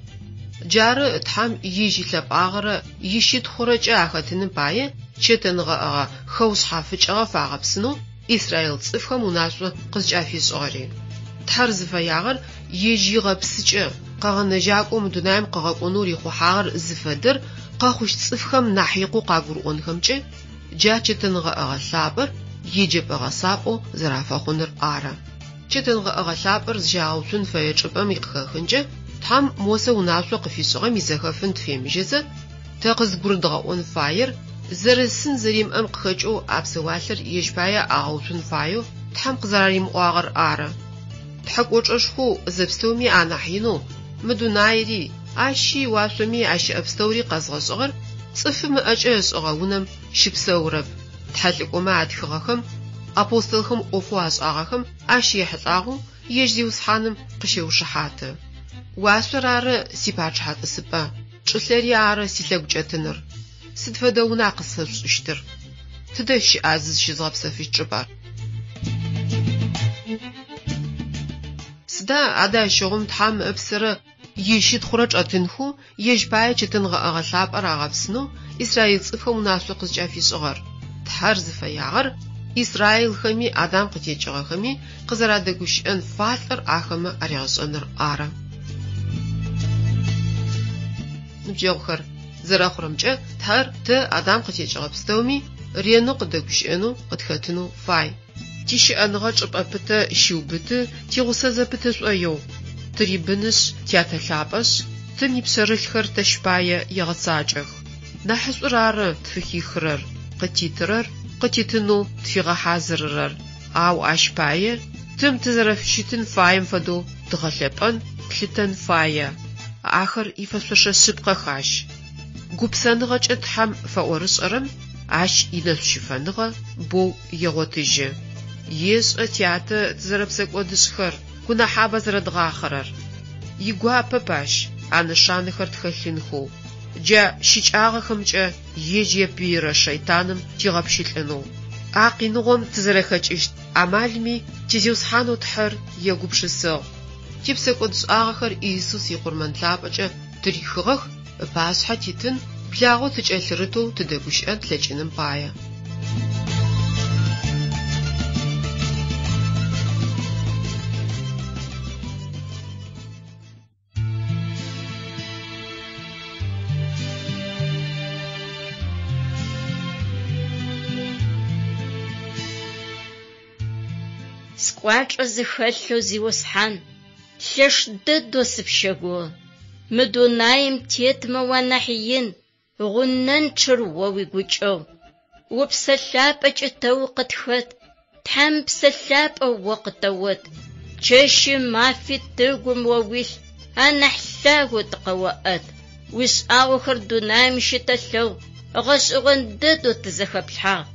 Джары Тхьэм ежь илъэпӏагъэрэ ищытхъурэкӏэ ахэтыным пае чэтэнгъэӏэгъэ хэушъхьафыкӏыгъэ фагъэпсынэу Израил цӏыфхэм унашъо къызкӏафишӏыгъэри. Тхьэр зыфэягъэр ежь игъэпсыкӏэ, Къэгъэнэжьакӏоу мы дунаим къыгъэкӏонэу рихъухьагъэр зыфэдэр къэхъущт цӏыфхэм нахь икъоу къагурыӏонхэмкӏэ, джа чэтэнгъэӏэгъэ лъапӏэр еджэпӏэ-гъэсапӏэу зэрафэхъуныр ары. Чэтэнгъэӏэгъэ лъапӏэр зыщагъэуцун фэе чӏыпӏэм икъыхэхынкӏэ Тхьэм Мосэ унашъо къыфишӏыгъэм изэхэфын тыфемыжьэзэ, тэ къызгурыдгъэӏон фаер, зэрысын зэримыӏэм къыхэкӏэу а псэуалъэр ежь пае агъэуцун фаеу Тхьэм къызэраримыӏуагъэр ары. Тхьэ кӏочӏэшхоу зэпстэуми анахь инэу мы дунаири, ащи уашъоми ащыӏэ пстэури къэзгъэшӏыгъэр цӏыфым ыӏэкӏэ ышӏыгъэ унэм щыпсэурэп. Тхьэлӏыкӏомэ атхыгъэхэм, апостолхэм ӏофэу ашӏагъэхэм ащ ехьылӏагъэу ежь Зиусхьаным къыщеушыхьаты. Уашъор ары сипачъыхьэ тӏысыпӏэ, чӏылъэри ары силъэгукӏэтыныр. Сыд фэдэ уна къысфэшъушӏыщтыр? Тыдэ щыӏа зызщызгъэпсэфыщт чӏыпӏэр? Сыда адэ ащыгъум Тхьэм ыпсэрэ ищытхъурэ чӏэтынхэу, ежь пае чэтэнгъэӏэгъэ лъапӏэр агъэпсынэу израил цӏыфхэм унашъо къызкӏафишӏыгъэр? Тхьэр зыфэягъэр Исраилхэми Адам къытекӏыгъэхэми къызэрадэгущыӏэн фалӏэр ахэмэ аригъэшӏэныр ары. Ныбджэгъухэр, зэрэхъурэмкӏэ, Тхьэр тэ, Адам къытекӏыгъэ пстэуми, ренэу къыддэгущыӏэнэу, къытхэтынэу фай. Тищыӏэныгъэ чӏыпӏэ пытэ щиубыты, тигъусэ зэпыты шӏоигъу. Тырибынышъ, тятэ лъапӏэшъ, тым ипшъэрылъхэр тэщ пае егъэцакӏэх. Нахьышӏур ары тфыхихырэр, къытитырэр, къытитынэу тфигъэхьазырырэр. Ау ащ пае тым тызэрэфыщытын фаем фэдэу дгъэлъэпӏэн, тлъытэн фае. Ахэр ифэшъошэ шъыпкъэх ащ. Гупсэныгъэкӏэ Тхьэм фэӏорышӏэрэм ащ инэшӏущыфэныгъэ боу егъотыжьы. Ешӏэ тятэ тызэрэпсэкӏодышӏхэр, гунахьабэ зэрэдгъахъэрэр. Игуапэп ащ а нэшанэхэр тхэлъынхэу, джа щыкӏагъэхэмкӏэ ежь епыирэ шэйтаным тигъэпщылӏынэу. А къиныгъом тызэрэхэкӏыщт амалми ти Зиусхьанэу Тхьэр егупшысыгъ. Типсэкӏодшӏагъэхэр Иисус икъурмэн лъапӏэкӏэ ттырихыгъэх, ыпашъхьэ титын, благъэу тыкӏэлъырытэу тыдэгущыӏэн тлъэкӏыным пае.
Скӏуачӏэ зыхэлъэу Зиусхьан, лъэш дэдэу сыпщэгугъы. Мы дунаим тетмэ уанахь ин, гъунэнчъэр о уигукӏэгъу. О Псэ Лъапӏэкӏэ тэ укъытхэт, Тхьэм Псэ Лъапӏэ о къытэот. Чэщи мафи тыгум о уилъ, анахь лъагэу тыкъэоӏэт. Уишӏагъохэр дунаим щытэлъэгъу, гъэшӏэгъон дэдэу тызэхэплъхьагъ.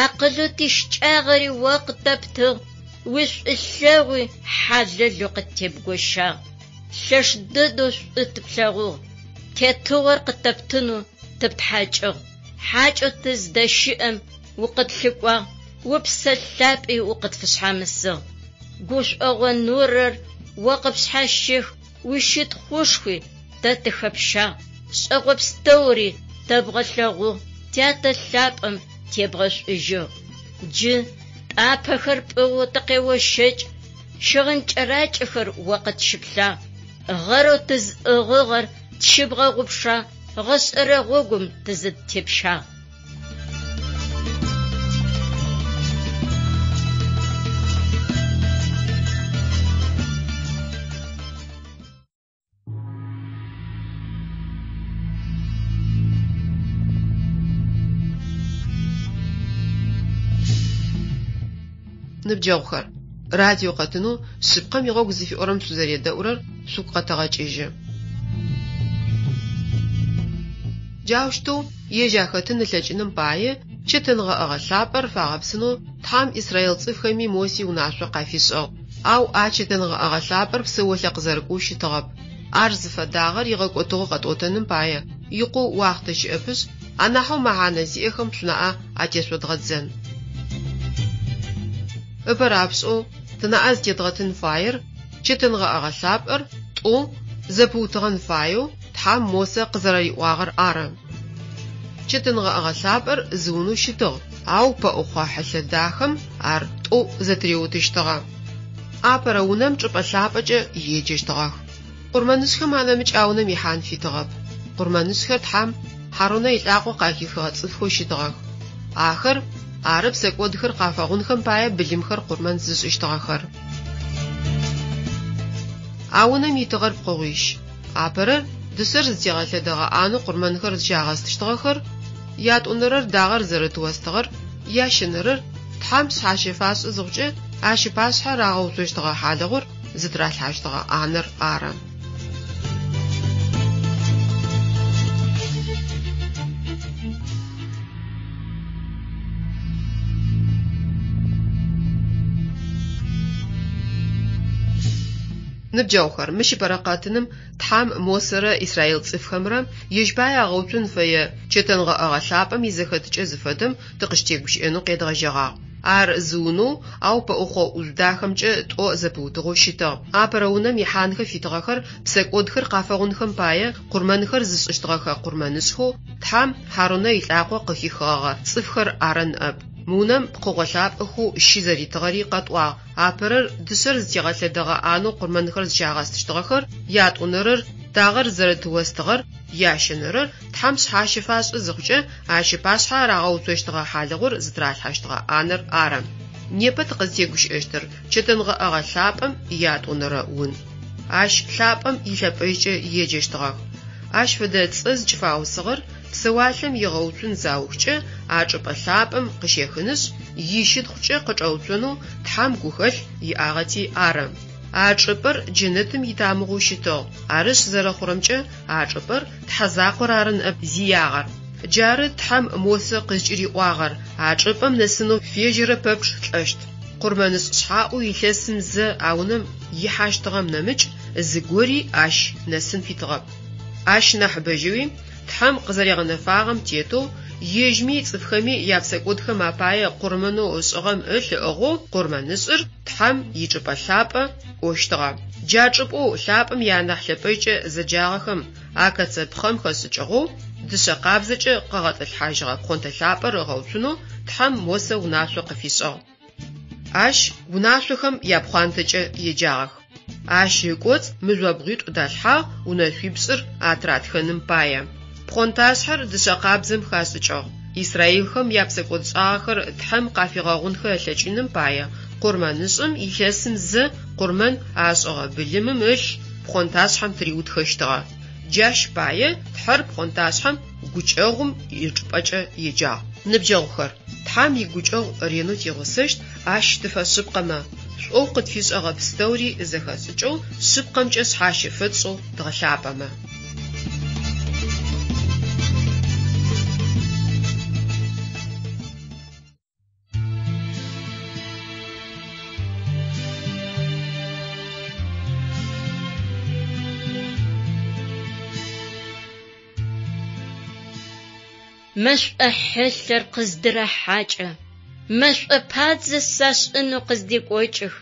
Акъылэу тищыкӏагъэри о къытэптыгъ, уишӏулъэгъуи хьалэлэу къыттебгощагъ. Лъэш дэдэу шӏу тыплъэгъугъ, тетыгъор къытэптынэу тыптхьакӏыгъ. Хьакӏэу тыздэщыӏэм укъытлъыкӏуагъ, о Псэ Лъапӏи укъытфышъхьамысыгъ. Гушӏогъо нурэр о къыпшъхьащех, уищытхъушхуи тэ тыхэпщагъ, шӏэгъо пстэури тэбгъэлъэгъугъ, Тятэ лъапӏэм тебгъэшӏужьыгъ. Джы тӏапэхэр пӏыгъэу тыкъеощэкӏ, щыгъын кӏэракӏэхэр о къытщыплъагъ, гъэрэу тызӏыгъыгъэр тщыбгъэгъупшагъ, гъэшӏэрэ гъогум тызыдтепщагъ.
Ныбджэгъухэр, радио къэтынэу Шъыпкъэм игъогу зыфиӏорэм шъузэредэӏурэр шъугу къэтэгъэкӏыжьы. Джаущтэу ежь ахэтын ылъэкӏыным пае чэтэнгъэӏэгъэ лъапӏэр фагъэпсынэу Тхьэм израил цӏыфхэми Моси унашъо къафишӏыгъ. Ау а чэтэнгъэӏэгъэ лъапӏэр псэолъэ къызэрыкӏоу щытыгъэп. Ар зыфэдагъэр игъэкӏотыгъэу къэтӏотэным пае икъоу уахътэ щыӏэпышъ, анахьэу мэхьанэ зиӏэхэм шъунаӏэ атешъодгъэдзэн. Ыпэрапшӏэу тынаӏэ зытедгъэтын фаер чэтэнгъэӏэгъэ лъапӏэр тӏо зэпыутыгъэн фаеу Тхьэм Мосэ къызэрэриӏуагъэр ары. Чэтэнгъэӏэгъэ лъапӏэр зы унэу щытыгъ, ау пэӏухъо хьылъэ дахэм ар тӏоу зэтыриутыщтыгъэ. Апэрэ унэм чӏыпӏэ лъапӏэкӏэ еджэщтыгъэх. Къурмэнышӏхэм анэмыкӏ а унэм ихьан фитыгъэп. Къурмэнышӏхэр Тхьэм Хьарунэ илӏакъо къахихыгъэ цӏыфхэу щытыгъэх. Ахэр ары псэкӏодхэр къафэгъунхэм пае былымхэр къурмэн зышӏыщтыгъэхэр. А унэм итыгъэр пкъыгъуищ. Апэрэр, дышъэр зытегъэлъэдэгъэ ӏанэу къурмэнхэр зыщагъэстыщтыгъэхэр, ятӏонэрэр дагъэр зэрыт остыгъэр, ящэнэрэр, Тхьэм шъхьащэ фашӏы зыхъукӏэ, ащ ыпашъхьэ рагъэуцощтыгъэ хьалыгъур зытыралъхьащтыгъэ ӏанэр ары. Ныбджэгъухэр, мыщ ыпэрэ къэтыным Тхьэм Мосэрэ израил цӏыфхэмрэ ежь пае агъэуцун фэе чэтэнгъэӏэгъэ лъапӏэм изэхэтыкӏэ зыфэдэм тыкъыщытегущыӏэнэу къедгъэжьэгъагъ. Ар зы унэу, ау пэӏухъо ӏужъу дахэмкӏэ тӏо зэпыутыгъэу щытыгъ. Апэрэ унэм ихьанхэ фитыгъэхэр псэкӏодхэр къафэгъунхэм пае къурмэнхэр зышӏыщтыгъэхэ къурмэнышӏхэу Тхьэм Хьарунэ илӏакъо къыхихыгъэгъэ цӏыфхэр ары ныӏэп. Мы унэм пкъыгъо лъапӏэхэу щы зэритыгъэри къэтӏуагъ. Апэрэр дышъэр зытегъэлъэдэгъэ ӏанэу къурмэнхэр зыщагъэстыщтыгъэхэр, ятӏонэрэр дагъэр зэрыт остыгъэр, ящэнэрэр Тхьэм шъхьащэ фашӏы зыхъукӏэ ащ ыпашъхьэ рагъэуцощтыгъэ хьалыгъур зытыралъхьэщтыгъэ ӏанэр ары. Непэ тыкъызтегущыӏэщтыр чэтэнгъэӏэгъэ лъапӏэм иятӏонэрэ ун. Ащ лъапӏэм илъэпӏэжькӏэ еджэщтыгъэх. Ащ фэдэ цӏэ зыкӏыфаусыгъэр псэуалъэм игъэуцун заухкӏэ а чӏыпӏэ лъапӏэм къыщехынышъ, ищытхъукӏэ къычӏэуцонэу Тхьэм гухэлъ иӏагъэти ары. А чӏыпӏэр джэнэтым итамыгъэу щытыгъ, арышъ, зэрэхъурэмкӏэ, а чӏыпӏэр Тхьэ закъор ары ныӏэп зиягъэр. Джары Тхьэм Мосэ къызкӏыриӏуагъэр, А чӏыпӏэм нэсынэу фежьэрэ пэпчъ лӏэщт. Къурмэнышӏ шъхьаӏэу илъэсым зэ а унэм ихьащтыгъэм нэмыкӏ зыгори ащ нэсын фитыгъэп. Ащ нахьыбэжьэуи, Тхьэм къызэригъэнэфагъэм тетэу, ежьми цӏыфхэми япсэкӏодхэм апае къурмэнэу ышӏыгъэм ылъ ыӏыгъэу къурмэнышӏыр Тхьэм ичӏыпӏэ лъапӏэ кӏощтыгъэ. Джа чӏыпӏэу лъапӏэм ианахь лъэпӏэжькӏэ зэджагъэхэм акэцэ пхъэм хэшӏыкӏыгъэу, дышъэ къабзэкӏэ къэгъэтӏылъхьажьыгъэ пхъонтэ лъапӏэр ыгъэуцунэу Тхьэм Мосэ унашъо къыфишӏыгъ. Ащ унашъохэм япхъуантэкӏэ еджагъэх. Ащ ыкӏоцӏ мыжъобгъуитӏу далъхьагъ унэшъуипшӏыр атыратхэным пае. Пхъонташъхьэр дышъэ къабзэм хашӏыкӏыгъ. Исраилхэм япсэкӏодшӏагъэхэр Тхьэм къафигъэгъунхэ ылъэкӏыным пае къурмэнышӏым илъэсым зэ къурмэн ашӏыгъэ былымым ылъ пхъонташъхьэм тыриутхэщтыгъэ. Джащ пае Тхьэр пхъонташъхьэм гукӏэгъум ичӏыпӏэкӏэ еджагъ. Ныбджэгъухэр, Тхьэм игукӏэгъу ренэу тигъусэщт, Ащ тыфэшъыпкъэмэ, шӏоу къытфишӏэгъэ пстэури зэхэшӏыкӏэу, шъыпкъэмкӏэ шъхьащэ фэтшӏэу дгъэлъапӏэмэ.
Мэшӏо хьылъэр къыздырахьакӏы, Мэшӏо падзэ сашӏынэу къыздекӏокӏых,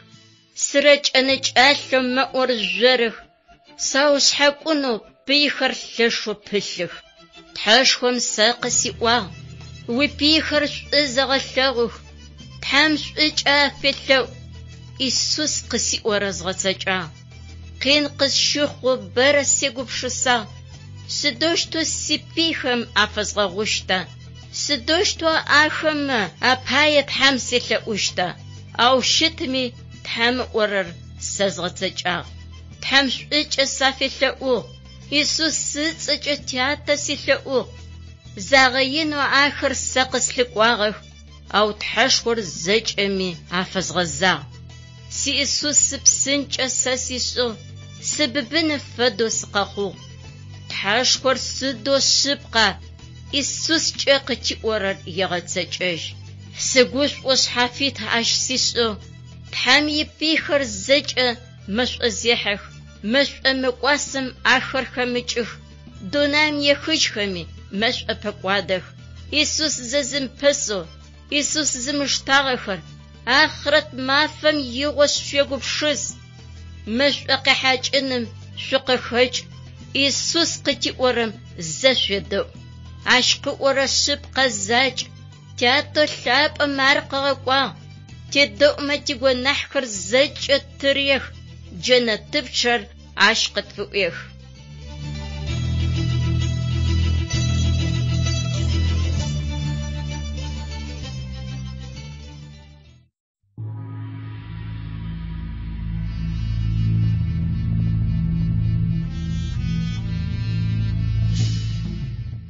Сырэкӏэнэкӏалъэу мэӏоржъорых, Саушъхьакӏунэу пыйхэр лъэшэу пылъых. Тхьэшхом сэ къысиӏуагъ, Уипыйхэр шӏу зэгъэлъэгъух, Тхьэм шӏукӏэ афелъэӏу. Исус къысиӏорэр згъэцэкӏагъ. Къин къысщыхъоу бэрэ сегупшысагъ, Сыдэущтэу сипыйхэм афэзгъэгъущта? Сыдэущтэу ахэмэ апае Тхьэм селъэӏущта? Ау щытми, Тхьэм ыӏорэр сэ згъэцэкӏагъ. Тхьэм шӏукӏэ сафелъэӏугъ, Исус ыцӏэкӏэ Тятэ селъэӏугъ. Загъэинэу ахэр сэ къыслъыкӏуагъэх, ау Тхьэшхор зэкӏэми афэзгъэзагъ. Си Исус псынкӏэ сэ сишӏыгъ, сыбыбыным фэдэу сыкъэхъугъ. Тхьэшхор сыдэу шъыпкъа, Исускӏэ къытиӏорэр егъэцэкӏэжь. Сыгушӏоу шъхьафит ащ сишӏыгъ, Тхьэм ипыйхэр зэкӏэ мэшӏозехьэх, мэшӏо мыкӏуасэм ахэр хэмыкӏых, дунаим ехыжьхэми мэшӏо пэкӏуадэх. Исус зэзымыпэсэу, Исус зымыштагъэхэр, ахърэт мафэм игъо шъуегупшыс, мэшӏо къехьакӏыным шъукъыхэкӏ, Исус къытиӏорэм зэ шъуедэӏу. Ащ къыӏорэ шъыпкъэ закӏ, Тятэ лъапӏэм ар къыгъэкӏуагъ, тедэӏумэ тигонахьхэр зэкӏэ ттырех, джэнэтыпчъэр ащ къытфыӏуех.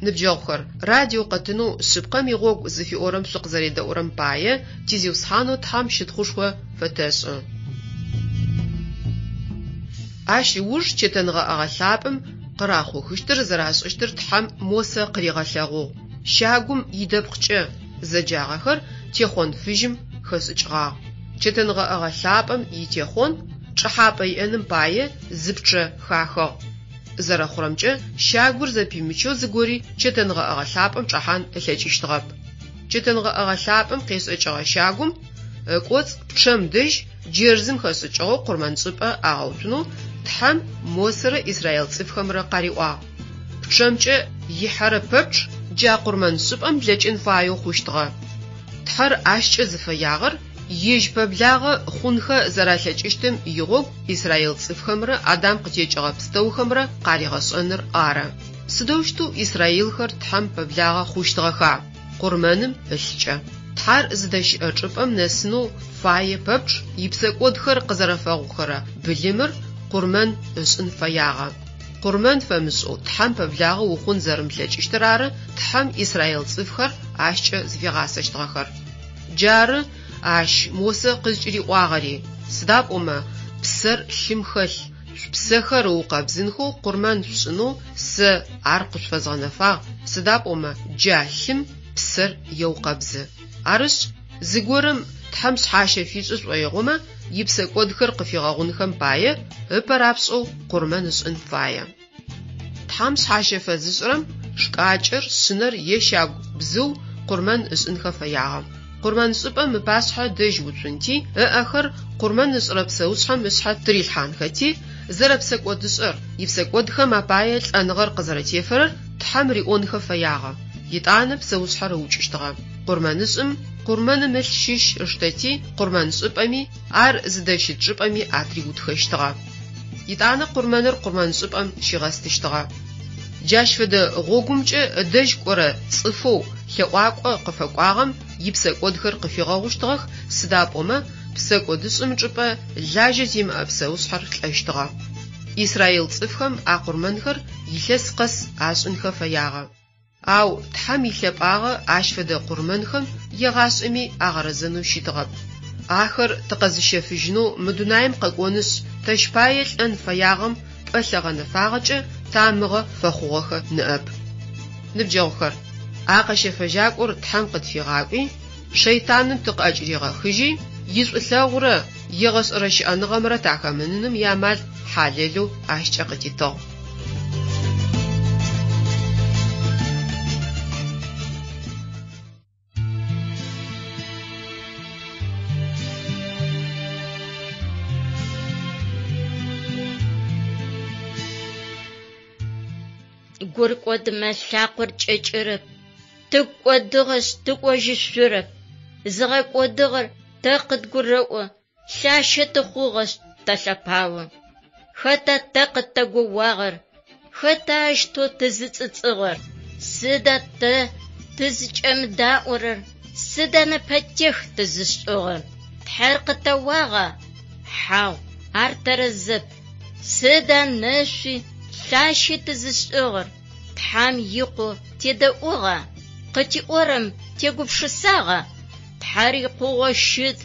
Ныбджэгъухэр, радио къэтынэу Шъыпкъэм игъогу зыфиӏорэм шъукъызэредэӏурэм пае ти Зиусхьанэу Тхьэм щытхъушхо фэтэшӏы. Ащ ыуж чэтэнгъэӏэгъэ лъапӏэм къырахъухыщтыр зэрашӏыщтыр Тхьэм Мосэ къыригъэлъэгъугъ. Щагум идэпкъкӏэ зэджагъэхэр техъон фыжьым хэшӏыкӏыгъагъ. Чэтэнгъэӏэгъэ лъапӏэм итехъон чӏэхьапӏэ иӏэным пае зы пчъэ хахыгъ. Зэрэхъурэмкӏэ, щагур зэпимычэу зыгори чэтэнгъэӏэгъэ лъапӏэм чӏэхьан ылъэкӏыщтыгъэп. Чэтэнгъэӏэгъэ лъапӏэм къешӏэкӏыгъэ щагум ыкӏоцӏ пчъэм дэжь джэрзым хэшӏыкӏыгъэу къурмэншӏыпӏэ агъэуцунэу Тхьэм Мосэрэ израил цӏыфхэмрэ къариӏуагъ. Пчъэмкӏэ ихьэрэ пэпчъ джа къурмэншӏыпӏэм блэкӏын фаеу хъущтыгъэ. Тхьэр ащкӏэ зыфэягъэр Ежь пэблагъэ хъунхэ зэралъэкӏыщтым игъогу израил цӏыфхэмрэ Адам къытекӏыгъэ пстэухэмрэ къаригъэшӏэныр ары. Сыдэущтэу израилхэр Тхьэм пэблагъэ хъущтыгъэха? Къурмэным ылъкӏэ. Тхьэр зыдэщыӏэ чӏыпӏэм нэсынэу фае пэпчъ ипсэкӏодхэр къызэрэфэгъухэрэ былымыр къурмэн ышӏын фэягъэ. Къурмэн фэмышӏэу Тхьэм пэблагъэ ухъун зэрымылъэкӏыщтыр ары Тхьэм израил цӏыфхэр ащкӏэ зыфигъасэщтыгъэхэр. Джары ащ Мосэ къызкӏыриӏуагъэри, сыда пӏомэ псэр лъым хэлъ, шъупсэхэр ыукъэбзынхэу къурмэн шъушӏынэу сэ ар къышъуфэзгъэнэфагъ, сыда пӏомэ джа лъым псэр еукъэбзы. Арышъ, зыгорэм Тхьэм шъхьащэ фишӏы шӏоигъомэ, ипсэкӏодхэр къыфигъэгъунхэм пае ыпэ рапшӏэу къурмэн ышӏын фае. Тхьэм шъхьащэ фэзышӏырэм шкӏакӏэр, шъынэр е щагу бзыу къурмэн ышӏынхэ фэягъэ. Къурмэншӏыпӏэм ыпашъхьэ дэжь уцунти, ыӏэхэр къурмэн ышӏырэ псэушъхьэм ышъхьэ тырилъхьанхэти, зэрэпсэкӏодышӏэр, ипсэкӏодхэм апае лӏэныгъэр къызэрэтефэрэр Тхьэм риӏонхэ фэягъэ. Етӏанэ псэушъхьэр ыукӏыщтыгъэ. Къурмэнышӏым къурмэным ылъ щыщ ыштэти, къурмэншӏыпӏэми, ар зыдэщыт чӏыпӏэми атыриутхэщтыгъэ. Етӏанэ къурмэныр къурмэншӏыпӏэм щигъэстыщтыгъэ. Джащ фэдэ гъогумкӏэ ыдэжь кӏорэ цӏыфэу лъэӏуакӏо къыфэкӏуагъэм ипсэкӏодхэр къыфигъэгъущтыгъэх, сыда пӏомэ псэкӏодышӏым ычӏыпӏэ лажьэ зимыӏэ псэушъхьэр лӏэщтыгъэ. Израил цӏыфхэм а къурмэнхэр илъэс къэс ашӏынхэ фэягъэ. Ау Тхьэм илъэпӏагъэ ащ фэдэ къурмэнхэм егъашӏэми агъэрэзэнэу щытыгъэп. Ахэр тыкъэзыщэфыжьынэу мы дунаим къэкӏонышъ, тэщ пае лӏэн фэягъэм пӏэлъэ гъэнэфагъэкӏэ тамыгъэ фэхъугъэхэ ныӏэп. Ныбджэгъухэр, а къэщэфэжьакӏор Тхьэм къытфигъакӏуи, шэйтаным тыкъыӏэкӏыригъэхыжьи, ишӏулъэгъурэ егъэшӏэрэ щыӏэныгъэмрэ тахэмыныным иамал хьалэлэу ащкӏэ къытитыгъ.
Гур кӏодымэ лъакъор кӏэкӏырэп, тыгу кӏодыгъэшъ тыкӏожьышъурэп. Зыгъэкӏодыгъэр тэ къыдгурэӏо, лъащэ тыхъугъэшъ тэлъэпао. Хэта тэ къытэгоуагъэр? Хэта аущтэу тызыцӏыцӏыгъэр? Сыда тэ тызыкӏэмыдаӏорэр? Сыда нэпэтех тызышӏыгъэр? Тхьэр къытэуагъа? Хьау, ар тэрэзэп. Сыда нэшъуи лъащи тызышӏыгъэр? Тхьэм икъоу тедэӏугъа? Къытиӏорэм тегупшысагъа? Тхьэр икъугъэу щыт,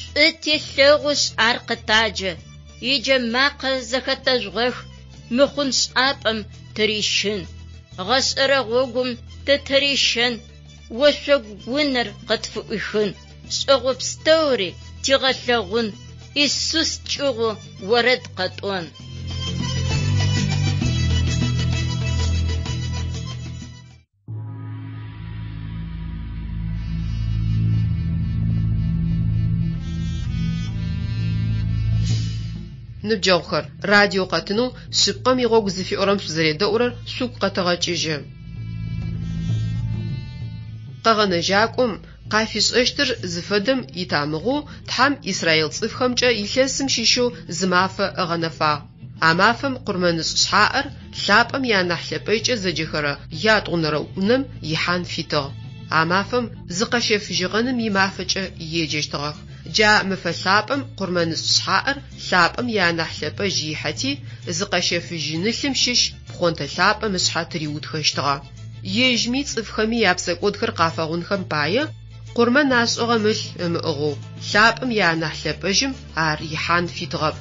шӏу телъэгъушъ ар къытаджэ, иджэмакъэ зэхэтэжъугъэх, мыхъун шӏапӏэм тырищын, гъэшӏэрэ гъогум тытырищэн, ошъогу унэр къытфыӏуихын, шӏэгъо пстэури тигъэлъэгъун, Исус кӏыгъоу орэд къэтӏон.
Ныбджэгъухэр, радио къэтынэу Шъыпкъэм игъогу зыфиӏорэм шъузэредэӏурэр шъугу къэтэгъэкӏыжьы. Къэгъэнэжьакӏом къафишӏэщтыр зыфэдэм итамыгъэу Тхьэм израил цӏыфхэмкӏэ илъэсым щыщэу зы мафэ ыгъэнэфагъ. А мафэм къурмэнышӏ шъхьаӏэр лъапӏэм ианахь лъэпӏэжькӏэ зэджэхэрэ ятӏонэрэ унэм ихьан фитыгъ. А мафэм зыкъэщэфыжьыгъэным имафэкӏэ еджэщтыгъэх. Джа мэфэ лъапӏэм къурмэнышӏ шъхьаӏэр лъапӏэм ианахь лъэпӏэжь ихьэти, зыкъэщэфыжьынылъым щыщ пхъонтэ лъапӏэм ышъхьэ тыриутхэщтыгъэ. Ежьми цӏыфхэми япсэкӏодхэр къафэгъунхэм пае, къурмэн ашӏыгъэм ылъ ымыӏыгъэу, лъапӏэм ианахь лъэпӏэжьым ар ихьан фитыгъэп.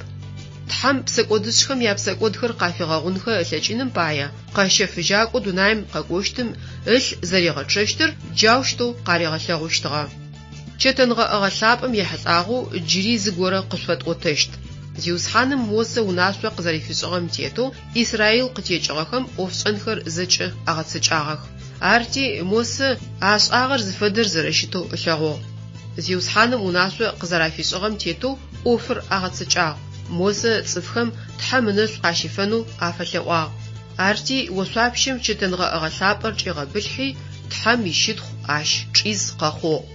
Тхьэм псэкӏодышӏхэм япсэкӏодхэр къафигъэгъунхэ ылъэкӏыным пае, къэщэфыжьакӏоу дунаим къэкӏощтым ылъ зэригъэчъэщтыр джаущтэу къаригъэлъэгъущтыгъэ. Чэтэнгъэӏэгъэ лъапӏэм ехьылӏагъэу джыри зыгорэ къышъуфэтӏотэщт. Зиусхьаным Мосэ унашъо къызэрифишӏыгъэм тетэу Израил къытекӏыгъэхэм ӏофшӏэнхэр зэкӏэ агъэцэкӏагъэх. Арти Мосэ ашӏагъэр зыфэдэр зэрэщытэу ылъэгъугъ. Зиусхьаным унашъо къызэрафишӏыгъэм тетэу ӏофыр агъэцэкӏагъ. Мосэ цӏыфхэм Тхьэм ынэшӏу къащифэнэу афэлъэӏуагъ. Арти ошъуапщэм чэтэнгъэӏэгъэ лъапӏэр чӏигъэбылъхьи, Тхьэм ищытхъу ащ чӏиз къэхъугъ.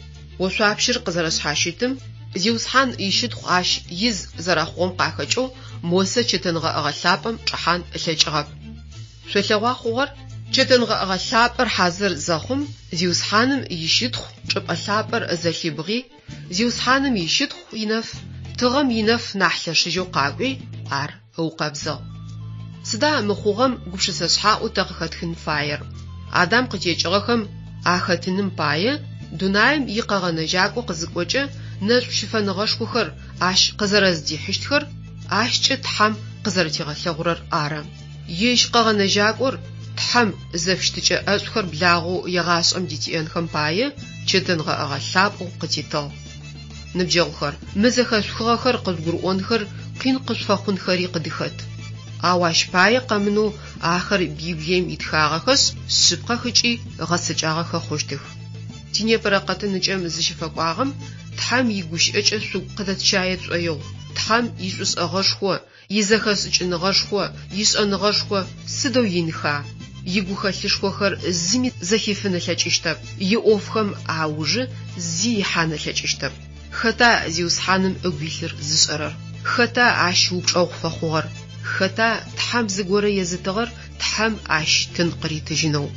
Ошъуапщэр къызэрэшъхьащытым, Зиусхьан ищытхъу ащ из зэрэхъугъэм къахэкӏэу Мосэ чэтэнгъэӏэгъэ лъапӏэм чӏэхьан ылъэкӏыгъэп. Шъолъэгъуа хъугъэр? Чэтэнгъэӏэгъэ лъапӏэр хьазыр зэхъум, Зиусхьаным ищытхъу чӏыпӏэ лъапӏэр зэлъибгъи, Зиусхьаным ищытхъу инэф, тыгъэм инэф нахь лъэшыжьэу къакӏуи, ар ыукъэбзыгъ. Сыда мы хъугъэм гупшысэ шъхьаӏэу тэ къыхэтхын фаер? Адам къытекӏыгъэхэм ахэтыным пае дунаим и Къэгъэнэжьакӏо къызыкӏокӏэ нэшӏу щыфэныгъэшхохэр ащ къызэрэздихьыщтхэр ащкӏэ Тхьэм къызэрэтигъэлъэгъурэр ары. Ежь Къэгъэнэжьакӏор Тхьэм зэфыщытыкӏэ ӏэшӏухэр благъэу егъашӏэм дытиӏэнхэм пае чэтэнгъэӏэгъэ лъапӏэу къытитыгъ. Ныбджэгъухэр, мы зэхэшъухыгъэхэр къыжъугурыӏонхэр къин къышъуфэхъунхэри къыдыхэт. Ау ащ пае къэмынэу ахэр Библием итхагъэхэшъ, шъыпкъэх ыкӏи гъэцэкӏагъэхэ хъущтых. Тинепэрэ къэтыныкӏэм зыщыфэкӏуагъэм Тхьэм игущыӏэкӏэ шъугу къыдэтщае тшӏоигъу, Тхьэм ишӏушӏэгъэшхо, Изэхэшӏыкӏыныгъэшхо, ишӏэныгъэшхо сыдэу инха! Игухэлъышхохэр зыми зэхифын ылъэкӏыщтэп, иӏофхэм аужы зи ихьан ылъэкӏыщтэп. Хэта Зиусхьаным ыгу илъыр зышӏэрэр? Хэта ащ упчӏэгъу фэхъугъэр? Хэта Тхьэм зыгорэ езытыгъэр Тхьэм ащ тын къыритыжьынэу?